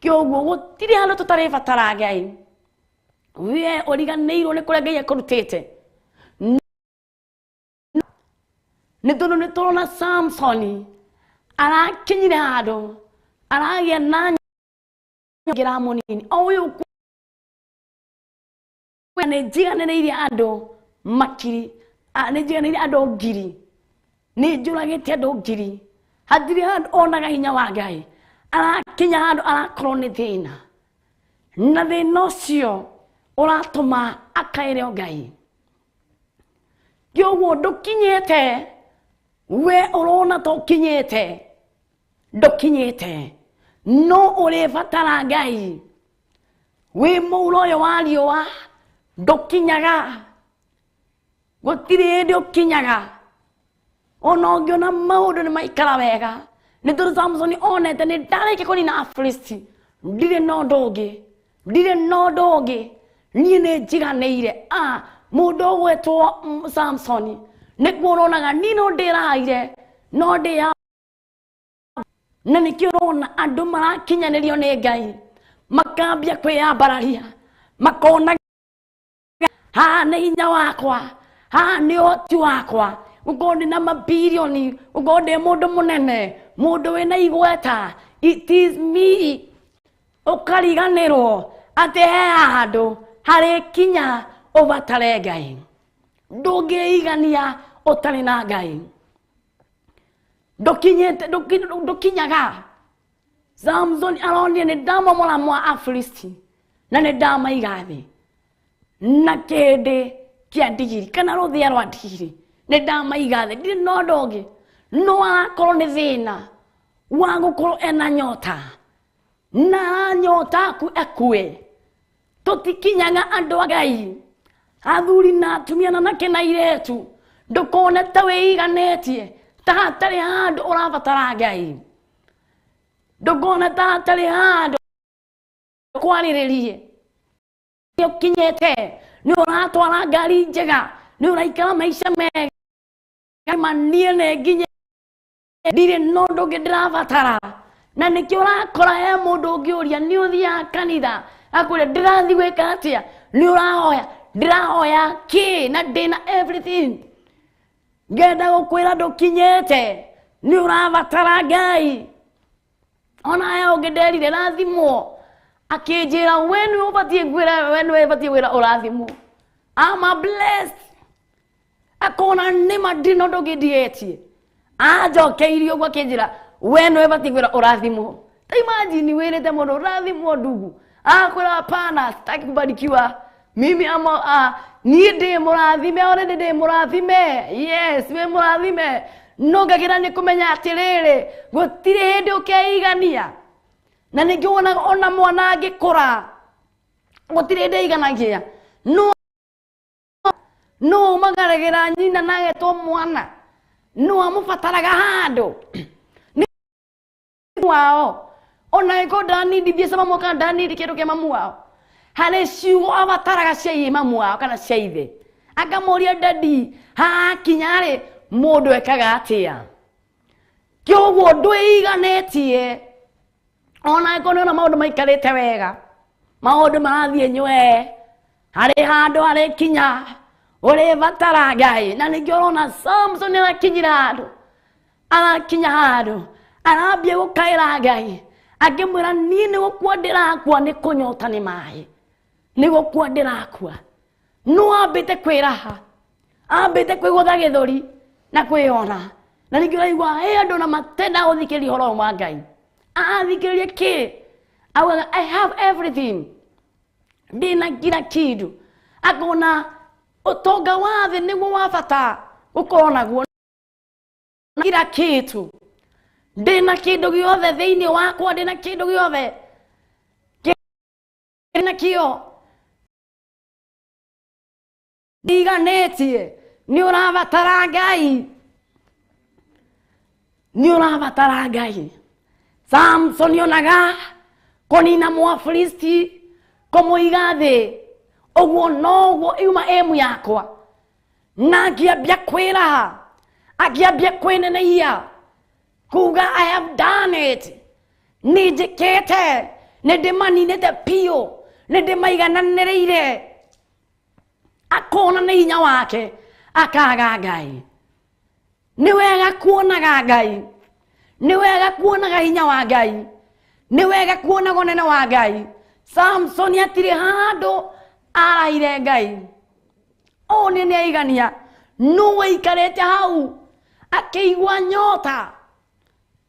Kĩoguo gũtirĩ handũ tũtarĩbatara Ngai. We ũriganĩirwo nĩ kũrĩa Ngai akũrutĩte. Nĩ tondũ nĩ tũrona Samsoni arakinyire handũ aragĩa na nyongera mũnini o ũyũ nĩ njiganĩrĩirie andũ makiri, nĩ njiganĩrĩirie andũ ngiri, nĩ njũragĩte andũ ngiri. Hatirĩ handũ onaga hinya wa Ngai. Arakinya handũ arakorwo nĩ thĩna, na thĩna ũcio ũratũma akaĩre o Ngai. Kĩoguo ndũkinyĩte, we ũrona ta ũkinyĩte, ndũkinyĩte, no ũrĩbatara Ngai. Wĩ mũuro ũyũ wa riũa ndũkinyaga, gũtirĩ hĩndĩ ũkinyaga. Ona ũngĩona maũndũ nĩ maikara wega, nĩ tondũ Samsoni onete nĩ ndarĩkia kũnina Afilisti, ndirĩ na ũndũ ũngĩ, ndirĩ na ũndũ ũngĩ, niĩ nĩ njiganĩire. Mũndũ ũgwĩtwo Samsoni nĩkuo ũronaga niĩ no ndĩraire, no ndĩa. Na nĩkĩo ũrona andũ marakinyanĩrio nĩ Ngai, makambia kwĩyambararia, makona haha nĩ hinya wakwa, haha nĩ ũhoti wakwa, gũkorwo ndĩ na mabirioni, gũkorwo ndĩ mũndũ mũnene, mũndũ wĩna igweta, it is me. Ũkariganĩrwo atĩ he handũ harĩkinya ũbatare Ngai. Ndũngĩigania ũtarĩ na Ngai. Ndũkinyĩte, ndũkinyaga. Samson aronire nĩ ndamomora mwa Afilisti na nĩ ndamaiga thĩ na kĩndĩ kĩa ndigiri kana rũthĩa rwa ndigiri, nĩ ndamaiga thĩ, ndirĩ na ũndũ ũngĩ. No arakorwo nĩ thĩna wa gũkorwo ena nyota, na nyota akue. Tũtikinyaga andũ a Ngai, athuri na atumia na anake na airĩtu, ndũkone ta wĩiganĩtie, ta hatarĩ handũ ũrabatara Ngai. Ndũkone ta hatarĩ handũ kwarĩrĩrie. Ũkinyĩte, nĩ ũratwara ngari njega, nĩ ũraikara maica mega, ma niĩ nĩ nginye, ndirĩ na ũndũ ũngĩ ndĩrabatara. Na nĩkĩo ũrakora he mũndũ ũngĩũria nĩ ũthiaga kanitha, akwĩra ndĩrathiĩ gwĩka atĩa, nĩ ũrahoya, ndĩrahoya kĩ na ndĩna everything. Ngenda gũkwĩra ndũkinyĩte, nĩ ũrabatara Ngai. Ona he ũngĩ nderire rathimwo, akĩnjĩra we nĩwe ũbatiĩ ngwĩra, we nĩwe ũbatiĩ gwĩra ũrathimwo. I'm a blessed. Akona nĩma ndirĩ na ũndũ ũngĩ ndigĩtie. Anjokeirie ũguo akĩnjĩra we nĩwe ũbatiĩ gwĩra ũrathimwo. Ta imagine wĩrĩte mũndũ ũrathimwo ndugu, akwĩra hapana, sitaki kubarikiwa. Mimi ama niĩ ndĩ mũrathime, already ndĩ mũrathime. Yes, wĩ mũrathime. No ngagĩra nĩ kũmenya atĩrĩrĩ, gũtirĩ hĩndĩ ũkeigania. Na ningĩ wonaga ona mwana angĩkũra, gũtirĩ hĩndĩ aiganagia. No No magaragĩra nyina na agetwo mwana. No amũbataraga handũ. Nĩ wao. Ona angĩkorwo ndanindi mbia cia mamu wao kana ndanindi kĩndũ kĩa mamu wao. Harĩ ciugo abataraga cia iye mamu wao kana cia ithe. Akamũria dadi, hakinya rĩ mũndũ ekaga atĩa? Kĩoguo ndwĩiganĩtie. Ona angĩkorwo nĩũrona maũndũ maikarĩte wega, maũndũ marathiĩ nywee, harĩ handũ harĩkinya ũrĩbatara Ngai. Na ningĩ ũrona Samson nĩarakinyire handũ, arakinya handũ arambia gũkaĩra Ngai, akĩmwĩra niĩ nĩ gũkua ndĩrakua nĩ kũnyota nĩ maĩ, nĩ gũkua ndĩrakua. No ambĩte kwĩraha, ambĩte kwĩgũtha gĩthũri na kwĩyona. Na ningĩ ũraigua he andũ na matenda gũthikĩrĩria ũhoro wa Ngai. Athikĩrĩrie kĩ? Augaga I have everything, ndĩna kila kĩndũ. Akona ũtonga wa thĩ nĩguo wa bata gũkorwo naguo, kila kĩndũ, ndĩna kĩndũ gĩothe thĩinĩ wakwa, ndĩna kĩndũ gĩothe ndĩna kĩo, ndiganĩtie. Nĩ ũrabatara Ngai, nĩ ũrabatara Ngai. Samson onaga kũnina Mũafilisti, kũmũiga thĩ, ũguo noguo iuma emu yakwa. Na akĩambia kwĩraha, akĩambia kwĩnenehia, kuga I have done it, nĩ njĩkĩte, nĩ ndĩmaninĩte biũ, nĩ ndĩmaigananĩrĩire. Akona nĩ hinya wake, akaga Ngai. Nĩ wega kuonaga Ngai, nĩ wega kuonaga hinya wa Ngai, nĩ wega kuonaga ũnene wa Ngai. Samson atirĩ handũ arahire Ngai. Ũũ nĩ nĩaigania. Nũ waikarĩte hau akĩigua nyota,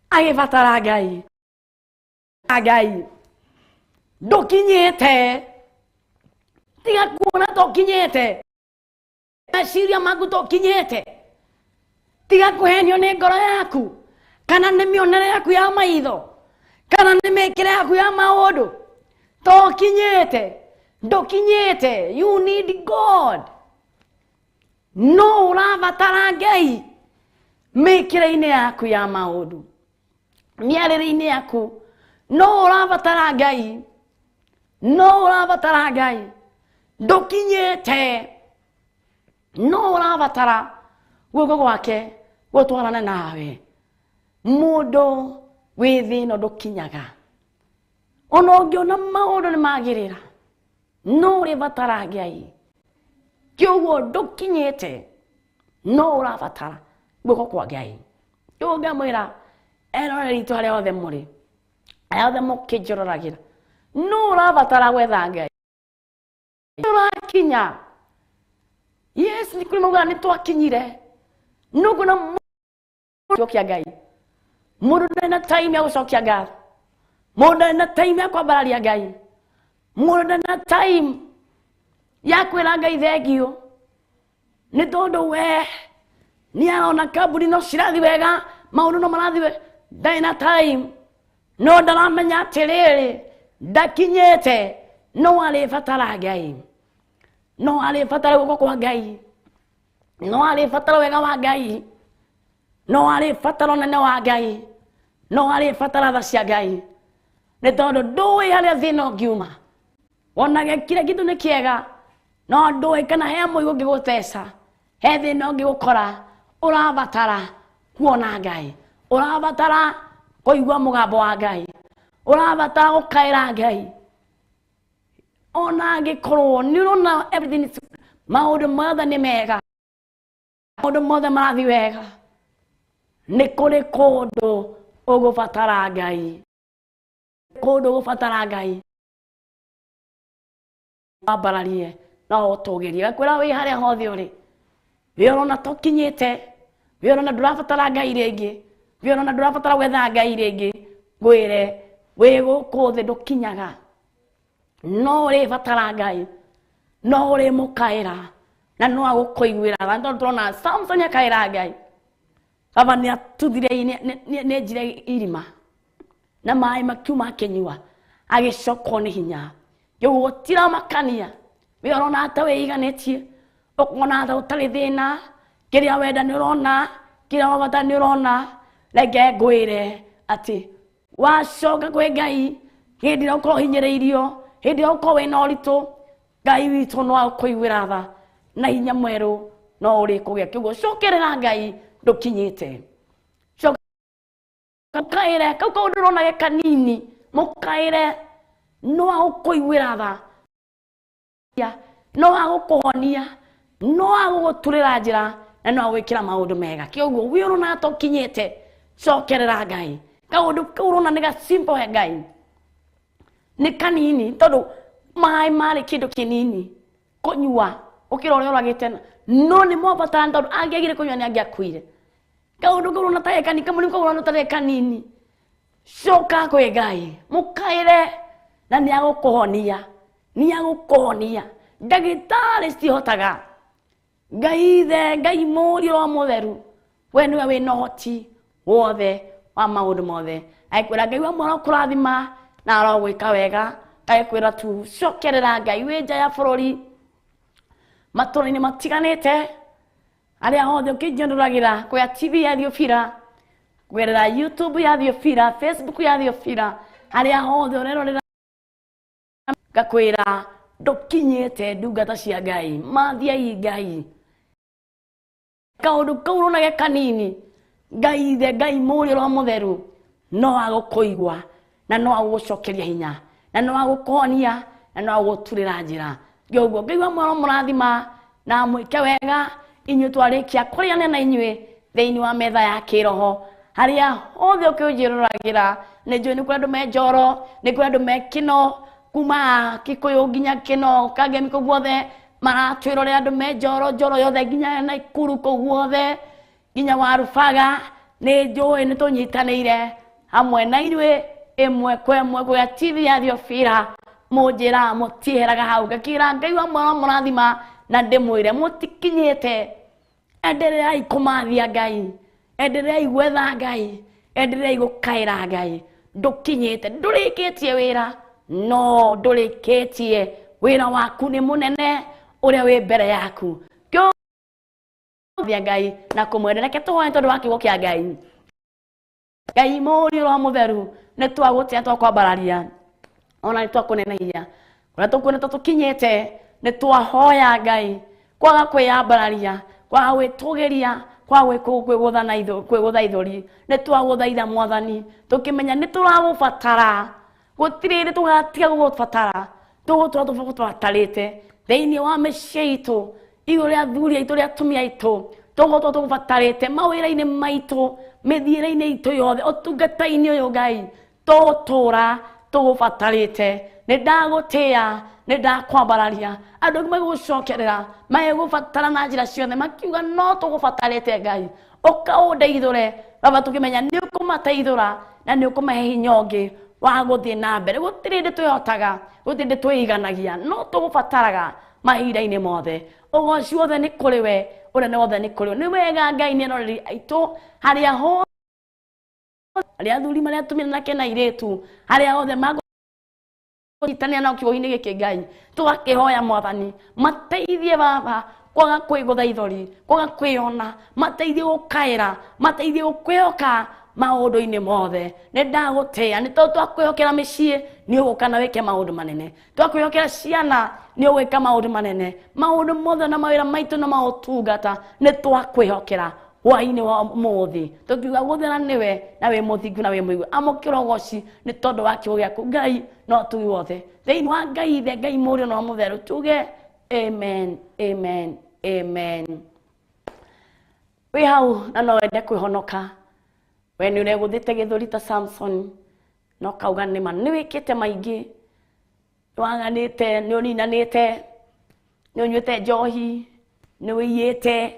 agĩbatara Ngai. Ngai ndũkinyĩte, tiga kuona tokinyĩte, meciria maku tokinyĩte, tiga kũhenio nĩ ngoro yaku kana nĩ mĩonere yaku ya maitho kana nĩ mĩkĩre yaku ya maũndũ. Tokinyĩte, ndũkinyĩte. You need God. No ũrabatara Ngai mĩkĩre-inĩ yaku ya maũndũ, mĩarĩre-inĩ yaku. No ũrabatara Ngai, no ũrabatara Ngai. Ndũkinyĩte, no ũrabatara guoko gwake gũtwarane nawe. Mũndũ wĩ thĩ ĩno ndũkinyaga. Ona ũngĩona maũndũ nĩ magĩrĩra, no ũrĩbatara Ngai. Kĩoguo ndũkinyĩte, no ũrabatara guoko kwa Ngai. Kĩoguo ngamwĩra eroreri itũ arĩa othe mũrĩ, arĩa othe mũkĩnjororagĩra, no ũrabatara gwetha Ngai. Ũrakinya. Yes, nĩ kũrĩ maugaga nĩ twakinyire. No kuna gũcokia Ngai. Mũndũ ndarĩ na time ya gũcokia ngatho. Mũndũ ndarĩ na time ya kwambararia Ngai. Mũndũ ndarĩ na time ya kwĩra Ngai thengio, nĩ tondũ we nĩ arona kambuni no cirathi wega, maũndũ no marathi wega, ndarĩ na time. No ndaramenya atĩrĩrĩ, ndakinyĩte, no arĩbatara Ngai, no arĩbatara guoko kwa Ngai, no arĩbatara wega wa Ngai, no arĩbatara ũnene wa Ngai, no arĩbatara tha cia Ngai. Nĩ tondũ ndũĩ harĩa thĩna ũngiuma. Wonage kila kĩndũ nĩ kĩega, no ndũĩ kana he mũigo ũngĩgũteca, he thĩna ũngĩgũkora. Ũrabatara kuona Ngai, ũrabatara kũigua mũgambo wa Ngai, ũrabatara gũkaĩra Ngai. Ona angĩkorwo nĩ ũrona everything is, maũndũ mothe nĩ mega, maũndũ mothe marathiĩ wega, nĩ kũrĩ kũndũ ũgũbatara Ngai, kũndũ ũgũbatara Ngai wambararie na ũtũgĩrie. Gakwĩra wĩ harĩa hothe ũrĩ, wĩ ũrona tũkinyĩte, wĩ ũrona ndũrabatara Ngai rĩngĩ, wĩ ũrona ndũrabatara gwetha Ngai rĩngĩ, ngwĩre wĩ gũkũ thĩ ndũkinyaga. No ũrĩbatara Ngai, no ũrĩmũkaĩra na no agũkũiguĩra tha. Nĩ tondũ tũrona Samson akaĩra Ngai, baba nĩ atuthire, nĩ enjire irima na maĩ makiuma akĩnyua, agĩcokwo nĩ hinya. Rĩu gũtiramakania, wĩ ũrona ta wĩiganĩtie, Ũkona ta ũtarĩ thĩna, kĩrĩa wenda nĩ ũrona, kĩrĩa wabata nĩ ũrona. Reke ngwĩre atĩ wacoka kwĩ Ngai hĩndĩ ĩrĩa ũkorwo ũhinyĩrĩirio, hĩndĩ ĩrĩa ũkorwo wĩna ũritũ, Ngai witũ no agũkũiguĩra tha na hinya mwerũ no ũrĩkũgĩa. Kĩguo cokerera Ngai ndũkinyĩte. Mũkaĩre kau kaũndũ ũrona ge kanini, mũkaĩre no agũkũiguĩra tha, no agũkũhonia, no agũgũturĩra njĩra na no agwĩkĩra maũndũ mega. Kĩoguo wĩ ũrona ta ũkinyĩte, cokerera Ngai. Kaũndũ kau ũrona nĩ ga simple he Ngai, nĩ kanini tondũ maĩ marĩ kĩndũ kĩnini kũnyua ũkĩra ũrĩa ũragĩte, no nĩ mwabatara tondũ angĩagire kũnyua nĩ angĩakuire. Kaũndũ kau ũrona ta kanini, kamũrimũ kau ũrona ta kanini, coka kwĩ Ngai mũkaĩre na nĩ agũkũhonia, nĩ agũkũhonia. Ndagĩtarĩ citihotaga. Ngai ithe, Ngai mũriũ Roho Mũtheru, we nĩwe wĩna ũhoti wothe wa maũndũ mothe. Agĩkwĩra Ngai wa mwara kũrathima na arogwĩka wega. Agĩkwĩra tu cokerera Ngai wĩ nja ya bũrũri, matũũra-inĩ matiganĩte, arĩa othe ũkĩnjũragĩra kwĩa TV ya Thiofila, kũgerera YouTube ya Thiofila, Facebook ya Thiofila, harĩa hothe ũrerorera ngakwĩra ndũkinyĩte ndungata cia Ngai, mathiai Ngai. Kaũndũ kau ũrona ge kanini, Ngai ithe, Ngai mũriũ Roho Mũtheru no agũkũigua na no agũgũcokeria hinya na no agũkũhonia na no agũgũturĩra njĩra. Kĩoguo Ngai wa mwaro mũrathima na mwĩke wega. Inyuĩ twarĩkia kũrĩanĩra na inyuĩ thĩinĩ wa metha ya kĩroho, harĩa hothe ũkĩnjĩroragĩra nĩ njũĩ nĩ kũrĩ andũ me Njoro, nĩ kũrĩ andũ me Kĩno, kuma Kikuyu nginya Kĩno, Kangemi kũu guothe maratwĩrorera andũ me Njoro, Njoro yothe nginya Naikuru kũu guothe nginya Warubaga. Nĩ njũĩ nĩ tũnyitanĩire hamwe na inyuĩ ĩmwe kwa ĩmwe kũrĩa TV ya Thiofila. Mũnjĩraga mũtieheraga hau, ngakĩra Ngai wa mwaro mũrathima na ndĩmwĩre mũtikinyĩte. Endereai kũmathia Ngai, endereai gwetha Ngai, endereai gũkaĩra Ngai. Ndũkinyĩte, ndũrĩkĩtie wĩra, no ndũrĩkĩtie wĩra waku nĩ mũnene ũrĩa wĩ mbere yaku. Kĩothia Ngai na kũmwenda. Reke tũhoe tondũ wa kiugo kĩa Ngai. Ngai mũriũ Roho Mũtheru, nĩ twagũtĩa, twakwambararia ona nĩ twakũnenehia kũrĩa tũkuona ta tũkinyĩte. Nĩ twahoya Ngai kwaga kwĩyambararia, kwaga gwĩtũgĩria, kwaga kwĩgũtha ithũri. Nĩ twagũthaitha Mwathani tũkĩmenya nĩ tũragũbatara, gũtirĩ hĩndĩ tũgatiga gũgũbatara, tũgũtũra tũgũbatarĩte thĩinĩ wa mĩciĩ itũ, igũrũ rĩa athuri aitũ, rĩa atumia aitũ, tũgũtũra tũgũbatarĩte mawĩra-inĩ maitũ, mĩthiĩre-inĩ itũ yothe, ũtungata-inĩ ũyũ Ngai tũgũtũra tũgũbatarĩte. Nĩ ndagũtĩa, nĩ ndakwambararia. Andũ angĩ magĩgũcokerera magĩgũbatara na njĩra ciothe, makiuga no tũgũbatarĩte Ngai, ũka ũndeithũre. Baba, tũkĩmenya nĩ ũkũmateithũra na nĩ ũkũmahe hinya ũngĩ wa gũthiĩ na mbere. Gũtirĩ hĩndĩ twĩhotaga, gũtirĩ hĩndĩ twĩiganagia, no tũgũbataraga mahinda-inĩ mothe. Ũgoci wothe nĩ kũrĩ we, ũnene wothe nĩ kũrĩ we. Nĩ wega Ngai nĩ eroreri aitũ harĩa hothe, arĩa athuri, marĩa atumia, anake na airĩtu, harĩa hothe magũnyitanĩra nao kiugo-inĩ gĩkĩ Ngai, tũgakĩhoya Mwathani mateithie Baba kwaga kwĩgũtha ithori, kwaga kwĩyona, mateithie gũkaĩra, mateithie gũkwĩhoka maũndũ-inĩ mothe. Nĩ ndagũtĩa nĩ tondũ twakwĩhokera mĩciĩ nĩ ũgũka na wĩke maũndũ manene, twakwĩhokera ciana nĩ ũgwĩka maũndũ manene, maũndũ mothe na mawĩra maitũ na maũtungata nĩ twakwĩhokera hwaĩ-inĩ wa ũmũthĩ, tũkiuga gũthera nĩwe na wĩ mũthingu na wĩ mũigua. Amũkĩra ũgoci nĩ tondũ wa kiugo gĩaku Ngai na ũtugi wothe thĩinĩ wa Ngai ithe, Ngai mũriũ na Mũtheru, tuge amen, amen, amen. Wĩ hau na no wende kwĩhonoka, we nĩ ũregũthĩte gĩthũri ta Samson no kauga nĩma nĩ wĩkĩte maingĩ, nĩ waganĩte, nĩ ũninanĩte, nĩ ũnyuĩte njohi, nĩ wĩiyĩte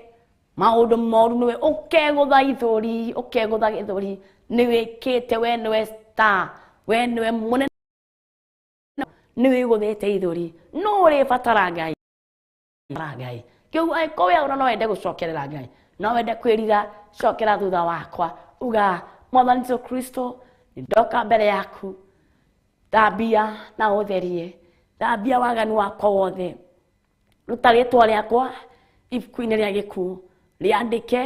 maũndũ moru, nĩwe ũkegũtha ithũri, ũkegũtha gĩthũri, nĩ wĩkĩte, we nĩwe star, we nĩwe mũnene, nĩ wĩgũthĩte ithũri, no ũrĩbatara Ngai. Ngai kĩu angĩkorwo wĩ hau no wende gũcokerera Ngai, no wende kwĩrira, cokera thutha wakwa, uga Mwathani Jesũ Kristo, nĩ ndoka mbere yaku, thambia na ũtherie, thambia waganu wakwa wothe, ruta rĩtwa rĩakwa Ibuku-inĩ rĩa gĩkuũ, rĩandĩke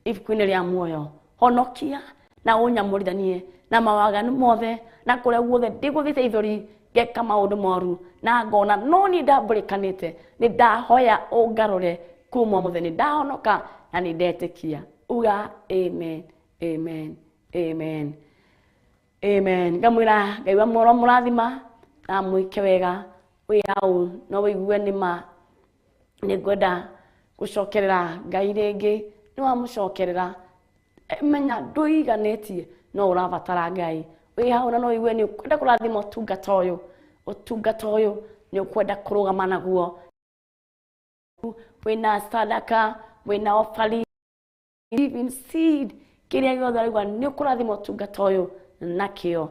ibuku-inĩ rĩa muoyo. Honokia na ũnyamũrithanie na mawaganu mothe na kũrĩa guothe ndĩgũthĩte ithori ngeka maũndũ moru na ngona no niĩ ndambũrĩkanĩte. Nĩ ndahoya ũngarũre kuma ũmũthĩ, nĩ ndahonoka na nĩ ndetĩkia. Uga amen, amen, amen, amen. Ngamwĩra Ngai wa mworo mũrathima na mwĩke wega. Wĩ hau no wĩigue nĩ ma nĩ ngwenda gũcokerera Ngai rĩngĩ. Nĩ wamũcokerera, menya ndũiganĩtie, no ũrabatara Ngai. Wĩ hau na no wĩigue nĩ ũkwenda kũrathima ũtungata ũyũ, ũtungata ũyũ nĩ ũkwenda kũrũgama naguo, wĩna sadaka, wĩna offering, even seed, kĩrĩa gĩothe ũraigua nĩ ũkũrathima ũtungata ũyũ nakĩo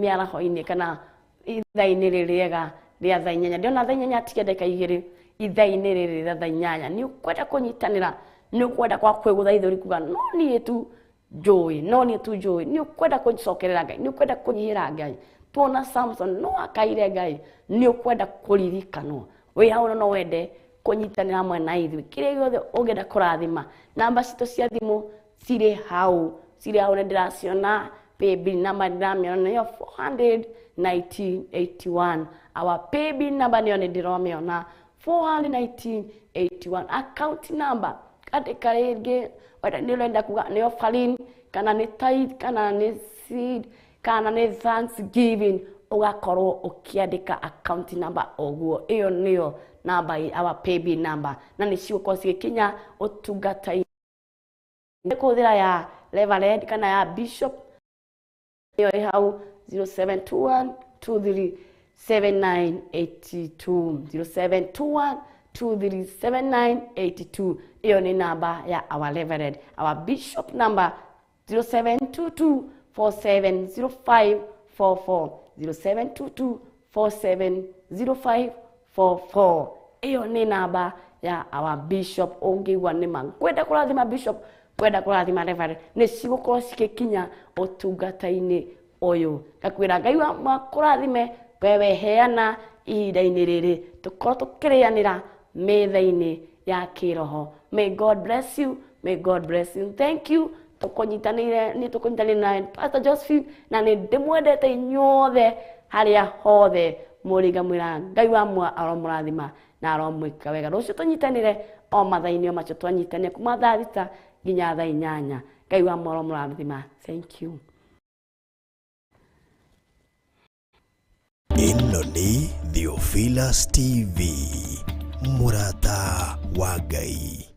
mĩaraho-inĩ kana ithaa-inĩ rĩrĩ rĩega rĩa thaa 8. Ndĩrona thaa 8 atigia ndagĩka 2, ithaa-inĩ rĩrĩ rĩa thaa 8 nĩ ũkwenda kũnyitanĩra, nĩ ũkwenda kwa kwĩgũtha ithũri kuga no niĩ tu njũĩ, no niĩ tu njũĩ. Nĩ ũkwenda kũcokerera Ngai, nĩ ũkwenda kũnyihĩra Ngai. Tuona Samson no akaire Ngai, nĩ ũkwenda kũririkanwo. Wĩ hau no wende kũnyitanĩra hamwe na ithuĩ, kĩrĩa gĩothe ũngĩenda kũrathima, namba citũ cia thimũ cirĩ hau, cirĩ hau, nĩ ndĩraciona. Paybill number ndĩramĩona nĩyo 41981. Our paybill number nĩyo nĩ ndĩramĩona 41981. Account number andĩka rĩngĩ, wenda nĩ ũrenda kuga nĩ offering kana nĩ tithe kana nĩ seed kana nĩ thanksgiving, ũgakorwo ũkĩandĩka account number ũguo. Ĩyo nĩyo namba, our paybill number, na nĩ cigũkorwo cigĩkinya ũtungata-inĩ. Kũhũthĩra ya Reverend kana ya Bishop nĩyo ĩ hau, 0721 23 7982, 0721 237982. Ĩyo nĩ namba ya our Reverend. Our Bishop number 0722 470544, 0722 470544. Ĩyo nĩ namba ya our Bishop. Ũngĩigua nĩ ma ngwenda kũrathima Bishop, ngwenda kũrathima Reverend, nĩ cigũkorwo cigĩkinya ũtungata-inĩ ũyũ. Ngakwĩra Ngai wa kũrathime wewe heana ihinda-inĩ rĩrĩ tũkorwo tũkĩrĩanĩra metha-inĩ ya kĩroho. May God bless you, may God bless you. Thank you. Tũkũnyitanĩire nĩ tũkũnyitanĩire na Pastor Josephine na nĩ ndĩmwendete inyuothe harĩa hothe mũrĩ. Ngamwĩra Ngai wa mwa aromũrathima na aromwĩka wega. Rũciũ tũnyitanĩre o mathaa-inĩ o macio twanyitanĩre kuma thaa 6 nginya thaa 8. Ngai wa mwa aromũrathima. Thank you. Ĩno nĩ Theophilus TV, mũrata wa Ngai.